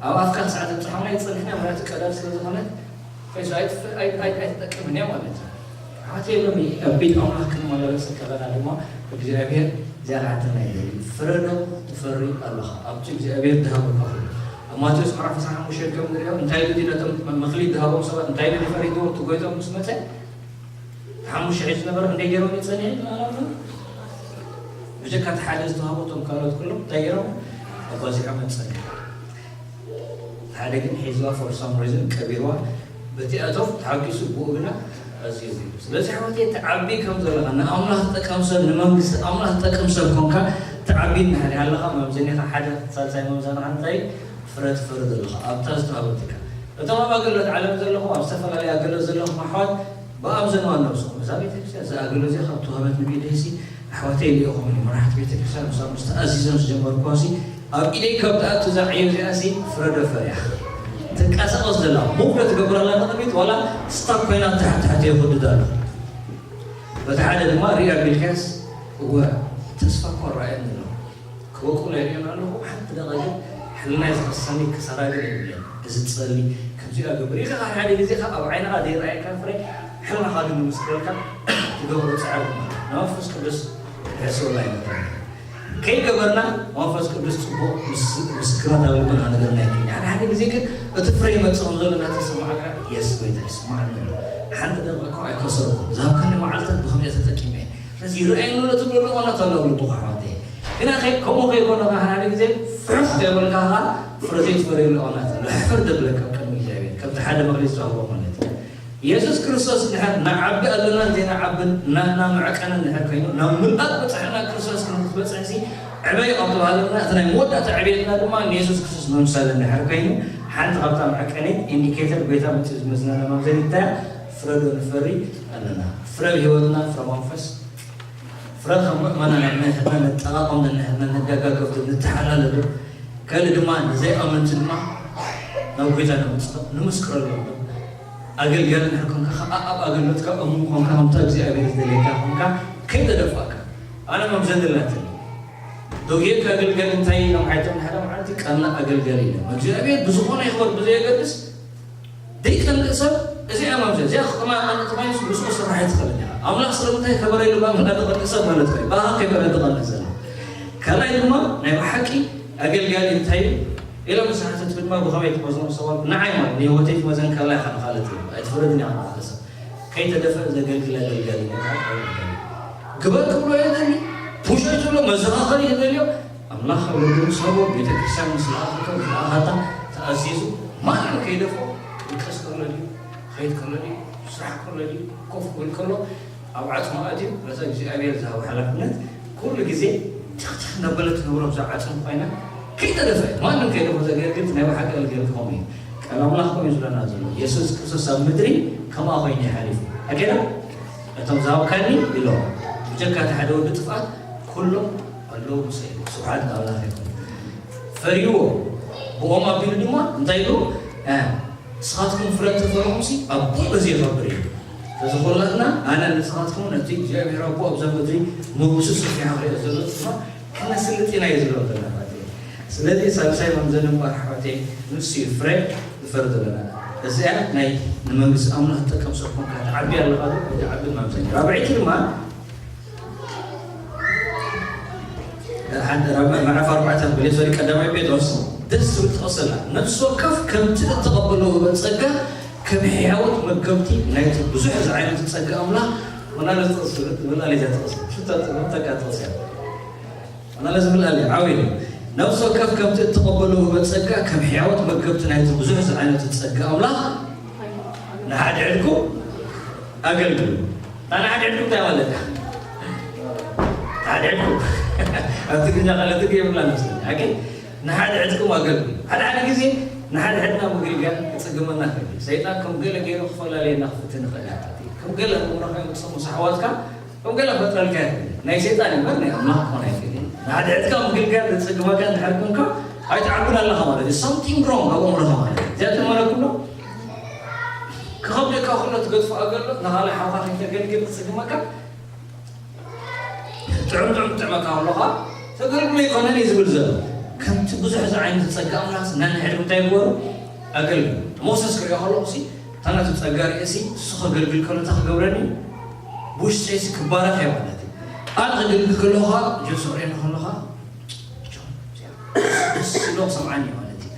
ኣብ ኣፍካ ክሳዕ ተብጽሖ ናይ ጽንሕና ምኽንያቱ ቀዳድ ስለ ዝኾነት፣ ፈይሱ ኣይትፍ-፣ ኣይ-፣ ኣይ-፣ ኣይትጠቅምን እያ ማለት እዩ። ኣሕዋተይ፣ ሎሚ ኣብ ቤት ኣምላኽ ክንመላለስ ከለና ድማ እግዚኣብሔር እዚኣ ክሓተና ይደሊ። ፍረ ዶ ትፈሪ ኣለኻ? ኣብቲ እግዚኣብሔር ዝሃበካ ኩሉ። ኣብ ማቴዎስ ምዕራፍ ዓሰርተ ሓሙሽተ ከም ንሪኦ፣ እንታይ ኢሉ ነቶም መክሊት ዝሃቦም ሰባት እንታይ ኢሉ ፈሪድዎ? እቲ ጎይቶም ምስ መጸ፣ ሓሙሽተ ሒዙ ዝነበረ ክንደይ ገይሮም እዩ ጸኒሑ? ብጀካ እቲ ሓደ ዝተዋህቦ እቶም ካልኦት ኩሎም እንታይ ገይሮም? ኣጓዚሖም እዮም ጸኒሖም። ሓደ ግን ሒዝዋ for some reason ቀቢርዋ። በቲ ኣቶም ተሓጒሱ ብኡ ግና ኣዝዩ እዩ። ስለዚ ኣሕዋተይ ትዓቢ ከም ዘለኻ ንኣምላኽ ትጠቀም ሰብ ንመንግስቲ ኣምላኽ ትጠቅም ሰብ ኮንካ ትዓቢ እንድሕር ኣለኻ መምዘኒኻ ሓደ ሳልሳይ መምዘንኻ እንታይ ፍረ ትፈሪ ዘለኻ ኣብታ ዝተዋህበትካ እቶም ኣብ ኣገልግሎት ዓለም ዘለኹም ኣብ ዝተፈላለዩ ኣገልግሎት ዘለኹም ኣሕዋት ብኣብ ዘንዋን ነብስኹም እዛ ቤተክርስትያን እዛ ኣገልግሎት እዚኣ ካብ ተዋህበት ንብኢደይሲ ኣሕዋተይ ኢለኹም እዩ። መራሕቲ ቤተክርስትያን ምሳም ምስ ተኣዚዞም ዝጀመርኳሲ ኣብ ኢደይ ካብ ትኣቱ እዛ ዕዮ እዚኣሲ ፍረዶ ፈሪያ ትንቀሳቐስ ዘላ ሙቭ ትገብር ኣላ ንቕድሚት ዋላ ስታክ ኮይና ታሕቲ ታሕቲ የወድድ ኣሎ። በቲ ሓደ ድማ ሪኣ ቢልካስ እወ ተስፋ እኮ ኣረኣየኒ ኣሎ። ክበቁል ኣይርእዮን ኣለኹ። ሓንቲ ደቐ ግን ሕልናይ ዝኸሰኒ ክሰራግር የብለይ። እዚ ትጸሊ ከምዚኣ ገብር ኢኻ ሓደ ግዜ ካብ ኣብ ዓይንኻ ዘይረኣየካ ፍረ ሕልናኻ ግን ንምስክረልካ ትገብሮ ጻዕሪ ማለት ንመንፈስ ቅዱስ ክሕስበላ ይመክረና። ከይገበርና መንፈስ ቅዱስ ጽቡቕ ምስ- ምስክራት ኣብ ልብና ነገርና ይገኛል። ሓደ ግዜ ግን እቲ ፍረ ይመጽእ ከም ዘሎ እናተሰማዕካ የስ ጎይታ ይስማዓኒ ኣሎ። ሓንቲ ደቐ እኮ ኣይከሰርኩ ዝሃብካኒ መዓልታት ብኸምዚኣ ተጠቂመ እየ። ስለዚ ይረኣየኒ ኣሎ ትብሎ ደቐናት ኣለዉ ልብኻ ኣሕዋተይ። ግና ከ- ከምኡ ከይኮነ ከዓ ሓደ ግዜ ፍሑኽ ከይበልካ ከዓ ፍረ ዘይትፈርየሉ እዋናት ኣሎ። ሕፈር ደብለካ ኣብ ቅድሚ እግዚኣብሔር ከምቲ ሓደ መግለፂ ዝሃቦ ማለት እዩ። የሱስ ክርስቶስ እንድሕር ንዓቢ ኣለናን ዘይንዓብን ናትና መዕቀኒ እንድሕር ኮይኑ ናብ ምልኣት በፅሕና ክርስቶስ ክንበፅሕሲ ዕበዩ ካብ ተባሃለና እቲ ናይ መወዳእታ ዕብየትና ድማ ንየሱስ ክርስቶስ ምምሳል እንድሕር ኮይኑ ሓንቲ ካብታ መዕቀኒት ኢንዲኬተር ጎይታ መፅኡ ዝመዝናና መምዘኒት እንታይ እያ? ፍረ ዶ ንፈሪ ኣለና? ፍረ ብህይወትና ፍረ መንፈስ ፍረ ከም ምእመናን ኣብ ናይ ሕድና ነጠቓቕም ነንሕድና ነደጋገፍ ዶ ንተሓላለዶ ካልእ ድማ ንዘይኣመንቲ ድማ ናብ ጎይታ ነምፅኦም ንምስክረሎም ዶ ኣገልጋሊ ንሕር ኮንካ ከዓ ኣብ ኣገልግሎትካ እሙን ኮንካ ከምታ እግዚኣብሔር ዝደለየካ ኮንካ ከይተደፋእካ ኣነ መምዘኒ ኣላትኒ ዶጌካ ኣገልጋሊ እንታይ ኢሎም ሓይቶም ንሓደ መዓልቲ ቀና ኣገልጋሊ ኢሎም እግዚኣብሔር ብዝኾነ ይኽበር ብዘየገድስ ደይቀንእ ሰብ እዚኣ ማምሻ እዚኣ ክቕና ኣነ ተባሂሉ ምስኡ ስራሕ ኣይትኽእልን ኢኻ ኣምላኽ ስለምንታይ ከበረ ኢሉ ባምላ ተቐንእ ሰብ ማለት እዩ ባኻ ከይበረ ተቐንእ ዘሎ ካልኣይ ድማ ናይ ብሓቂ ኣገልጋሊ እንታይ እዩ ኢሎም ዝሓተት ድማ ብኸመይ ትመዝኖም ሰባት ንዓይ ማለት ንህይወተይ ትመዘን ከላ ኢኻ ንኻለት እዩ ኣይትፈረድን ኢኻ ንኻለት ሰብ ከይተደፈ ዘገልግል ኣገልጋሊ ግበር ክብሎ የደሊ ፑሽ ዝብሎ መዘኻኸሪ ይደልዮ ኣምላኽ ኣብ ልቡ ሰቦ ቤተክርስትያን ምስ ለኣኸቶ ዝለኣኸታ ተኣዚዙ ማንም ከይደፎ ይቀስ ከሎ ድዩ ኸይድ ከሎ ድዩ ስራሕ ከሎ ድዩ ኮፍ ክብል ከሎ ኣብ ዓጽሙ ኣትዩ ነታ እግዚኣብሔር ዝሃቦ ሓላፍነት ኩሉ ግዜ ትኽትኽ እናበለት ትነብሮ ብዛ ዓጽሙ ኮይና ከይተደፈ ማንም ከይደፎ ዘገልግል ናይ ብሓቂ ኣገልግል ክኸውን እዩ ቃል ኣምላኽ ኮይኑ ዝብለና ዘሎ የሱስ ክርስቶስ ኣብ ምድሪ ከምኣ ኮይኑ ይሓሊፉ ኣገዳ እቶም ዝሃብካኒ ኢሎም ብጀካ እቲ ሓደ ወዲ ጥፍኣት ኩሎም ኣለዉ ምሰ ስብሓት ንኣምላኽ ይኹን ፈሪዎ ብኦም ኣቢሉ ድማ እንታይ ኢሉ ንስኻትኩም ፍረ እንተፈረኹምሲ ኣቦይ በዚ ይኸብር እዩ ስለዚ ኩላትና ኣነ ንስኻትኩም ነቲ እግዚኣብሔር ኣቦ ኣብዛ ምድሪ ሞግሱ ሰፊሓ ክሪኦ ዘሎ ድማ ከነስልጥ ኢና እዩ ዝብሎ ዘለና ማለት እዩ ስለዚ ሳልሳይ መምዘኒ እምበኣር ኣሕዋተይ ንሱ እዩ ፍረ ዝፈሪ ዘለና እዚኣ ናይ ንመንግስቲ ኣምላኽ ትጠቀም ሰብ ኮንካ ትዓቢ ኣለኻ ዶ ኣይትዓብን መምዘኒ ራብዐይቲ ድማ ምዕራፍ ኣርባዕተ በል ሶሪ ቀዳማይ ጴጥሮስ ደስ ዝብል ጥቕስላ ነፍሲ ወከፍ ከምቲ እተቐበሎ ውበ ጸጋ ከም ሕያወት መገብቲ ናይቲ ብዙሕ ዝዓይነቱ ጸጋ ኣምላኽ መናለ ጥቕስ ዝብል እዛ ጥቕስ ሽታ ጥቕስ ተቃጥቕስ እያ ኣናለ ዝብል ኣለ ዓው ኢሉ ነፍሲ ወከፍ ከምቲ እተቐበሎ ውበ ጸጋ ከም ሕያወት መገብቲ ናይቲ ብዙሕ ዝዓይነቱ ጸጋ ኣምላኽ ንሓድሕድኩም ኣገልግሉ። እታ ንሓድሕድኩም እንታይ ማለት እያ? ንሓድሕድኩም ኣብ ትግርኛ ቃል ትግ የብላ መስለኒ። ኣኬ ንሓድሕድኩም ኣገልግሉ። ሓደ ሓደ ግዜ ንሓድሕድና ምግልጋል ክጽግመና ይኽእል እዩ። ሰይጣን ከም ገለ ገይሩ ክፈላለየና ክፍትን ይኽእል እዩ። ከም ገለ ኣእምሮኻ ይመጽእ ምስ ኣሕዋትካ ከም ገለ ክፈጥረልካ ይኽእል እዩ። ናይ ሰይጣን እምበር ናይ ኣምላኽ ክኾን ኣይክእል እዩ። ንሓድሕድካ ምግልጋል ዘጽግመካ እንድሕር ኮንካ ኣይትዓብን ኣለኻ ማለት እዩ። Something wrong ኣብ ኣእምሮኻ ማለት እዩ። እዚኣ ትመለኩ ዶ? ክኸብደካ ከሎ ትገድፎ ኣገልግሎት ንኻልእ ሓውካ ከይተገልግል ክጽግመካ ጥዑም ጥዑም ክጥዕመካ ከሎ ኸዓ ተገልግሎ ኣይኮነን እዩ ዝብል ዘሎ። ከምቲ ብዙሕ ዝዓይነቱ ጸጋ ኣምላኽ ነንሕድሪ እንታይ ይግበሩ? ኣገልግሉ። ሞሰስ ክሪኦ ከለኹ ሲ እታ ናቱ ጸጋ ርእየ ሲ እሱ ከገልግል ከሎ እንታይ ክገብረኒ? ብውሽጠይ ሲ ክባረኽ እየ ማለት እዩ። ኣነ ከገልግል ከለኹ ኸዓ ጆስ ክሪኦ ከሎ ኸዓ ደስ ኢሉ ክሰምዓኒ ማለት እዩ።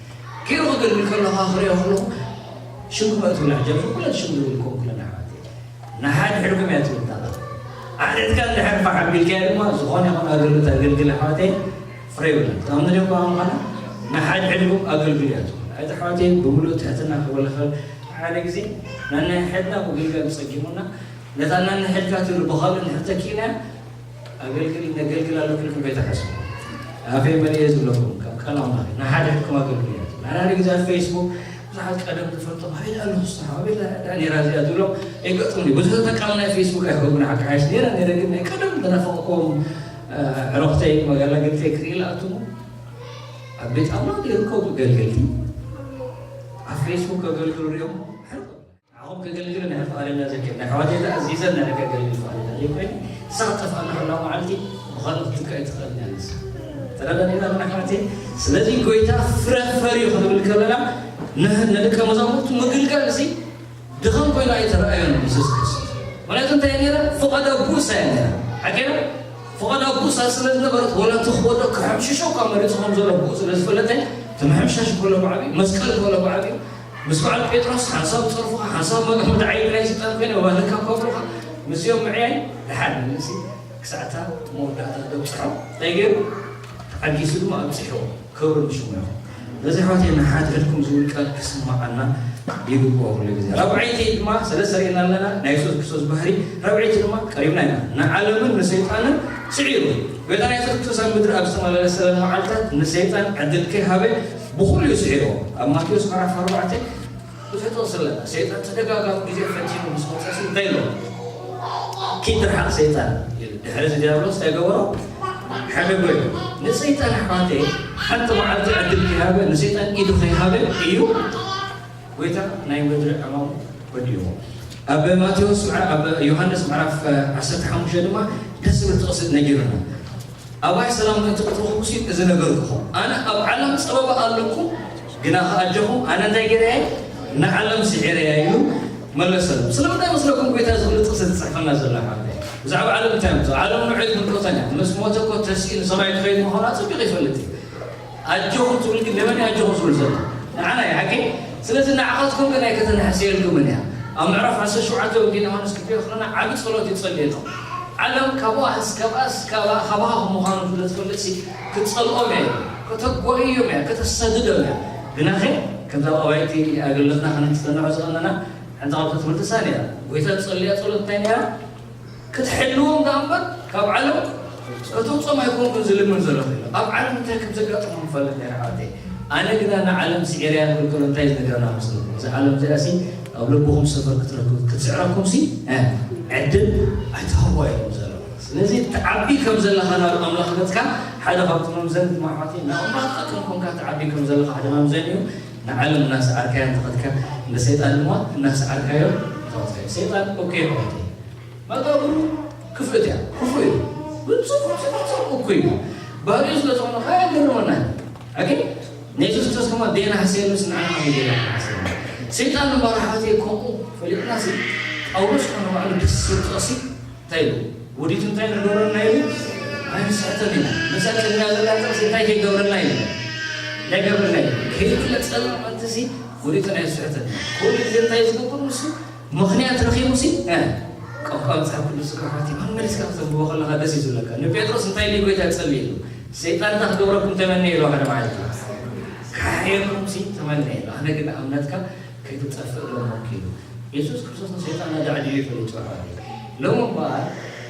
ገይሩ ከገልግል ከለኻ ክሪኦ ከለኹ ሽም ክመእትውላ ሕጂ ኣብዚ ኩለን ሽም ዝብልኩም ኩለን ኣሕዋት ንሓድሕድኩም እያ ትብል እታ ቃል። ኣዕሪድካ እንድሕር ፋሕ ኣቢልካዮ ድማ ዝኾነ ይኹን ኣገልግሎት ኣገልግል ኣሕዋተይ ፍረ ይብለን። ከምዚ ድዮም ከኣ ምዃና ንሓድሕድኩም ኣገልግሉ እያ ትብል። ኣይቲ ኣሕዋተይ ብምሉእ ትሕትና ክበለኸ ሓደ ግዜ ነንሕድና ምግልጋል ጸጊሙና ነታ ነንሕድካ ትብል ብኻልእ እንድሕር ተኪእና ኣገልግል ነገልግል ኣለኩልኩም ከይተሓስቡ ኣፌ መሊኤ ዝብለኩም ካብ ቃል ኣምላኽ ንሓድሕድኩም ኣገልግሉ እያ ትብል። ሓደ ሓደ ግዜ ኣብ ፌስቡክ ብዙሓት ቀደም ዝፈልጦም ኣበይ ደኣ ኣለኹ ስራሕ ኣበይ ደኣ ደኣ ነይራ እዚኣ ዝብሎም የጋጥሙኒ። ብዙሕ ተጠቃሚ ናይ ፌስቡክ ኣይኮንኩን፣ ሓቂ ሓይሽ ነይረ ነይረ፣ ግን ናይ ቀደም ዝናፈቕኩም ኣዕሩኽተይ መጋላገልተይ ክርኢ ዝኣትዉ ኣብ ቤት ኣምላኽ ዘይርከቡ ኣገልገልቲ ኣብ ፌስቡክ ከገልግሉ ሪኦም። ንዓኹም ከገልግል ናይ ፍቓደኛ ዘኪር ናይ ኣሕዋተይ ዝኣዚዘን ናይ ከገልግል ፍቓደኛ ዘይኮይነ ንሳ ክትጠፍኣና ከላ መዓልቲ ብኻልእ ክትትካእ ኣይትኽእልን እያ ንሳ። ተረዳእና ኢና ኣሕዋተይ። ስለዚ ጎይታ ፍረ ፈርዩ ክንብል ከለና ንህ- ንደቀ መዛሙርቱ ምግልጋል እዚ ድኻም ኮይኑ ኣይተረኣዮን የሱስ ክርስቶስ። ምክንያቱ እንታይ ነይራ? ፍቓድ ኣቦኡስ እያ ነይራ። ሓቂና ፍቓድ ኣቦኡስ ስለ ዝነበረት ወላ ትኽወዶ ክሕምሽሾ እኳ መሪጹ ከም ዘሎ ብኡ ስለ ዝፈለጠ እቲ ምሕምሻሽ ከሎ ብዓብዩ መስቀል ከሎ ብዓብዩ ምስ በዓል ጴጥሮስ ሓንሳብ ጸርፉኻ ሓንሳብ መጥዓይ ናይ ስልጣን ኮይነ ባልካ ከብሩኻ ምስኦም ምዕያይ ድሓር ንሲ ክሳዕታ መወዳእታ ደብፅሖ እንታይ ገይሩ ተዓጊሱ ድማ ኣብፅሕዎ። ክብሪ ንሽሙ ይኹን። ነዚ ኣሕዋተይ ንሓድሕድኩም ዝብል ቃል ክስማዓና ይግብኦ ኩሉ ግዜ። ራብዓይቲ ድማ ሰለስተ ርኢና ኣለና ናይ የሱስ ክርስቶስ ባህሪ። ራብዓይቲ ድማ ቀሪብና ኢና። ንዓለምን ንሰይጣንን ስዒሩ። ጎይታና የሱስ ክርስቶስ ኣብ ምድሪ ኣብ ዝተመላለሰለ መዓልታት ንሰይጣን ዕድል ከይሃበ ብኹሉ እዩ ስዒርዎ። ኣብ ማቴዎስ ምዕራፍ ኣርባዕተ ብዙሕ ጥቕሲ ኣለና። ሰይጣን ተደጋጋሚ ግዜ ፈቲኑ ምስ መጸሲ እንታይ ኢሎ? ኪድ ርሓቕ ሰይጣን ኢሉ። ድሕሪ እዚ ዲያብሎስ እንታይ ገበሮ? ሓደጎ እዩ። ንሰይጣን ኣሕዋተይ ሓንቲ መዓልቲ ዕድል ከይሃበ ንሰይጣን ኢዱ ከይሃበ እዩ ጎይታ ናይ ምድሪ ዕማሙ ወዲእዎ። ኣብ ማቴዎስ ኣብ ዮሃንስ ምዕራፍ ዓሰርተ ሓሙሽተ ድማ ደስ ዝብል ጥቕሲ ነጊሩና። ኣባይ ሰላም ምእንቲ ክትረኽቡ ሲል እዚ ነገርኩኹም። ኣነ ኣብ ዓለም ጸበባ ኣለኩም፣ ግና ከኣጀኹም ኣነ እንታይ ገይረያ ንዓለም ስዒረያ ኢሉ መለሰሉ። ስለምንታይ መስለኩም ጎይታ ዝኽሉ ጥቕሲ ዝጽሕፈና ዘሎ ሓወይ? ብዛዕባ ዓለም እንታይ ምቶ? ዓለም ንዑ ትምልከተን እያ። ምስ ሞተ እኮ ተስኢ ንሰማይ ትኸይድ ምዃኑ ኣጸቢቑ ይፈልጥ እዩ። ኣጆኹም ትብል ግን ንመን ኣጆኹም ዝብል ዘሎ? ንዓና እዩ ሓቂ። ስለዚ ንዓኻትኩም ግን ኣይከተናሕስየልኩምን እያ። ኣብ ምዕራፍ ዓሰርተ ሸውዓተ ወንጌል ዮሃንስ ክትሪኦ ከለና ዓቢ ጸሎት ይጸልየሎም። ዓለም ካብኣ እስካብኣ እስካብኣ ካባኻ ምዃኑ ስለ ዝፈልጥሲ ክትጸልኦም እያ። ከተጓይዮም እያ፣ ከተሳድዶም እያ። ግናኸ ከምዛ ኣብ ኣባይቲ ኣገልግሎትና ክንስተንዖ ዝቐነና ሓንቲ ካብቲ ትምህርቲ እሳ ነይራ። ጎይታ ዝጸልያ ጸሎት እንታይ ነይራ? ክትሕልዎም ደኣ እምበር ካብ ዓለም ከተውፅኦም ኣይኮንኩን ዝልምን ዘለኹ ኢሉ። ኣብ ዓለም እንታይ ከም ዘጋጥሞም ይፈልጥ ነይረ ሓወተይ። ኣነ ግና ንዓለም ስዒረያ ክብል ከሎ እንታይ ዝነገረና መስለኩም? እዛ ዓለም እዚኣ ሲ ኣብ ልብኹም ሰፈር ክትረክብ ክትስዕረኩም ሲ ዕድል ኣይትሃብዋ ኢሉ ዘሎ። ስለዚ ትዓቢ ከም ዘለኻ ናብ ኣምላኽ ገፅካ ሓደ ካብቲ መምዘንቲ ማሕዋተይ ንኣምላኽ ትጠቅም ኮንካ ትዓቢ ከም ዘለኻ ሓደ መምዘኒ እዩ። ንዓለም እናሰዓርካዮ እንተኸድካ ንሰይጣን ድማ እናሰዓርካዮ ተኸድካዮ። ሰይጣን ኦኬ ሓወተይ መቃብሩ ክፍእት እያ። ክፉእ እዩ። ብፁዕ ብፁዕ ብፁዕ እኩይ እዩ። ባህሪኡ ስለ ዝኾነ ከዓ የገርመና እዩ። ኣኪ ንየሱስ ክርስቶስ ከማ ዴና ሓስየሉስ ንዓና ከመይ ጌርና ሓስየሉ? ሰይጣን እምበኣር ሓወተይ ከምኡ ፈሊጥና ሲ ጳውሎስ ኮነ ባዕሉ ደስ ዝብል ጥቕሲ እንታይ ኢሉ? ውዲቱ እንታይ ንገብረልና ኢሉ? ኣይንስሕተን ኢና። ነዛ ቅድሚያ ዘላ ጥቕሲ እንታይ ከይገብረልና ኢሉ? እንዳይገብረልና ኢሉ። ከይግለጸልና ምእንቲ ሲ ውዲቱ ናይ ስሕተን። ኩሉ ግዜ እንታይ ዝገብር ንሱ? ምኽንያት ረኺቡ ሲ ቋንቋ መፅሓፍ ቅዱስ እኮ ሓቲ መመሊስካ ክተንብቦ ከለካ ደስ እዩ ዝብለካ። ንጴጥሮስ እንታይ ኢሉ ጎይታ ጸልየሉ? ሰይጣን እንታይ ክገብረኩም ተመነ ኢሉ ሓደ መዓልቲ? ክሓየኩም ሲ ተመነ ኢሉ። ኣነ ግን እምነትካ ከይትጠፍእ ለመንኩ ኢሉ። የሱስ ክርስቶስ ንሰይጣን ኣዳዕዲዑ ይፈልጥ እዩ ኣሕዋተይ። ሎሚ እምበኣር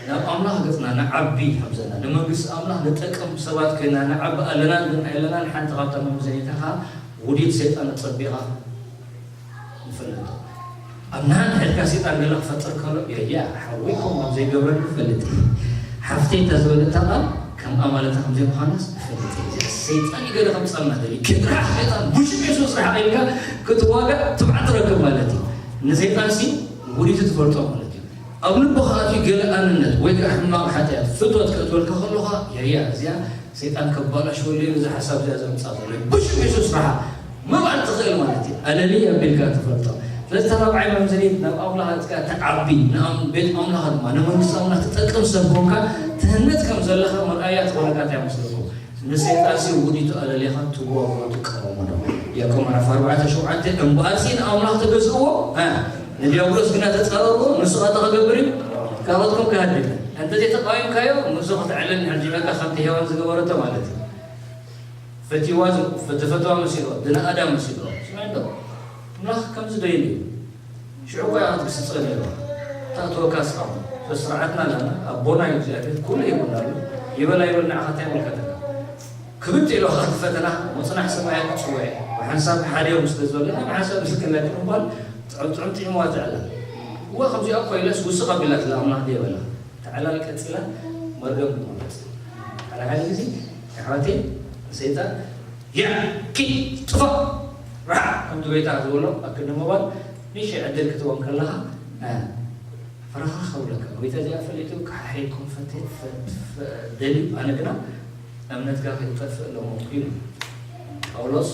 ናብ ኣምላኽ ገጽና ንዓቢ ከም ዘለና፣ ንመንግስቲ ኣምላኽ ንጠቅም ሰባት ኮይና ንዓቢ ኣለናን ግን ኣይለናን ሓንቲ ካብታ መምዘኒታ ከኣ ውዲት ሰይጣን ኣጸቢቓ ንፈልጦ። ኣብ ንሓድሕድካ ሰይጣን ገለ ክፈጥር ከሎ፣ ያያ ሓወይ ከምኡ ከም ዘይገብረኒ እፈልጥ እየ። ሓፍተይ እታ ዝበለታ ቃል ከም ኣማለታ ከም ዘይምዃናስ እፈልጥ እየ። እዚኣ ሰይጣን እዩ ገለ ከምጸልና ደልዩ። ክድራሕ ሰይጣን ብሽም የሱስ ርሓቕ ኢልካ ክትዋጋእ ትብዓት ትረክብ ማለት እዩ። ንሰይጣንሲ ውዲቱ ትፈልጦ ማለት እዩ። ኣብ ልብኻ ኣትዩ ገለ ኣንነት ወይ ከዓ ሕማቕ ሓጢኣት ፍትወት ከእትወልካ ከሎ ኸኣ፣ ያያ እዚኣ ሰይጣን ከባላሽወሉ እዩ፣ እዚ ሓሳብ እዚኣ ዘምጻ ዘሎ እዩ። ብሽም የሱስ ርሓቕ ምባል ትኽእል ማለት እዩ። ኣለሊ ኣቢልካ ትፈልጦ። ስለዚ እታ ራብዓይ መምዘኒት ናብ ኣምላኽ ኣጽጋ ትዓቢ፣ ንኣም-፣ ቤት ኣምላኽ ድማ ንመንግስቲ ኣምላኽ ትጠቅም ሰብ ኮንካ ትህነጽ ከም ዘለኻ መርኣያ ትኾነካ እንታይ ይመስለኩም? ንሰይጣንሲ ውዲቱ ኣለሊኻ ትዋግኦ ትቃወሞ ዶ? ያዕቆብ ምዕራፍ ኣርባዕተ ሸውዓተ እምበኣርሲ ንኣምላኽ ተገዝእዎ፣ እ፣ ንዲያብሎስ ግና ተጻረርዎ፣ ንሱ ኸኣ እንታይ ክገብር እዩ? ካብኣትኩም ክሃድም። እንተዘይተቃዊምካዮ ንሱ ከተዕልል ንሕልጅበካ ከምቲ ሄዋን ዝገበረቶ ማለት እዩ። ፈትዋ ዝ-፣ ዝፈትዋ መሲልዎ፣ ዝነኣዳ መሲልዎ። ስምዒ እንዶ ኣምላኽ ከምዚ ዶ ኢሉ እዩ? ሽዑ እኮ እያ ክትግስጾ ነይርዋ። ተእትወካ እስኻ እሞ። ስርዓትና ኣለና፣ ኣቦና እዩ እግዚኣብሔር፣ ኩሉ ሂቡና ኣሎ። ይበል ኣይበል ንዓኻ እንታይ ይምልከተካ? ክብድ ኢሉ እቲ ፈተና፣ ምጽናሕ ሰማያት ክጽውዕ፣ ብሓንሳብ ሓደ ዮም ስለ ዝበለና፣ ብሓንሳብ ምስክርነት ምባል ጥዑም ጥዑም ጥዒምዋ ትዕላ። እዋ ከምዚኣ እኮ ኢለስ ውስኽ ኣቢላ ትላ ኣምላኽ ደይበላ። ተዕላል ቀጺላ መርገም ትመርጽ። ሓደ ሓደ ግዜ ኣሕዋተይ ንሰይጣን፣ "ያ፣ ኪድ፣ ጥፋእ፣ ርሓቕ" ከምቲ ጎይታ ዝበሎ ኣብ ክንዲ ምባል ንእሽተይ ዕድል ክትቦ እንከለኻ፣ እ፣ ፈረኻ ከብለካ። ጎይታ እዚኣ ፈሊጡ ክሓሕየኩም ፈት-፣ ፈ-፣ ፈ-፣ ደልዩ፣ ኣነ ግና እምነትካ ከይጠፍእ ለመንኩ ኢሉ። ጳውሎስ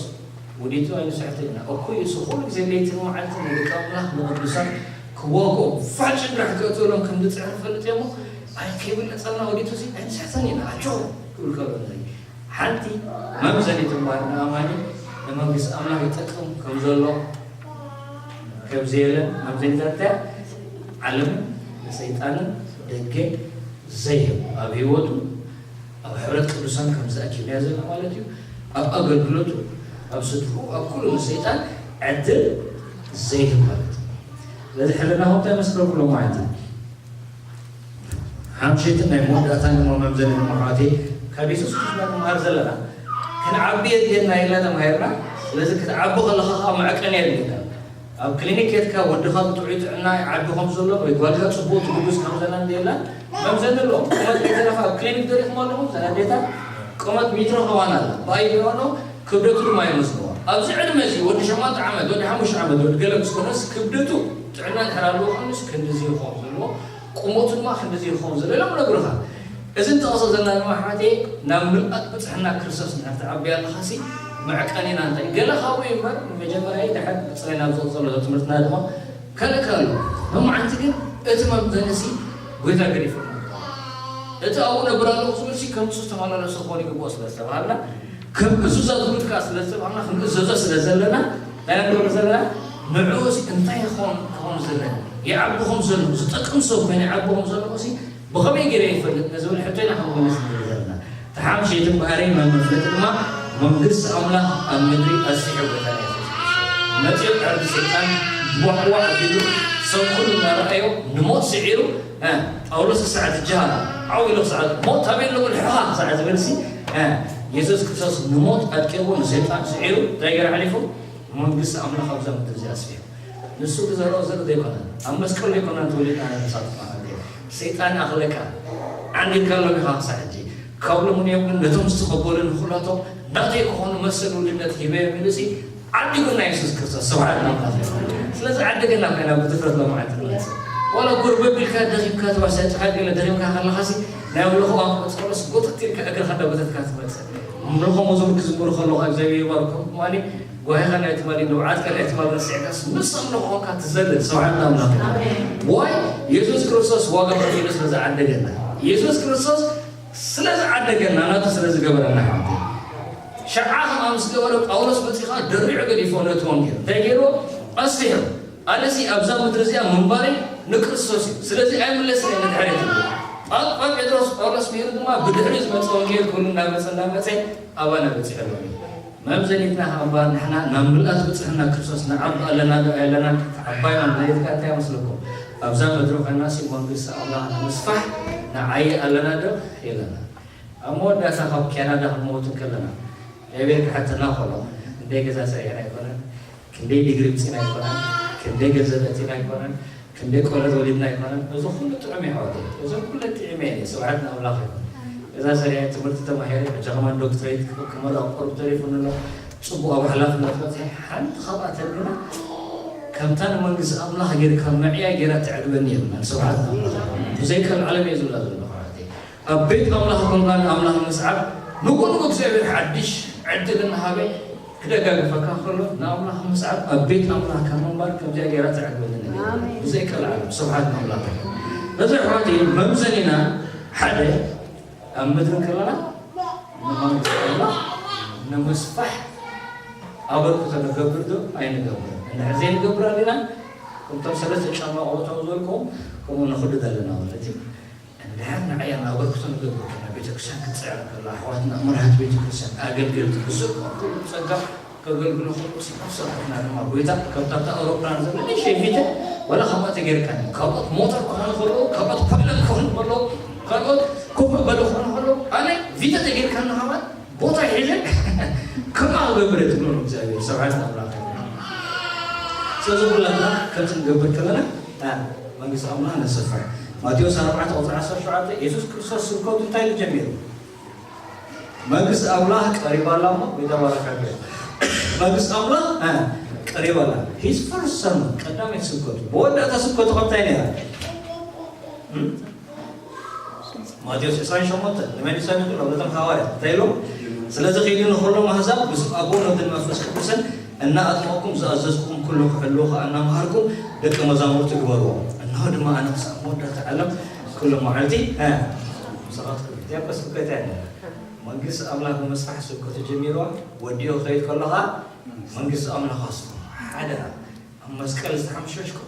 ውዲቱ ኣይንስሕትን ኢና። እኩይ እሱ ኩሉ ግዜ ለይትን መዓልትን ንደቂ ኣምላኽ ንቅዱሳን ክዋግኦም ፋጭ እንድራሕ ክእትወሎም ከም ዝጽዕር ፈልጥ እሞ ኣይ ከይብለጸልና ውዲቱ እዚ ኣይንስሕትን ኢና። ኣጆኹም ክብል ከሎ ንርኢ። ሓንቲ መምዘኒት እምበኣር ንኣማኒ ንመንግስቲ ኣምላኽ ይጠቅም ከም ዘሎ ከም ዘየለ መምዘኒታት እንታይ? ዓለምን ንሰይጣንን ደገ ዘይህብ ኣብ ህይወቱ ኣብ ሕብረት ቅዱሳን ከም ዝኣክብ እያ ዘሎ ማለት እዩ። ኣብ ኣገልግሎቱ፣ ኣብ ስድርኡ፣ ኣብ ኩሉ ንሰይጣን ዕድል ዘይህብ ማለት እዩ። ስለዚ ሕልናኹም እንታይ መስለኩም ሎማዓንቲ? ሓምሸይትን ናይ መወዳእታን እሞ መምዘኒ እሞ ኣሕዋተይ፣ ካብ የሱስ ክርስቶስ ኢና ንመሃር ዘለና። ክንዓቢ የድልየና ኢልና ተማሂርና። ስለዚ ክትዓቢ ከለኻ ከዓ መዕቀኒ የድልየካ። ኣብ ክሊኒክ ከድካ ወድኻ ብጥዑይ ጥዕና ይዓቢ ከም ዘሎ ወይ ጓልካ ጽቡቕ ትጉብዝ ከም ዘላ እንድየላ መምዘኒ ኣለዎም። ቁመት ከይተረፈ ኣብ ክሊኒክ ደሪኹም ኣለኹም፣ እዘን ኣዴታት ቁመት ሜትሮ ከማን ኣላ። ብኣይ ቢሆኖ ክብደቱ ድማ ይመስልዎ። ኣብዚ ዕድመ እዚ ወዲ ሸሞንተ ዓመት፣ ወዲ ሓሙሽተ ዓመት፣ ወዲ ገለ ምስ ኮነስ ክብደቱ ጥዕና እንድሕር ኣለዎ ኮይኑስ ክንድዚ ይኸውን ዘለዎ፣ ቁመቱ ድማ ክንድዚ ይኸውን ዘሎ ኢሎም ነግሩኻ። እዚ እንተቐሶ ዘለና ድማ ኣሕዋተይ ናብ ምልኣት ብጽሕና ክርስቶስ እንድሕር ትዓቢ ኣለኻሲ መዕቀኒና እንታይ? ገለ ካብኡ እዩ እምበር መጀመርያ ድሓር ብጽላይ ናብ ዝቕጽሎ ትምህርትና ድማ ከልእካ ኣሎ። ሎማዓንቲ ግን እቲ መምዘኒሲ ጎይታ ገዲፉ። እቲ ኣብኡ ነብር ኣለኹ ዝብልሲ ከምሱ ዝተመላለሰ ክኾን ይግብኦ ስለ ዝተባሃልና፣ ከም እዙዛት እውን ከዓ ስለ ዝተባሃልና፣ ክንእዘዞ ስለ ዘለና፣ እንታይ ንገብር ዘለና? ንዕኡ እዚ እንታይ ይኾን ክኾን ዘለና? ይዓቢ ከም ዘሎ፣ ዝጠቅም ሰብ ኮይኑ ይዓቢ ከም ዘሎ እዚ ብኸመይ ገይረ ይፈልጥ ንዝብል ሕቶ ኢና ክንምልስ ንርኢ ዘለና። እቲ ሓምሸይቲ እምበኣር መን መፍለጢ ድማ መንግስቲ ኣምላኽ ኣብ ምድሪ ኣስፊሑ ጎይታና የሱስ ክርስቶስ። መጺኡ ዕርዲ ሰይጣን ዋዕዋዕ ኣቢሉ ሰብ ኩሉ እናረኣዮ ንሞት ስዒሩ፣ እ፣ ጳውሎስ ክሳዕ ዝጀሃር ዓው ኢሉ ክሳዕ ሞት ኣበይ ኣሎ ልሕኻ ክሳዕ ዝብልሲ፣ እ፣ የሱስ ክርስቶስ ንሞት ኣድቂቑ ንሰይጣን ስዒሩ እንታይ ገይሩ ሓሊፉ? መንግስቲ ኣምላኽ ኣብዛ ምድሪ እዚኣ ኣስፊሑ። ንሱ ብዘርኦ ዘርኢ ዘይኮነ፣ ኣብ መስቀል ዘይኮነ ተወሊድና ንሳት ማለት እዩ። ሰይጣን ኣኽለካ፣ ዓንዲልካ ኣሎ ኢኻ ክሳዕ ሕጂ። ካብ ሎሚ ንዮም ግን ነቶም ዝተቐበሉ ንኹላቶም ናተይ ክኾኑ መሰል ውልነት ሂበዮም ኢሉ ሲ ዓዲጉና የሱስ ክርስቶስ። ስብሓት ናብና። ስለዚ ዓደገና ኮይና ብድፍረት ሎማዓንቲ ንመጽእ። ዋላ ጎርበብ ኢልካ ደኺምካ ተባሳጭኻ ገለ ደኺምካ ከለኻሲ ናይ ኣምልኾ ቋንቋ ጸሎስ ጎተት ኢልካ እግርኻ እንዳጎተትካ ትመጽእ። ኣምልኾ መዝሙር ክዝምሩ ከለኹ እግዚኣብሔር ይባርኮም። ማኒ ጓሂኻ ናይ ትማሊ ንብዓትካ ናይ ትማሊ ረሲዕካስ ምስ ኣምልኾ ኾንካ ትዘልል። ስብሓት ናምላኽ። ኣሜን። ዋይ የሱስ ክርስቶስ ዋጋ ከፊሉ ስለ ዝዓደገና፣ የሱስ ክርስቶስ ስለ ዝዓደገና፣ ናቱ ስለ ዝገበረና ሓንቲ ሸዓ ከምኣ ምስ ገበረ ጳውሎስ መጺኻ ደሪዑ ገዲፎ ነቲ ወንጌል እንታይ ገይርዎ? ኣስፊሑ። ኣነሲ ኣብዛ ምድሪ እዚኣ ምንባረይ ንክርስቶስ እዩ። ስለዚ ኣይምለስን እየ ንድሕሪት። ጳጳ ጴጥሮስ ጳውሎስ ምሂሩ ድማ ብድሕሪ ዝመጸ ወንጌል ኩሉ እናመጸ እናመጸ ኣባና በጺሑ ኣሎ። መምዘኒትና እምበኣር ንሕና ናብ ምልኣት ብጽሕና ክርስቶስ ንዓቢ ኣለና ዶ ኣየለናን? ዓባይ መምዘኒትካ እንታይ ይመስለኩም? ኣብዛ ምድሪ ኮይናሲ መንግስቲ ኣምላኽ ንምስፋሕ ንዓዪ ኣለና ዶ የለና? ኣብ መወዳእታ ካብ ካናዳ ክንመውት እንከለና እግዚኣብሔር ክሓተና ከሎ ክንደይ ገዛ ሰሪሕና ኣይኮነን፣ ክንደይ ዲግሪ ምጺና ኣይኮነን፣ ክንደይ ገንዘብ ኣእቲና ኣይኮነን፣ ክንደይ ቆልዑት ወሊድና ኣይኮነን። እዚ ኩሉ ጥዑም እዩ ኣሕዋተይ፣ እዚ ኩሉ ጥዒመ እየ፣ ስብሓት ንኣምላኽ ይኹን። ገዛ ሰሪሐ፣ ትምህርቲ ተማሂረ፣ ሕጂ ከማን ዶክትሬት ክመርቕ ቁሩብ ተሪፉኒ ኣሎ። ጽቡቕ ኣብ ሓላፍነት በጺሐ፣ ሓንቲ ካብኣተን ግና ከምታ ንመንግስቲ ኣምላኽ ጌርካ ምዕያይ ጌራ ተዕግበኒ የብላን። ስብሓት ንኣምላኽ። ብዘይ ቀልዓለም እየ ዝብላ ዘለኹ ኣሕዋተይ። ኣብ ቤት ኣምላኽ ኮንካ ንኣምላኽ ምስዓብ ንጎንጎ እግዚኣብሔር ሓድሽ ዕድል እናሃበ ክደጋግፈካ ከሎ ንኣምላኽ ምስዓብ ኣብ ቤት ኣምላኽ ካብ ምንባር ከምዚኣ ጌራ ተዕግበኒ ነገር። ኣሜን። ብዘይ ቀልዓለም። ስብሓት ንኣምላኽ። ነዚ ኣሕዋተይ መምዘኒና ሓደ ኣብ ምድሪ ከለና ንመንግስቲ ኣምላኽ ንምስፋሕ ኣበርክቶ ንገብር ዶ ኣይንገብር? እንድሕር ዘይንገብር ኣለና፣ ከምቶም ሰለስተ ጫማ ቆቦታዊ ዝበልክዎም ከምኡ ንኽድድ ኣለና ማለት እዩ። እንድሕር ንዓይ ኣበርክቶ ንገብር ከና ቤተክርስትያን ክትፅዕር ከላ ኣሕዋትና መራሕቲ ቤተክርስትያን ኣገልገልቲ ብስብ ኩሉ ጸጋ ከገልግሉ ከለዉ ሲ ነፍሰ ወከፍና ድማ ጎይታ ከምታ ኣብታ ኣውሮፕላን ዘሎ ንእሽተይ ቪተ ወላ ከምኣ ተጌርካ ካብኦት ሞተር ክኾኑ ከለዉ ካብኦት ፓይለት ክኾኑ ከለዉ ካልኦት ኮፍ መበሊ ክኾኑ ከለዉ ኣነ ቪተ ተጌርካ ንሃባት ቦታ ሒዘ ከምኣ ክገብር እየ ትብሎ ነው እግዚኣብሔር። ስብሓት ኣምላኽ። ስለዚ ኩላትና ከምዚ ንገብር ከለና፣ አ፣ መንግስቲ ኣምላኽ ነስፍሕ። ማቴዎስ ኣርባዕተ ቁፅሪ ዓሰርተ ሸውዓተ፣ የሱስ ክርስቶስ ስብከቱ እንታይ ኢሉ ጀሚሩ? መንግስቲ ኣምላኽ ቀሪባ ኣላ እሞ፣ ቤተ ባረካ። መንግስቲ ኣምላኽ፣ አ፣ ቀሪባ ኣላ። His first sermon፣ ቀዳመይቲ ስብከቱ። መወዳእታ ስብከቱ ከምታይ ነይራ? እም? ማቴዎስ ዕስራን ሸሞንተን፣ ንመን ይሰምዕ ኣሎ? ነቶም ሃዋርያት እንታይ ኢሎም? ስለዚ ኺዱ ንኹሎም ኣህዛብ ብስም ኣቦን ወልድን መንፈስ ቅዱስን እናኣጥመቕኩም ዝኣዘዝኩኹም ኩሉ ክሕልዉ ኸኣ እናምሃርኩም ደቀ መዛሙርቲ ግበርዎም። እንሆ ድማ ኣነ ክሳብ መወዳእታ ዓለም ኩሉ መዓልቲ፣ እ፣ ምሳኻትኩም እየ። እዚኣ እኮ ስብከት እያ ነይራ። መንግስቲ ኣምላኽ ብምስፋሕ ስብከቱ ጀሚርዋ፣ ወዲኡ ክኸይድ ከሎ ኸኣ መንግስቲ ኣምላኽ ኣስፍሑ። ሓደራ፣ ኣብ መስቀል ዝተሓምሸሽኩም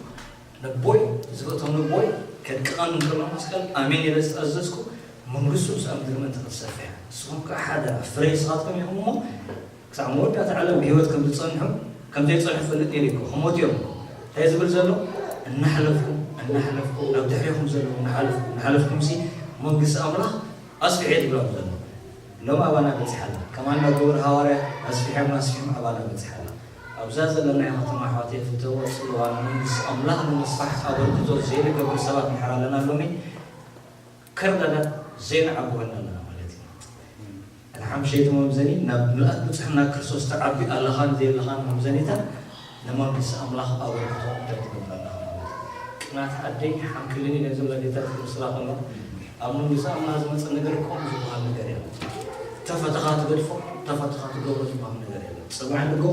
ነቦይ፣ ዝእቶም ነቦይ፣ ከድቅቐኒ እንከሎ መስቀል ኣሜን ኢለ ዝተኣዘዝኩ፣ መንግስቱ ምስ ኣብ ምድሪ ምእንቲ ክትሰፍሕ እያ። ንስኹም ከኣ ሓደራ፣ ፍረ ንስኻትኩም ኢኹም እሞ፣ ክሳብ መወዳእታ ዓለም ብህይወት ከም ዝጸንሑ፣ ከም ዘይጸንሑ ፈልጥ ነይሩ እኮ፣ ክሞቱ እዮም እኮ። እንታይ ዝብል ዘሎ? እናሕለፍኩም፣ እናሕለፍኩም፣ ናብ ድሕሬኹም ዘለዉ እናሓለፍኩም፣ እናሓለፍኩምሲ መንግስቲ ኣምላኽ ኣስፍሑ እየ ዝብሎም ዘሎ። ሎም ኣባና በጺሓ ኣላ። ከማና ግብር ሃዋርያ ኣስፊሖም ኣስፊሖም ኣባና በጺሓ ኣላ። ኣብዛ ዘለናዮ ከተማ ኣሕዋተይ ፍተዎ ጽልዋ ንመንግስቲ ኣምላኽ ንምስፋሕ ኣበርክቶ ዘይንገብር ሰባት እንድሕር ኣለና ሎሚ ከርዳዳት ዘይንዓቢ ኮይንና ኣለና ማለት እዩ። እቲ ሓምሸይቲ መምዘኒ ናብ ምልኣት ብጽሕና ክርስቶስ ትዓቢ ኣለኻን ዘየለኻን መምዘኒታት ንመንግስቲ ኣምላኽ ኣበርክቶ እንታይ ትገብር ኣለኻ ማለት እዩ። ቅናት ኣደይ ሓንክልኒ ነዚ መዴታት ክምስላ ከሎ ኣብ መንግስቲ ኣምላኽ ዝመጽእ ነገር ከምኡ ዝበሃል ነገር የለን። ተፈተኻ ትገድፎ፣ ተፈተኻ ትገብሮ ዝበሃል ነገር የለን። ጽባሕ ንግሆ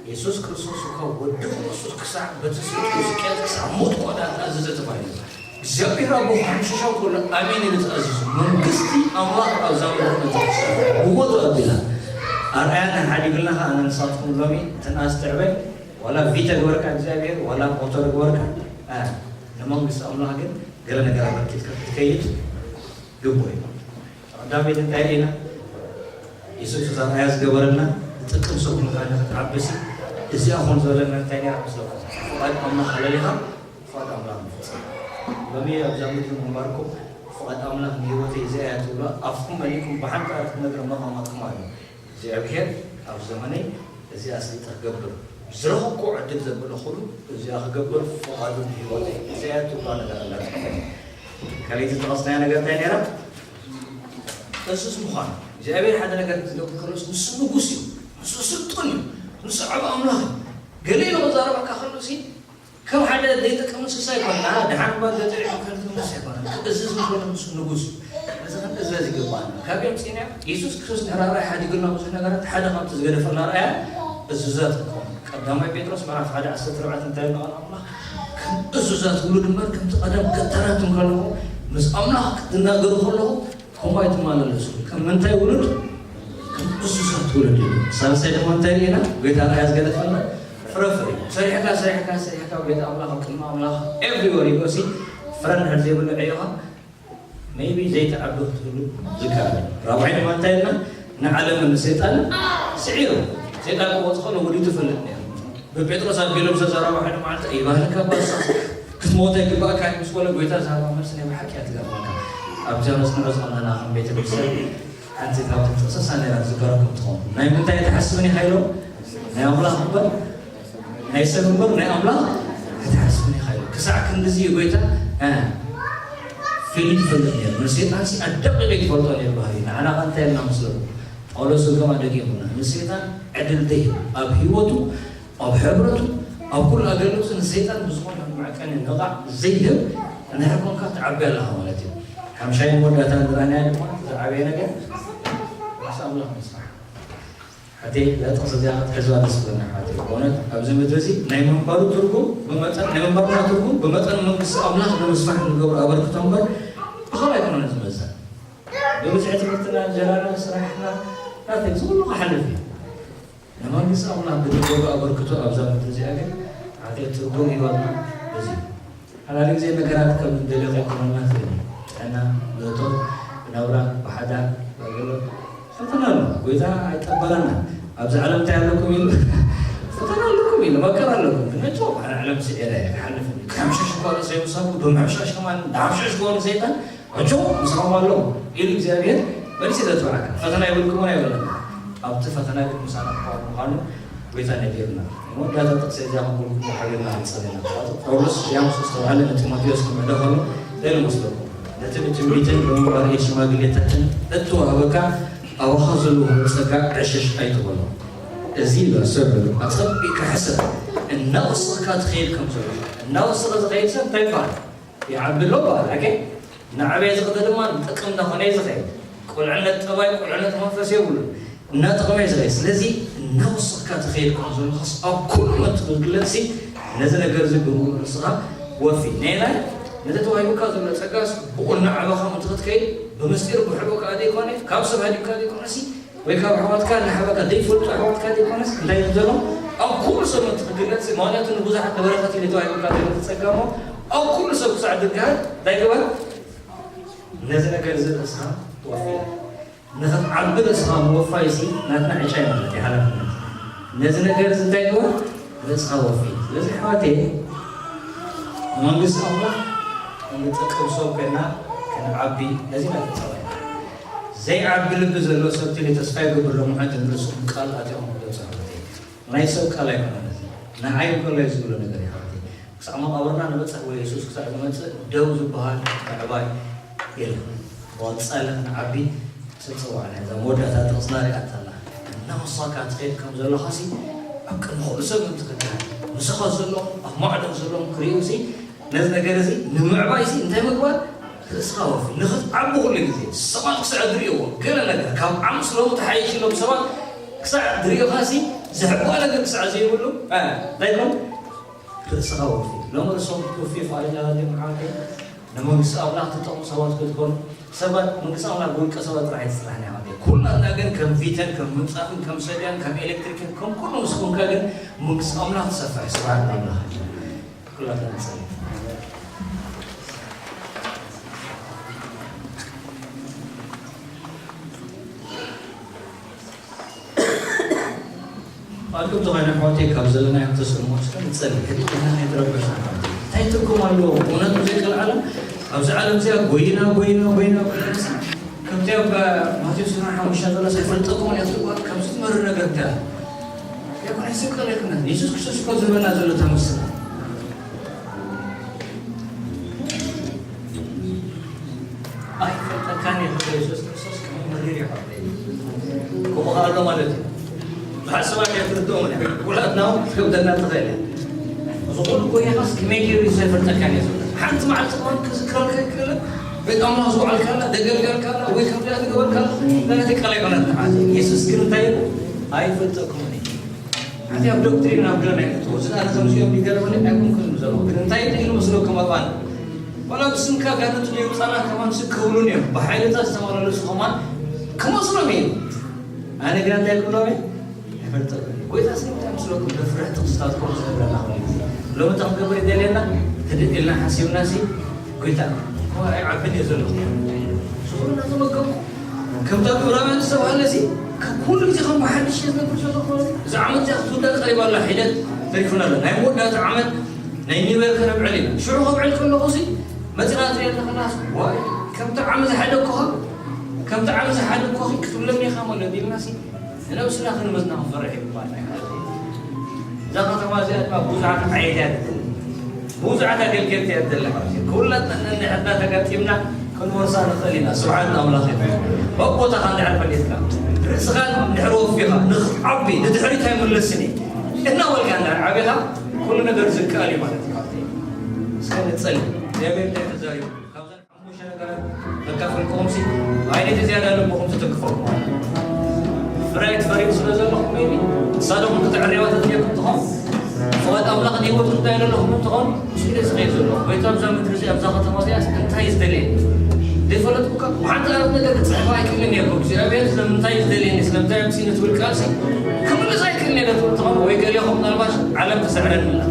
የሱስ ክርስቶስ እኳ ወዲ ክርስቶስ ክሳዕ በቲ ስቅያት ክሳብ ሞት እኳ ደኣ ተኣዘዘ ተባሂሉ። እግዚኣብሔር ኣቦ ክሕምሽሻ ከሎ ኣሜን ኢሉ ተኣዚዙ። መንግስቲ ኣምላኽ ኣብዛ ምድሪ መጽእ። ብሞቱ ኣቢላ። ኣርኣያና ሓዲጉልና ከኣ ኣነ ንሳትኩም ሎሚ ትንኣስ ትዕበ፣ ዋላ ቪተ ግበርካ እግዚኣብሔር፣ ዋላ ሞተር ግበርካ፣ እ፣ ንመንግስቲ ኣምላኽ ግን ገለ ነገር ኣበርኪትካ ክትከይድ ግቡእ እዩ። ቀዳመይቲ እንታይ ርኢና? የሱስ እዛ ራእያ ዝገበረልና ዝጠቅም ሰብ ምዃንና ክትዓብሲ፣ እዚኣ ኹን ዝበለና እንታይ ነይራ መስለኩም? ፍቓድ ኣምላኽ ኣለሊኻ፣ ፍቓድ ኣምላኽ ምፍጻም። ሎሚ ኣብዛ ምድሪ ምንባርኩም፣ ፍቓድ ኣምላኽ ንህይወተይ እዚኣ እያ ትብሉ፣ ኣፍኩም መሊእኩም ብሓንቲ ቃል ክትነግሩ መቐመጥኩም ኣሎ። እግዚኣብሔር ኣብ ዘመነይ እዚኣ ስልጠ ክገብር፣ ዝረኸብኩ ዕድል ዘበለ ኩሉ እዚኣ ክገብር ፍቓዱ ንህይወተይ እዚኣ እያ ትብሉ ነገር ኣላትኩም። ካልኣይቲ ዝጠቐስናያ ነገር እንታይ ነይራ? እሱስ ምዃኑ እግዚኣብሔር ሓደ ነገር ክገብር ከሎስ ንሱ ንጉስ እዩ፣ ንሱ ስልጡን እዩ፣ ንሱ ዓብ ኣምላኽ እዩ። ገለ ኢሉ ክዛረበካ ከሎ ሲ ከም ሓደ ዘይጠቅም እንስሳ ኣይኮነን። ኣ፣ ደሓን እባ እንተጥዒሙ ከልቲ ንጉስ ኣይኮነን። ክእዝዝ እንከሎ ንሱ ንጉስ እዩ። ነዚ ክንእዘዝ ይግባኣና። ካብ የምፅእና የሱስ ክርስቶስ ንሕራራይ ሓዲጉልና ብዙሕ ነገራት ሓደ ካብቲ ዝገደፈና ርኣያ እዙዛት ንኸውን። ቀዳማይ ጴጥሮስ ምዕራፍ ሓደ ዓሰርተ ኣርባዕተ እንታይ ኢሉ ቃል ኣምላኽ? ከም እዙዛት ውሉድ እምበር ከምቲ ቀደም ገታራት እንከለኹም ምስ ኣምላኽ ክትናገሩ ከለኹም ከምኡ ኣይትመላለሱ። ከም ምንታይ ውሉድ? ከም እሱሳት ውሉድ እዩ። ሳልሳይ ድማ እንታይ ርኢና? ጎይታ ርኣያ ዝገለጸልና ፍረ ፍሪ። ሰሪሕካ፣ ሰሪሕካ፣ ሰሪሕካ፣ ጎይታ ኣምላኽ ኣብ ቅድሚ ኣምላኽ everywhere you go see ፍረ እንድሕር ዘይብሉ ዕዮኻ maybe ዘይትዓቢ ክትህሉ ዝከኣል እዩ። ራብዓይ ድማ እንታይ ኢልና? ንዓለምን ንሰይጣንን ስዒሩ። ሰይጣን ክወጽእ ከሎ ወዲቱ ይፈልጥ ነይሩ። ብጴጥሮስ ኣቢሎም ዝተዛረቡ ሓደ መዓልቲ፣ "ኣይባህልካ ባሳ ክትሞት ኣይግባእካ እዩ" ምስ በሎ፣ ጎይታ ዝሃባ መልሲ ናይ ብሓቂ እያ ትገርመካ። ኣብዚኣ ነጽንዖ ዝቐነና ከም ቤተ ክርስቲያን ሓንቲ ካብተን ጥቕስሳ ነይራ ትዝከረኩም ትኸውን። "ናይ ምንታይ ኣይትሓስብን ኢኻ?" ኢሎም፣ "ናይ ኣምላኽ እምበር ናይ ሰብ እምበር ናይ ኣምላኽ ኣይትሓስብን ኢኻ" ኢሎም። ክሳዕ ክንድዚ እዩ ጎይታ፣ እ፣ ፊሊፕ ይፈልጥ ነይሩ። ንሰይጣንሲ ኣደቂቑ እዩ ትፈልጦ ነይሩ ባህሪ። ንዓና ከ እንታይ ኢልና መስለኩም? ጳውሎስ እውን ከምኣ ደጊሙና። ንሰይጣን ዕድል ዘይህብ፣ ኣብ ህይወቱ፣ ኣብ ሕብረቱ፣ ኣብ ኩሉ ኣገልግሎቱ ንሰይጣን ብዝኾነ መዐቀኒ ነቓዕ ዘይህብ እንድሕር ኮንካ ትዓቢ ኣለኻ ማለት እዩ። ሓምሻይ መወዳእታ ንራእናያ ድማ ዝዓበየ ነገር ምስ ኣምላኽ ምስራሕ። ሓተይ እዛ ጥቕሲ እዚኣ ክትሕዝዋ ደስ ዝብለና ሓተይ። ብእውነት ኣብዚ ምድሪ እዚ ናይ ምንባሩ ትርጉም ብመጠን፣ ናይ ምንባርና ትርጉም ብመጠን መንግስቲ ኣምላኽ ንምስፋሕ ንገብሮ ኣበርክቶ እምበር ብኻልእ ኣይኮነን ዝመዘን። ብብዝሒ ትምህርትና፣ እንጀራና፣ ስራሕና፣ ናተይ እዚ ኩሉ ክሓልፍ እዩ። ንመንግስቲ ኣምላኽ ብንገብሮ ኣበርክቶ ኣብዛ ምድሪ እዚኣ ግን ሓተይ ትርጉም ህይወትና እዚ እዩ። ሓላሊ ግዜ ነገራት ከም እንደልዮ ከይኮነና ይኽእል እዩ። ጥዕና፣ ብእቶት፣ ብናብራ፣ ብሓዳር፣ ብኣገልግሎት ፈተና ኣሎ። ጎይታ ኣይጠበረና። ኣብዚ ዓለም እንታይ ኣለኩም ኢሉ? ፈተና ኣለኩም ኢሉ፣ መከራ ኣለኩም። ግን ኣጆ፣ ኣነ ዓለም ስዒረ እየ፣ ክሓልፍ እዩ። ክሕምሸሽ እኳ ርእሰይ ምሳኹ፣ ብምሕምሻሽ ከማን፣ እንዳሕምሸሽ ከሆኑ ሰይጣን፣ ኣጆ፣ ምሳኹም ኣለኹ ኢሉ እግዚኣብሔር መልሲ ዘትብዓካ ፈተና ይብልኩም ኣይበለና። ኣብቲ ፈተና ግን ምሳና ክኸውን ምዃኑ ጎይታ ነጊርና። መወዳእታ ጥቕሲ እዚኣ ከንብብኩም ሓቢርና ክንጸሊ ኢና። ጳውሎስ ያም ዝተባህለ ንጢሞቴዎስ ክምዕዶ ከሎ እንታይ ኢሉ መስለኩም? ነቲ ብትዕቢትን ብምባል ሽማግሌታትን እተዋህበካ ኣባኻ ዝወሃብ ጸጋ ዕሽሽ ኣይትበሎ። እዚ ይበስር ብሎ ኣጸቢቕካ ሕሰብ። እናወሰኽካ ትኸይድ ከም ዘለኻ። እናወሰኸ ዝኸይድ ሰብ እንታይ ይበሃል? ይዓቢ ኣሎ በሃል። ኣኬ እናዓበየ ዝኸደ ድማ ንጥቅም እናኾነ እዩ ዝኸይድ። ቁልዕነት ጠባይ፣ ቁልዕነት መንፈስ የብሉን። እናጠቕመ እዩ ዝኸይድ። ስለዚ እናወሰኽካ ትኸይድ ከም ዘለኻስ ኣብ ኩሉ መትክግለጽሲ ነዚ ነገር እዚ ብምሉእ ርእስኻ ወፊ። ነየናይ ነቲ ተዋሂቡካ ዘሎ ጸጋስ ብቑ እናዓበኻ ምእንቲ ክትከይድ ብምስጢር ብሕቦ ከኣ ዘይኮነ ካብ ሰብ ሃዲምካ ዘይኮነሲ ወይ ካብ ኣሕዋትካ እናሓበካ ዘይፈልጡ ኣሕዋትካ ዘይኮነስ እንታይ እዩ ዘሎ ኣብ ኩሉ ሰብ መትክግለጽ ማለት ንብዙሓት ንበረኸት ኢሉ ተዋሂቡካ ዘሎ ጸጋ እሞ ኣብ ኩሉ ሰብ ክሳዕ ድርግሃል እንታይ ግበር ነዚ ነገር እዚ ርእስኻ ወፊ። ንኽትዓቢ ርእስኻ ምወፋይሲ ናትና ዕጫ እዩ ማለት እዩ፣ ሓላፍነት። ነዚ ነገር እዚ እንታይ ግበር? ርእስኻ ወፊ። ስለዚ ኣሕዋተይ፣ ንመንግስቲ ኣምላኽ እንጠቅም ሰብ ኮይና ክንዓቢ ነዚ ኢና ክንጸውዕ። ዘይዓቢ ልቢ ዘለዎ ሰብ ትልዩ ተስፋ ይገብር ሎምዓንቲ ንርእስኹም ቃል ኣቲኹም ክደብጽሑ። ናይ ሰብ ቃል ኣይኮነን እዚ። ንዓይ እንከሎ እዩ ዝብሎ ነገር እዩ ሓወተይ። ክሳዕ መቓብርና ንበጽሕ ወይ የሱስ ክሳዕ ዝመጽእ ደው ዝበሃል ምዕባይ የለን። ብቐጻሊ ክንዓቢ ዝተጸዋዕና እዛ መወዳእታ ጥቕስና ሪኣታ ኣላ። እናወሳካ ትኸይድ ከም ዘለኻሲ ኣብ ቅድሚ ኩሉ ሰብ ምእንቲ ክገሃር ምሳኻ ዘለኹም ኣብ ማዕዶም ዘለኹም ክርእዩሲ ነዚ ነገር እዚ ንምዕባይሲ እንታይ ምግባር ርእስኻ ወፊ ንኽትዓቢ ኩሉ ግዜ ሰባት ክሳዕ ዝርእይዎ ገለ ነገር ካብ ዓምስ ሎሚ ተሓይሽሎም ሰባት ክሳዕ ዝርእዩኻሲ ዘሕብኦ ነገር ክሳዕ ዘይብሉ እንታይ ይኮን ርእስኻ ወፊ ሎሚ ርእሶም ክትወፊ ይኽኣል ኢና ዲም ሓወተይ ንመንግስቲ ኣምላኽ ትጠቕሙ ሰባት ክትኮኑ ሰባት መንግስቲ ኣምላኽ ብውልቀ ሰባት ጥራሕ ኣይትስራሕን ኢኻ ኩላትና ግን ከም ቪተን ከም ምንፃፍን ከም ሰድያን ከም ኤሌክትሪክን ከም ኩሉ ምስ ኮንካ ግን መንግስቲ ኣምላኽ ትሰፍሕ ስብሓት ንኣምላኽ ኩላትና ንፀሊ ኣቱም ዝኾነ ኣሕዋተይ ካብ ዘለናዮም ተስእልሞ እስከ ንጸሊ። ሕድሕድና ኣይትረበሽና ኣሕዋተይ። እንታይ ትርጉም ኣለዎ? እውነቱ ዘይክእል ዓለም ኣብዚ ዓለም እዚኣ ጎይና ጎይና ጎይና ጎይና ከምቲ ኣብ ማቴዎስ ዕስራን ሓሙሽተን ዘሎ ኣይፈልጠኩምን እየ ትብሉ ከምዚ ትመርር ነገር እንታይ ኣላ? ያኮን ኣይስቀለክነት የሱስ ክርስቶስ እኮ ዝህበና ዘሎ እታ ምስላ ኣይፈልጠካን እየ ክብሎ የሱስ ክርስቶስ ከመይ መሪር እዩ ሓወይ። ከምኡ ከኣ ኣሎ ማለት እዩ። ብዙሓት ሰባት ኣይትርድኦምን እዮም። ኩላትና እውን ክትከብደና ትኽእል እያ። እዚ ኩሉ ጎይኻስ ከመይ ገይሩ እዩ ዘይፈልጠካን እየ ዝብለካ። ሓንቲ መዓልቲ ከማን ክዝክረልካ ኣይክእልን። ቤት ኣምላኽ ዝወዓልካላ፣ ዘገልገልካላ ወይ ከምዚኣ ዝገበርካላ ነቲ ቃል ኣይኮነትን ሓዚ። የሱስ ግን እንታይ ኢሉ? ኣይፈልጠኩምን እዩ። ሓንቲ ኣብ ዶክትሪን ኣብ ገለ ናይ ሕቶ እዚ ኣነ ከምዚኦም ይገርመኒ ኣይኮንኩን ዘሎ ግን እንታይ ኢሉ መስለኩም ኣባን ዋላ ብስምካ ጋንንቲ ዘይውፃና ከማን ስክ ክብሉን እዮም ብሓይልታት ዝተመላለሱ ከማን ክመስሎም እዩ ኣነ ግና እንታይ ክብሎም እየ ኣይፈልጠኩም ጎይታ ስምታ ምስለኩም ብፍርሕ ጥቕስታት ኮፍ ዝህብለና ሎሚ እንታይ ክንገብር ይደልየና ህድእ ኢልና ሓሲብና ሲ ጎይታ እኮ ኣይዓብን እየ ዘለኹ ዝኾነ እናተመገብኩ ከምታ ግብራውያን ዝተባህለ ሲ ካብ ኩሉ ግዜ ከም ብሓድሽ እየ ዝነብር ዘለኹ እዚ ዓመት እዚኣ ክትውዳእ ቀሪባ ኣላ ሒደት ተሪፉና ኣሎ ናይ መወዳእታ ዓመት ናይ ኒበር ከነብዕል ኢና ሽዑ ከብዕል ከለኹ ሲ መፂና ትሪኦ ኣለኽና ዋይ ከምቲ ዓሚ ዝሓደግኩኻ ከምቲ ዓሚ ዝሓደግኩኺ ክትብለኒ ኢኻ ማለት ኢልና ሲ ንነብስና ክንመዝና ክንፈርሕ ይግባና እዩ ማለት እዩ። እዛ ከተማ እዚኣ ድማ ብዙሓት ዓየት እያ ትደሊ፣ ብዙሓት ኣገልገልቲ እያ ትደሊ ማለት እዩ። ኩላትና ነንሕድና ተጋጢምና ክንወርሳ ንኽእል ኢና። ስብሓት ንኣምላኽ ይኹን። በቦታኻ እንድሕር ፈሊጥካ፣ ርእስኻ እንድሕር ወፊኻ፣ ንኽትዓቢ ንድሕሪት ኣይምለስን እየ እናበልካ እንድሕር ዓቢኻ፣ ኩሉ ነገር ዝከኣል እዩ ማለት እዩ። እስከ ንጸሊ። እግዚኣብሔር እንታይ ተዛሪቡ? ካብዘን ሓሙሽተ ነገራት ዘካፈልኩኹምሲ ብዓይነይቲ ዝያዳ ልብኹም ትትንክፈኩም ኣላ። ፍረ ኣይትፈርዩ ስለ ዘለኹም ሜቢ ንሳዶም ክትዕርያዋ ተድልየኩም ትኾን ፍቓድ ኣምላኽ ንህይወትኩም እንታይ ዘለኹም እንትኾን ስኢለ ዝኸይድ ዘለኹ ጎይታ ኣብዛ ምድሪ እዚኣ ኣብዛ ከተማ እዚኣ እንታይ እዩ ዝደልየ ዘይፈለጥኩካ ብሓንቲ ኣረት ነገር ክፅሕፋ ኣይክእልን እየ እግዚኣብሔር ስለምንታይ እዩ ዝደልየኒ ስለምንታይ ኣምፅእኒ ትብል ቃልሲ ክምልስ ኣይክእልን እየ ትብል ትኾን ወይ ገሊኹም ምናልባሽ ዓለም ትስዕረኒ ኣላ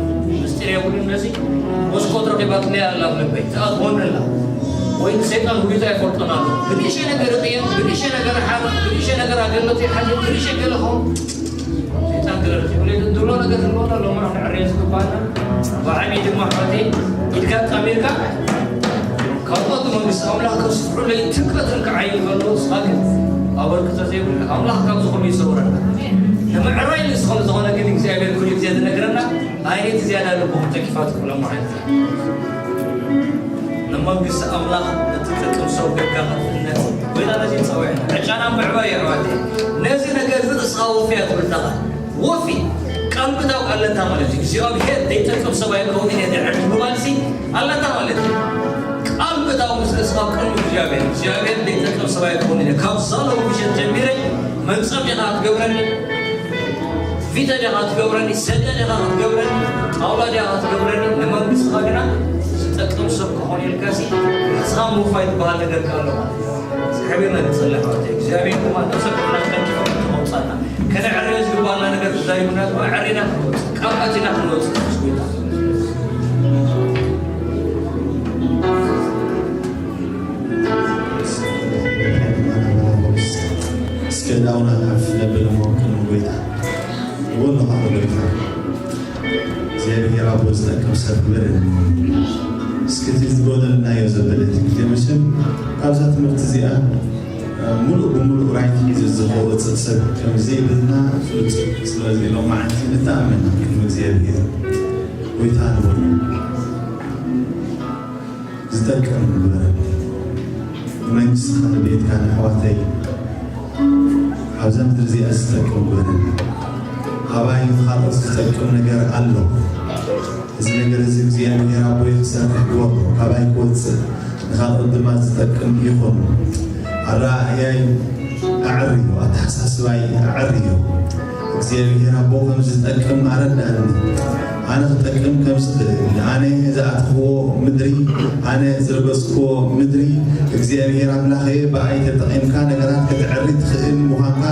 ምስጢር የብሉን ነዚ መስኮት ረኺባትኒ ኣላ ኣብ ልበይ ትኣትወኒ ኣላ ወይ ንሰይጣን ውዲቱ ኣይፈልጦን ኣሎ ብንእሽተይ ነገር እቕየም ብንእሽተይ ነገር ሓመቕ ብንእሽተይ ነገር ኣገለቱ ይሓልፍ ብንእሽተይ ገለ ኸውን ሰይጣን ገለ ረኺቡ ኢለ ዝብሎ ነገር ህልወና ሎማ ንዕረዮ ዝግባና ብዓብዪ ድማ ሓወተይ ኢድካ ኣጣሚርካ ካብኦት ምስ ኣምላኽ ከስፍሑለይ ትንቀትን ክዓይን ከሎ፣ ንስኻ ግን ኣበርክቶ ዘይብሉ። ኣምላኽ ካብ ዝኾኑ ይሰውረና። ንምዕራይ ንስኻ ዝኾነ ግን እግዚኣብሔር ኩሉ ግዜ ዝነግረና፣ ኣይነት ዝያዳ ልብኹም ተኪፋት ክብሎም ማለት እዩ። ንመንግስቲ ኣምላኽ እትጠቅም ሰብ ጌርካ ክትእነት ጎይታ ነዚ ጸዊዕና። ዕጫና ምዕባይ ኣሕዋተይ። ነዚ ነገር እዚ ርእስኻ ወፊያ ትብል ኣለኻ። ወፊ ቃል ምእታው ኣለታ ማለት እዩ። እግዚኣብሔር ዘይጠቅም ሰብ ኣይከውንን እየ ድዕል ብምባልሲ ኣለታ ማለት እዩ። ቃል ምእታው ምስ ርእስኻ ቅድሚ እግዚኣብሔር፣ እግዚኣብሔር ዘይጠቅም ሰብ ኣይከውንን እየ። ካብ ሳሎን ምሸት ጀሚረ መንጸፍ ዲኻ ክትገብረኒ፣ ፊተ ዲኻ ክትገብረኒ፣ ሰድያ ዲኻ ክትገብረኒ፣ ጣውላ ዲኻ ክትገብረኒ፣ ንመንግስትኻ ግና ዝጠቅም ሰብ ክኾን ኢልካሲ ርእስኻ ምውፋይ ዝበሃል ነገር ከ ኣሎ ማለት እዩ። እግዚኣብሔር ነንጽልሕ ማለት እዩ። እግዚኣብሔር ድማ ነብሰ ቅድና ጠንቂቑ ክተውጻና። ከነዕርዮ ዝግባና ነገር ተዛሪቡና ድማ ኣዕሪና ክንወጽእ፣ ካብ ኣቲና ክንወጽእ፣ ንጉስ ጎይታ። እስከ ዳውና ከፍ ነብል እሞ፣ ቅድሚ ጎይታ። ወሎ ኻብ ጎይታ። እግዚኣብሔር ኣቦ ዝጠቅም ሰብ ክበለኒ። እስኪ እቲ ዝጎደልናዮ ዘበለ እቲ ግዜ መቸም ካብዛ ትምህርቲ እዚኣ፣ እ፣ ሙሉእ ብሙሉእ ራይት ሒዙ ዝወፅእ ሰብ ከም ዘይብልና ፍሉጥ እዩ። ስለዚ ሎማዓንቲ ንተኣመን ቅድሚ እግዚኣብሔር ጎይታ ንበሎ። ዝጠቅም ንበረኒ። ንመንግስትኻ ንቤትካ ንኣሕዋተይ ኣብዛ ምድሪ እዚኣ ዝጠቅም ግበረኒ። ካባይ ንኻልኦት ዝጠቅም ነገር ኣሎ። እዚ ነገር እዚ እግዚኣብሔር ኣቦይ ክሰርሕ ግበሮ። ካባይ ክወፅእ ንኻልኦት ድማ ዝጠቅም ይኹን። ኣረኣእያይ ኣዕርዮ፣ ኣተሓሳስባይ ኣዕርዮ። እግዚኣብሔር ኣቦ ከም ዝጠቅም ኣረዳእኒ። ኣነ ክጠቅም ከም ዝኽእል፣ ኣነ ዝኣተኽዎ ምድሪ፣ ኣነ ዝረገጽክዎ ምድሪ፣ እግዚኣብሔር ኣምላኸ ብኣይ ተጠቒምካ ነገራት ከተዕሪ ትኽእል ምዃንካ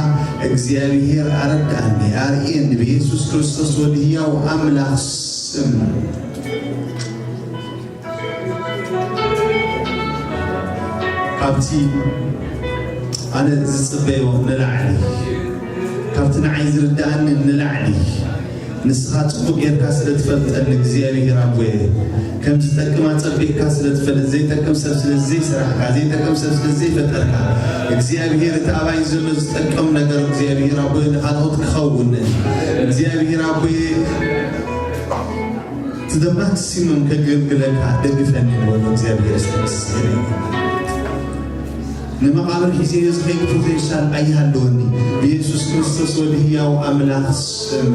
እግዚኣብሔር ኣረዳእኒ፣ ኣርእየኒ፣ ብየሱስ ክርስቶስ ወዲ ህያው ኣምላኽ ስም። ካብቲ ኣነ ዝጽበዮ ንላዕሊ፣ ካብቲ ንዓይ ዝርድኣኒ ንላዕሊ፣ ንስኻ ጽቡቕ ጌርካ ስለ ትፈልጠኒ እግዚኣብሔር ኣቦየ፣ ከም ዝጠቅም ኣጸቢቕካ ስለ ትፈልጥ፣ ዘይጠቅም ሰብ ስለ ዘይሰራሕካ፣ ዘይጠቅም ሰብ ስለ ዘይፈጠርካ፣ እግዚኣብሔር እቲ ኣባይ ዘሎ ዝጠቅም ነገር እግዚኣብሔር ኣቦየ ንኻልኦት ክኸውን፣ እግዚኣብሔር ኣቦየ እቲ ደማት ሲሞን ከገልግለካ ደግፈኒ ንበሎ እግዚኣብሔር ዝተመስገነ ይኹን። ንመቓብር ሒዘዮ ዝኸይድ ፖቴንሻል ኣይሃለወኒ። ብየሱስ ክርስቶስ ወዲ ህያው ኣምላኽ ስም።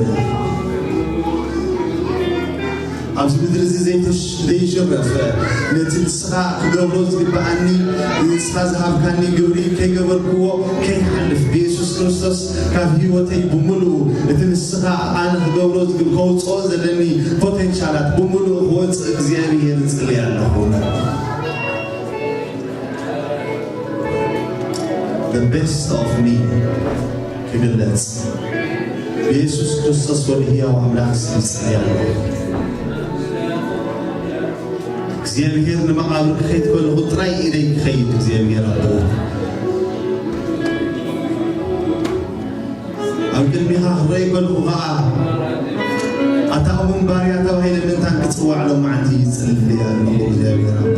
ኣብዚ ምድሪ እዚ ዘይተሽ-፣ ዘይሽረፍ ነቲ ንስኻ ክገብሮ ዝግብኣኒ፣ ንስኻ ዝሃብካኒ ግብሪ ከይገበርክዎ ከይሓልፍ ብየሱስ ክርስቶስ ካብ ህይወተይ ብምሉኡ እቲ ንስኻ ኣነ ክገብሮ ዝግብ-፣ ከውፅኦ ዘለኒ ፖቴንሻላት ብምሉኡ ክወፅእ እግዚኣብሔር እጽሊ ኣለኹ። The best of me ክግለጽ ብየሱስ ክርስቶስ ወዲ ህያው ኣምላኽ ስም እጽሊ ኣለኹ። እግዚኣብሔር ንመቓብር ክኸይድ ከለኹ ጥራይ ኢደይ ክኸይድ እግዚኣብሔር ኣቦ ኣብ ቅድሚኻ ክረይ ከለኹ ኸዓ ኣታ እውን ባርያ ተባሂለ ምእንታን ክጽዋዕ ሎማዓንቲ ይጽሊ ኣለኹ እግዚኣብሔር ኣቦ።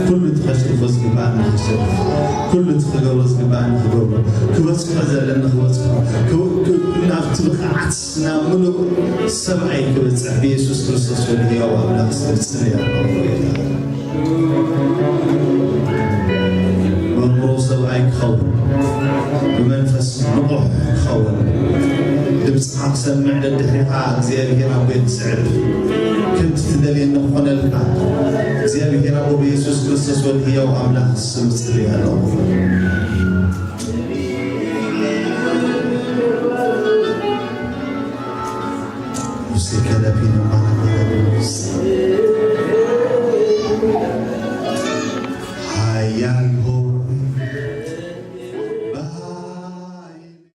ኩሉ እቲ ከሽርፎ ዝግባእ ንኽሸርፍ፣ ኩሉ እቲ ክገብሮ ዝግባእ ንኽገብሮ፣ ክበጽሖ ዘለኒ ክበጽሖ፣ ክው-፣ ክው-፣ ናብቲ ብቕዓት ናብ ምሉእ ሰብኣይ ክበጽሕ ብየሱስ ክርስቶስ ወዲ ህያው ኣምላኽ ስም ጽልያ ኣለኹ። ኣእምሮ ሰብኣይ ክኸውን፣ ብመንፈስ ንቑሕ ክኸውን፣ ድምፅኻ ክሰምዕ ደድሕሪኻ እግዚኣብሔር ኣቦይ ክስዕብ፣ ከምቲ ትደልየኒ ክኾነልካ እግዚኣብሔር ኣቦ ብየሱስ ክርስቶስ ወዲ ህያው ኣምላኽ ስም ጽልያ ኣለኹ። ሓያል